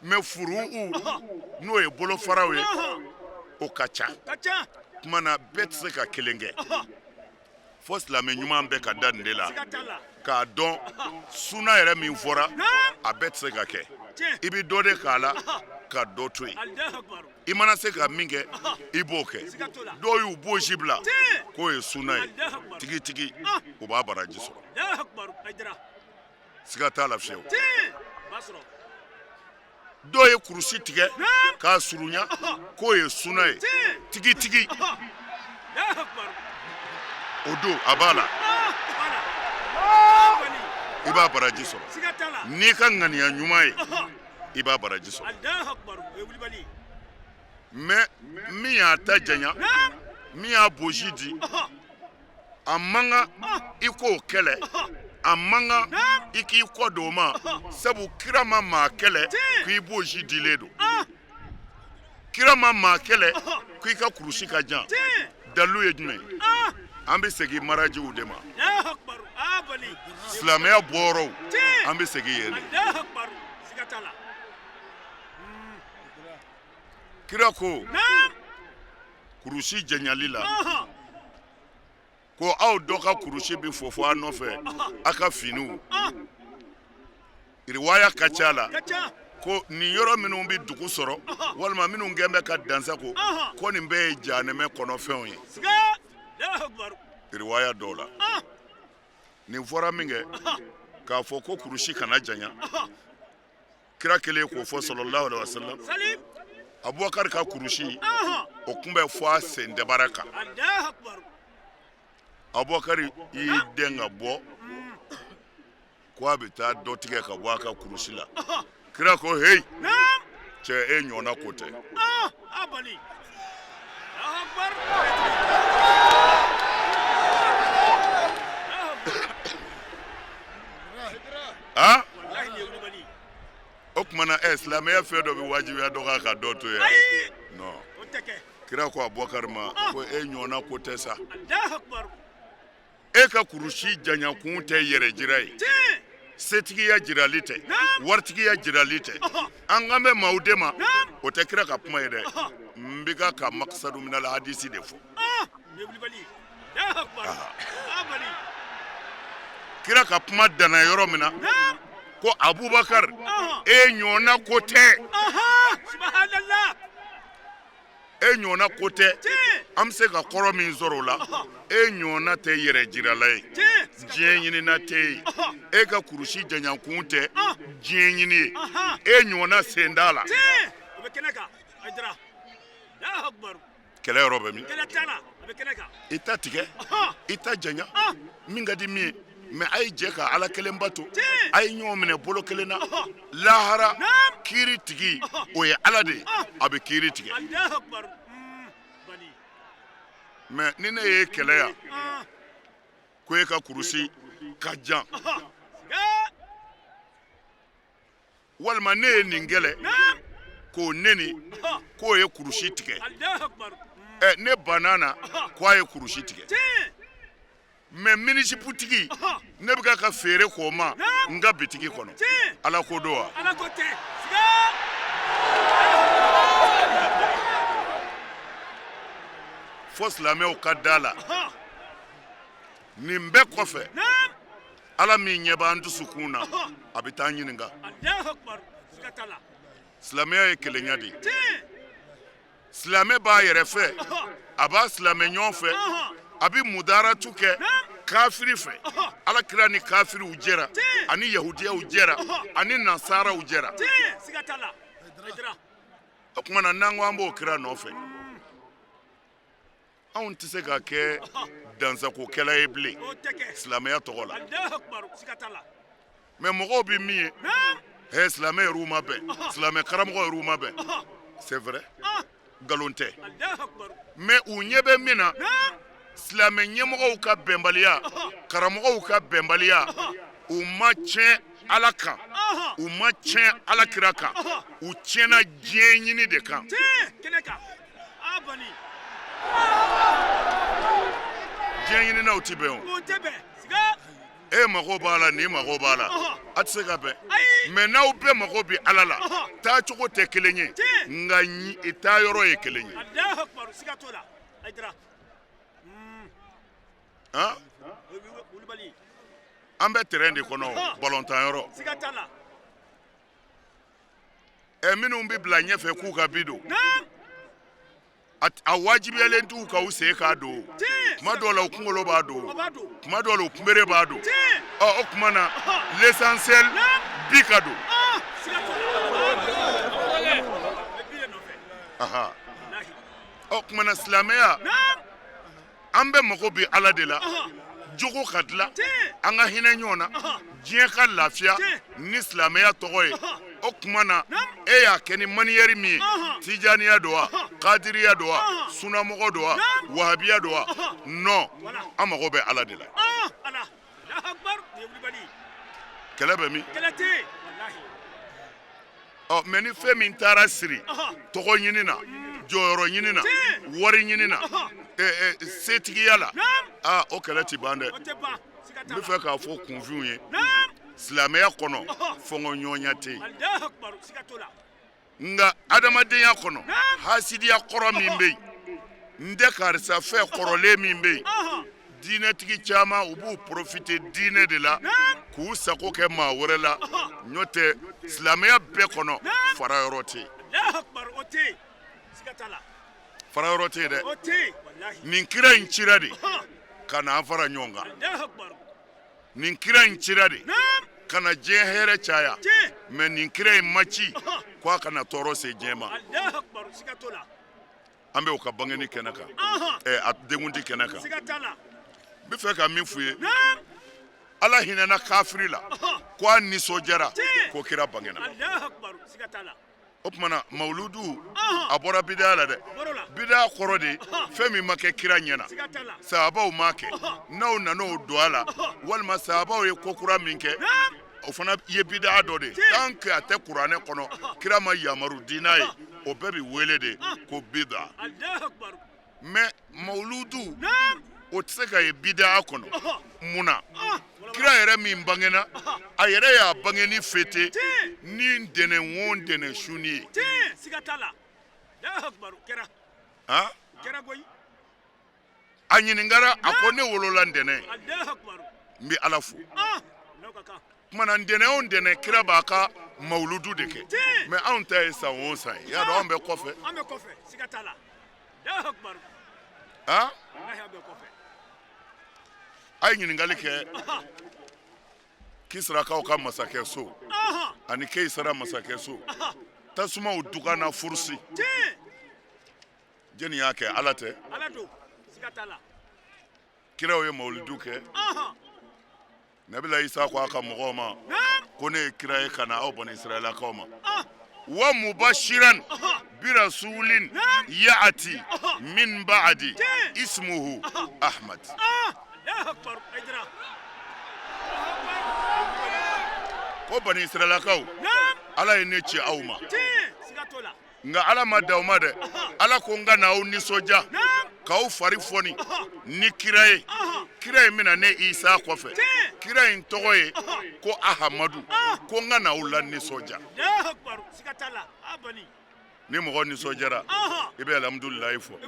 mais furu'u n'o ye bolofaraw ye, o ka ca. Tuma na bɛɛ tɛ se ka kelen kɛ, fo silamɛ ɲuman bɛɛ ka da nin de la k'a dɔn suna yɛrɛ min fɔra, a bɛɛ tɛ se ka kɛ. I bɛ dɔ de k'a la ka dɔ to yen. I mana se ka min kɛ, i b'o kɛ. Dɔw y'u bosi bila k'o ye suna ye, tigitigi u b'a baraji sɔrɔ, siga t'a la fiyewu. Dɔw ye kurusi tigɛ k'a surunya k'o ye suna ye, tigitigi o don a b'a la, i b'a baraji sɔrɔ. N'i ka ŋaniya ɲuman ye, i b'a baraji sɔrɔ. Mais min y'a ta janya, min y'a bosi di, a man kan i k'o kɛlɛ, a man kan i k'i kɔ don o ma, sabu kira ma maa kɛlɛ k'i bosi dilen don, kira ma maa kɛlɛ k'i ka kurusi ka jan. Dalilu ye jumɛn ye? An bɛ segin marajiw de ma, silamɛya bɔyɔrɔw, an bɛ segin yen de. Kira ko Kurusi janyali la, ko aw dɔ ka kurusi bɛ fofo a nɔfɛ a ka finiw. Riwaya ka ca la ko nin yɔrɔ minnu bɛ dugu sɔrɔ walima minnu kɛn bɛ ka dansago, ko nin bɛɛ ye jahanɛmɛ kɔnɔfɛnw ye. Riwaya dɔw la, nin fɔra min kɛ k'a fɔ ko kurusi kana janya, kira kɛlen k'o fɔ sallallahu alaihi wasallam, Abubakar ka kurusi o tun bɛ fɔ a sen dabara kan. Abubakar y'i dɛn ka bɔ ko a bɛ taa dɔ tigɛ ka bɔ a ka kurusi la. Kira ko heyi cɛ, e ɲɔgɔnna ko tɛ. A o tuma na ɛ silamɛya fɛn dɔ bɛ wajibiya dɔ kan ka dɔ to yen non. Kira ko Abubakar ma ko e ɲɔgɔnna ko tɛ sa, e ka kurusi janyakun tɛ yɛrɛ jira ye, setigiya jirali tɛ, waritigiya jirali tɛ. An kan bɛ maaw de ma, o tɛ kira ka kuma ye dɛ. N bɛ ka ka makisadu minal hadisi de fɔ. Kira ka kuma danna yɔrɔ min na ko Abubakar, e ɲɔgɔnna ko tɛ, e ɲɔgɔnna ko tɛ. An bɛ se ka kɔrɔ min sɔrɔ o la, e ɲɔgɔnna tɛ yɛrɛ jirala ye, diɲɛ ɲinina tɛ ye, e ka kurusi janyakun tɛ diɲɛ ɲini ye, e ɲɔgɔnna sen t'a la. Kɛlɛ yɔrɔ bɛ min? I ta tigɛ, i ta janya, min ka di min ye, mais a ye jɛ ka Ala kelen bato, a ye ɲɔgɔn minɛ bolo kelen na. Lahara kiiri tigi o ye Ala de ye, a bɛ kiiri tigɛ. Mais ni ne ye kɛlɛ yan ko e ka kurusi ka jan, walima ne ye nin kɛlɛ k'o neni k'o ye kurusi tigɛ, ɛ ne banna na ko a ye kurusi tigɛ, mais minijiputigi ne bɛ ka feere k'o ma n ka bitigi kɔnɔ, Ala ko don wa? Fo silamɛw ka da la nin bɛɛ kɔfɛ, Ala min ɲɛ b'an dusukun na, a bɛ taa ɲininka. Silamɛya ye kelenya de ye. Silamɛ b'a yɛrɛ fɛ, a b'a silamɛ ɲɔgɔn fɛ, a bɛ mudaratu kɛ kafiri fɛ. Ala kira ni kafiriw jɛra, ani yahudiyaw jɛra, ani nasaraw jɛra. O tuma na n'an ko an b'o kira nɔfɛ, anw tɛ se ka kɛ dansagokɛla ye bilen silamɛya tɔgɔ la. Mais mɔgɔw bɛ min ye, hɛ silamɛ yɛrɛw ma bɛn, silamɛ karamɔgɔ yɛrɛw ma bɛn, c'est vrai, nkalon tɛ, mais u ɲɛ bɛ min na, silamɛ ɲɛmɔgɔw ka bɛnbaliya, karamɔgɔw ka bɛnbaliya, u ma tiɲɛ Ala kan, u ma tiɲɛ Ala kira kan, u tiɲɛna diɲɛ ɲini de kan. Diɲɛ ɲininaw tɛ bɛn o. E mago b'a la, nin mago b'a la, a tɛ se ka bɛn. Mais n'aw bɛɛ mago bɛ Ala la, taacogo tɛ kelen ye, nka taa yɔrɔ ye kelen ye. An bɛ terrain de kɔnɔ, balontan yɔrɔ. Ɛ minnu bɛ bila ɲɛfɛ k'u ka bi don, a wajibiyalen t'u ka u sen k'a don. Tuma dɔw la u kunkolo b'a don, tuma dɔw la u kunbere b'a don. Ɔ o tuma na l'essentiel bi ka don. Ɔ tuma na silamɛya, an bɛɛ mago bɛ Ala de la, jogo ka dilan, an ka hinɛ ɲɔgɔn na, diɲɛ ka lafiya ni silamɛya tɔgɔ ye. O tuma na e y'a kɛ ni manière min ye, tijaniya don wa, kadiriya don wa, sunamɔgɔ don wa, wahabiya don wa, non, an mago bɛ Ala de la. Kɛlɛ bɛ min? Ɔ mais ni fɛn min taara siri tɔgɔ ɲini na, jɔyɔrɔ ɲini na, wari ɲini na, setigiya la, aa o kɛlɛ ti ban dɛ. N bɛ fɛ k'a fɔ kunfinw ye, silamɛya kɔnɔ fɔnkɔɲɔgɔnya tɛ yen, nka adamadenya kɔnɔ hasidiya kɔrɔ min bɛ yen, N tɛ karisa fɛ kɔrɔlen min bɛ yen, diinɛtigi caman u b'u profiter diinɛ de la k'u sago kɛ maa wɛrɛ la. N'o tɛ, silamɛya bɛɛ kɔnɔ, fara yɔrɔ tɛ yen, fara yɔrɔ tɛ yen dɛ. Nin kira in cira de ka na an fara ɲɔgɔn kan. Nin kira in cira de ka na diɲɛ hɛrɛ caya. Mais nin kira in ma ci ko a ka na tɔɔrɔ se diɲɛ ma. An bɛ o ka bangeni kɛnɛ kan, ɛ a denkundi kɛnɛ kan. N bɛ fɛ ka min f'u ye, Ala hinɛna kafiri la ko a nisɔndiyara ko kira bangena. O tuma na, mawuludu a bɔra bidaya la dɛ. Bidaya kɔrɔ de, fɛn min ma kɛ kira ɲɛna, sahabaw m'a kɛ, n'aw nana o don a la, walima sahabaw ye ko kura min kɛ, o fana ye bidaya dɔ de ye. Tant que a tɛ kuranɛ kɔnɔ, kira ma yamaru di n'a ye, o bɛɛ bɛ wele de ko bida. Mais mawuludu, o tɛ se ka ye bidaya kɔnɔ. Mun na? Kira yɛrɛ min bangena, a yɛrɛ y'a bangeni fêter ni ntɛnɛn o ntɛnɛn sunni ye. Han, a ɲininkara, a ko ne wolola ntɛnɛn, n bɛ Ala fo. Tuma na, ntɛnɛn o ntɛnɛn, kira b'a ka mawuludu de kɛ. Mais anw ta ye san o san ye. Y'a dɔn, anw bɛ kɔfɛ. Han, a ye ɲininkali kɛ Kisirakaw ka masakɛ so ani Keyisara masakɛ so, tasumaw dugana furusi, jɛni y'a kɛ? Ala tɛ? Kiraw ye mawuludu kɛ. Nabila Isa ko a ka mɔgɔw ma ko ne ye kira ye ka na aw bani Israɛlakaw ma, wa mubashiran birasulin yaati min ba'di ismuhu Ahmad. Ko bani Israɛlakaw, Ala ye ne ci aw ma. Nka Ala ma dan o ma dɛ. Ala ko n ka na aw nisɔndiya k'aw fari fɔni ni kira ye, kira in bɛna ne Isa kɔfɛ, kira in tɔgɔ ye ko Ahamadu, ko n ka na aw la nisɔndiya. Ni mɔgɔ nisɔndiyara, i bɛ alhamdulilayi fɔ.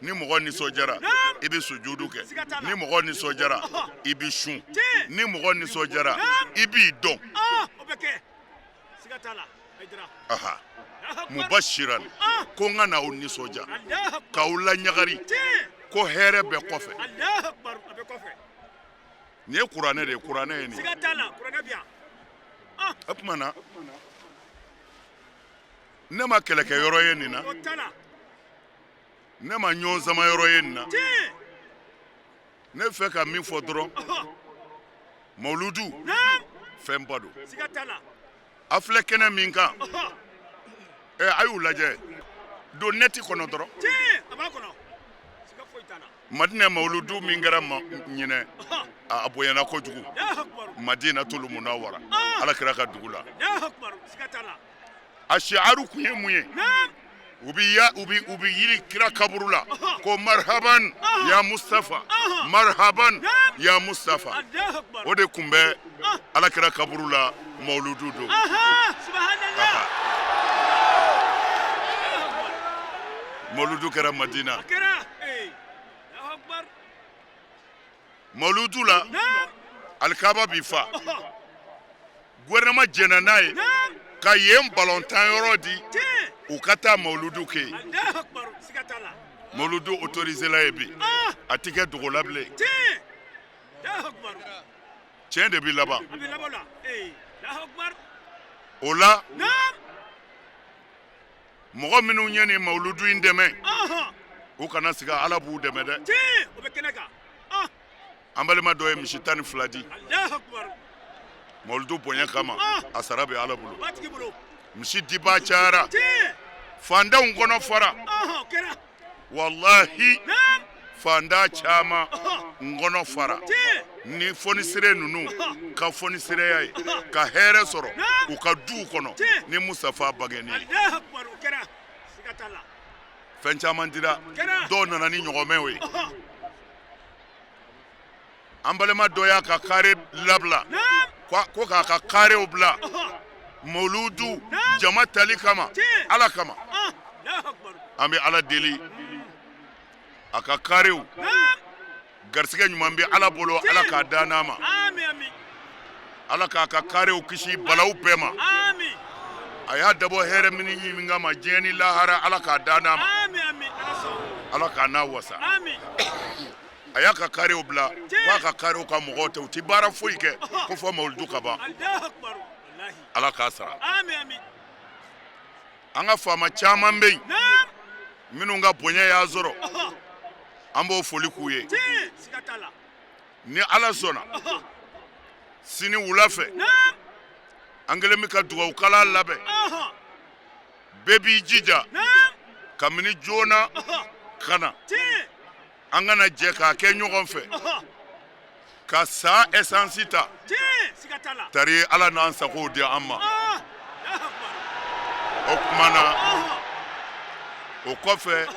Ni mɔgɔ nisɔndiyara, i bɛ sujudu kɛ. Ni mɔgɔ nisɔndiyara, i bɛ sun. Ni mɔgɔ nisɔndiyara, i b'i dɔn. Aha, mubashiran, ko n ka na aw nisɔndiya k'aw laɲagari ko hɛrɛ bɛ kɔfɛ. Nin ye kuranɛ de ye, kuranɛ ye nin ye. O tuma na, ne ma kɛlɛkɛyɔrɔ ye nin na, ne ma ɲɔgɔn sama yɔrɔ ye nin na. Ne fɛ ka min fɔ dɔrɔn, mawuludu fɛnba don. A filɛ kɛnɛ min kan, ɛ a y'u lajɛ don nɛti kɔnɔ dɔrɔn. Madinɛ mawuludu min kɛra ɲinɛ, a bonyana kojugu. Madina tulu munawara, Ala kira ka dugu la, a shi'aru kun ye mun ye? U bɛ ya u bɛ u bɛ yiri kira kaburu la ko marhaban ya Mustafa, marhaban ya Mustafa. O de kun bɛ Ala kira kaburu la mawuludu don. Mawuludu kɛra Madina. Mawuludu la, alikaba bi fa. Gouvernement jɛnna n'a ye ka yen balontan yɔrɔ di u ka taa mawuludu kɛ yen. Mawuludu autorisé la ye bi, a tɛ kɛ dogo la bilen. Tiɲɛ de bɛ laban o la. Mɔgɔ minnu ye nin mawuludu in dɛmɛ, u kana siga, Ala b'u dɛmɛ dɛ. An balima dɔ ye misi 12 di mawuludu bonya kama, a sara bɛ Ala bolo. Misi dibaa cayara, fantanw kɔnɔ fara. Walahi, fantan caman nkɔnɔ fara ni fɔnisire ninnu ka fɔnisireya ye ka hɛrɛ sɔrɔ u ka duw kɔnɔ ni Mustafa bangeni ye. Fɛn caman dira, dɔw nana ni ɲɔgɔmɛw ye. An balima dɔ y'a ka kare labila ko k'a ka karew bila mawuludu jama tali kama, Ala kama. An bɛ Ala deli. A ka karew garisɛgɛ ɲuman bɛ Ala bolo, Ala k'a da n'a ma. Ala k'a ka karew kisi balawu bɛɛ ma. A y'a dabɔ hɛrɛ min min kama diɲɛ ni lahara, Ala k'a da n'a ma. Ala k'a n'a wasa. A y'a ka karew bila k'a ka karew ka mɔgɔw tɛ, u ti baara foyi kɛ ko fɔ mawuludu ka ban. Ala k'a sara. An ka faama caman bɛ yen minnu ka bonya y'a sɔrɔ, an b'o foli k'u ye. Ni Ala sɔnna, sini wula fɛ, an kɛlen bɛ ka dugawu kalan labɛn. Bɛɛ b'i jija kabini joona ka na, an kana jɛ k'a kɛ ɲɔgɔn fɛ ka san ɛsansi ta tari. Ala n'an sagow di an ma. O tuma na, o kɔfɛ,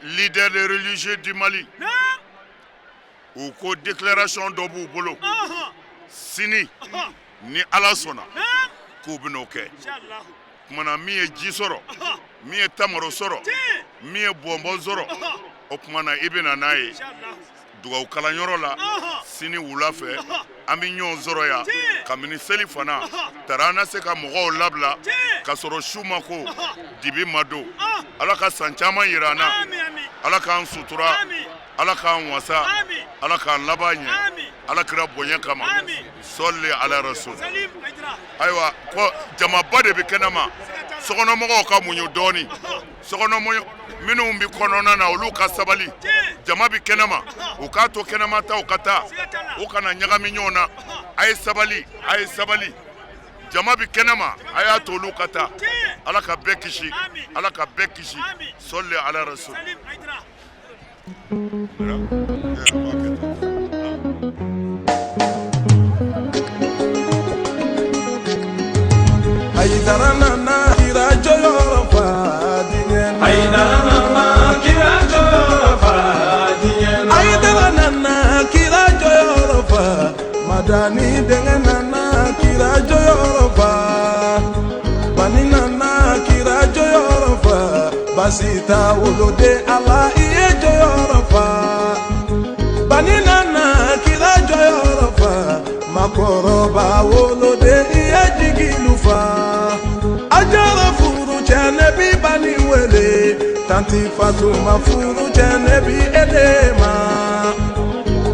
leader de religieux du Mali, u ko déclaration dɔ b'u bolo sini, ni Ala sɔnna k'u bɛn'o kɛ. Tuma na, min ye ji sɔrɔ, min ye tamaro sɔrɔ, min ye bɔnbɔn sɔrɔ, o tuma na i bɛ na n'a ye dugawu kalanyɔrɔ la sini wula fɛ. An bɛ ɲɔgɔn sɔrɔ yan kabini seli fana tara, an na se ka mɔgɔw labila ka sɔrɔ su ma ko, dibi ma don. Ala ka san caman yira an na. Ala k'an sutura, Ala k'an wasa, Ala k'an laban ɲɛ, Ala kira bonya kama. Sɔli ala rasul. Ayiwa, ko jamaba de bɛ kɛnɛma, sokɔnɔmɔgɔw ka muɲu dɔɔni. Sokɔnɔmɔgɔ minnu bɛ kɔnɔna na, olu ka sabali. Jama bɛ kɛnɛma, u k'a to kɛnɛma taw ka taa, u kana ɲagami ɲɔgɔn na. A ye sabali, a ye sabali. Jama bɛ kɛnɛma, a y'a to olu ka taa. Ala ka bɛɛ kisi, Ala ka bɛɛ kisi. Sɔli ala rasul. Hayidara nana kira jɔyɔrɔ fa diɲɛ na. Hayidara nana kira jɔyɔrɔ fa diɲɛ na. Hayidara nana kira jɔyɔrɔ fa. Madani denkɛ nana kira jɔyɔrɔ fa. Bani nana kira jɔyɔrɔ fa. Basi t'a woloden, Ala i ye jɔyɔrɔ fa. Bani nana kira jɔyɔrɔ fa. Makɔrɔba woloden, i ye jigilu fa. A jara furu cɛ, ne bi bani wele. Tanti Fatuma furu cɛ, ne bi e de ma.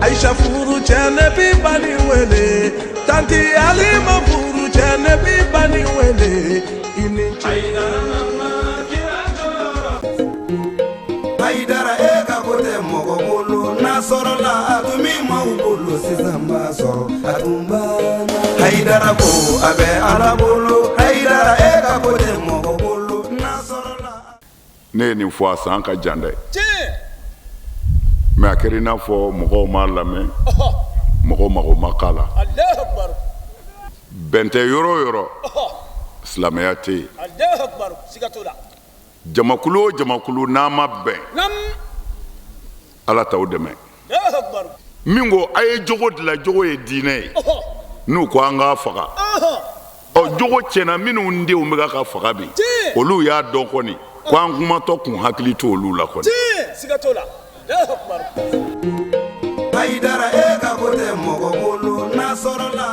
Aisha furu cɛ, ne bi bani wele. Tanti Alima furu cɛ, ne bi bani wele. I ni ce. Hayidara, e ka ko tɛ mɔgɔ bolo, n'a sɔrɔla a tun bɛ maaw bolo, sisan b'a sɔrɔ a tun banna. Hayidara ko a bɛ Ala bolo. Hayidara, e ka ko tɛ mɔgɔ bolo, n'a sɔrɔla. Ne ye nin fɔ a san ka jan dɛ, mais a kɛra i n'a fɔ mɔgɔw m'a lamɛn, mɔgɔw mago ma k'a la. Bɛn tɛ yɔrɔ o yɔrɔ, silamɛya tɛ yen. Jamakulu o jamakulu n'a ma bɛn, Ala t'aw dɛmɛ. Min ko a ye jogo dilan, jogo ye diinɛ ye, n'u ko an k'a faga, ɔ jogo tiɲɛna. Minnu denw bɛ ka faga bi, olu y'a dɔn kɔni ko an kumatɔ kun hakili to olu la kɔni. Hayidara, e ka ko tɛ mɔgɔ bolo, n'a sɔrɔla.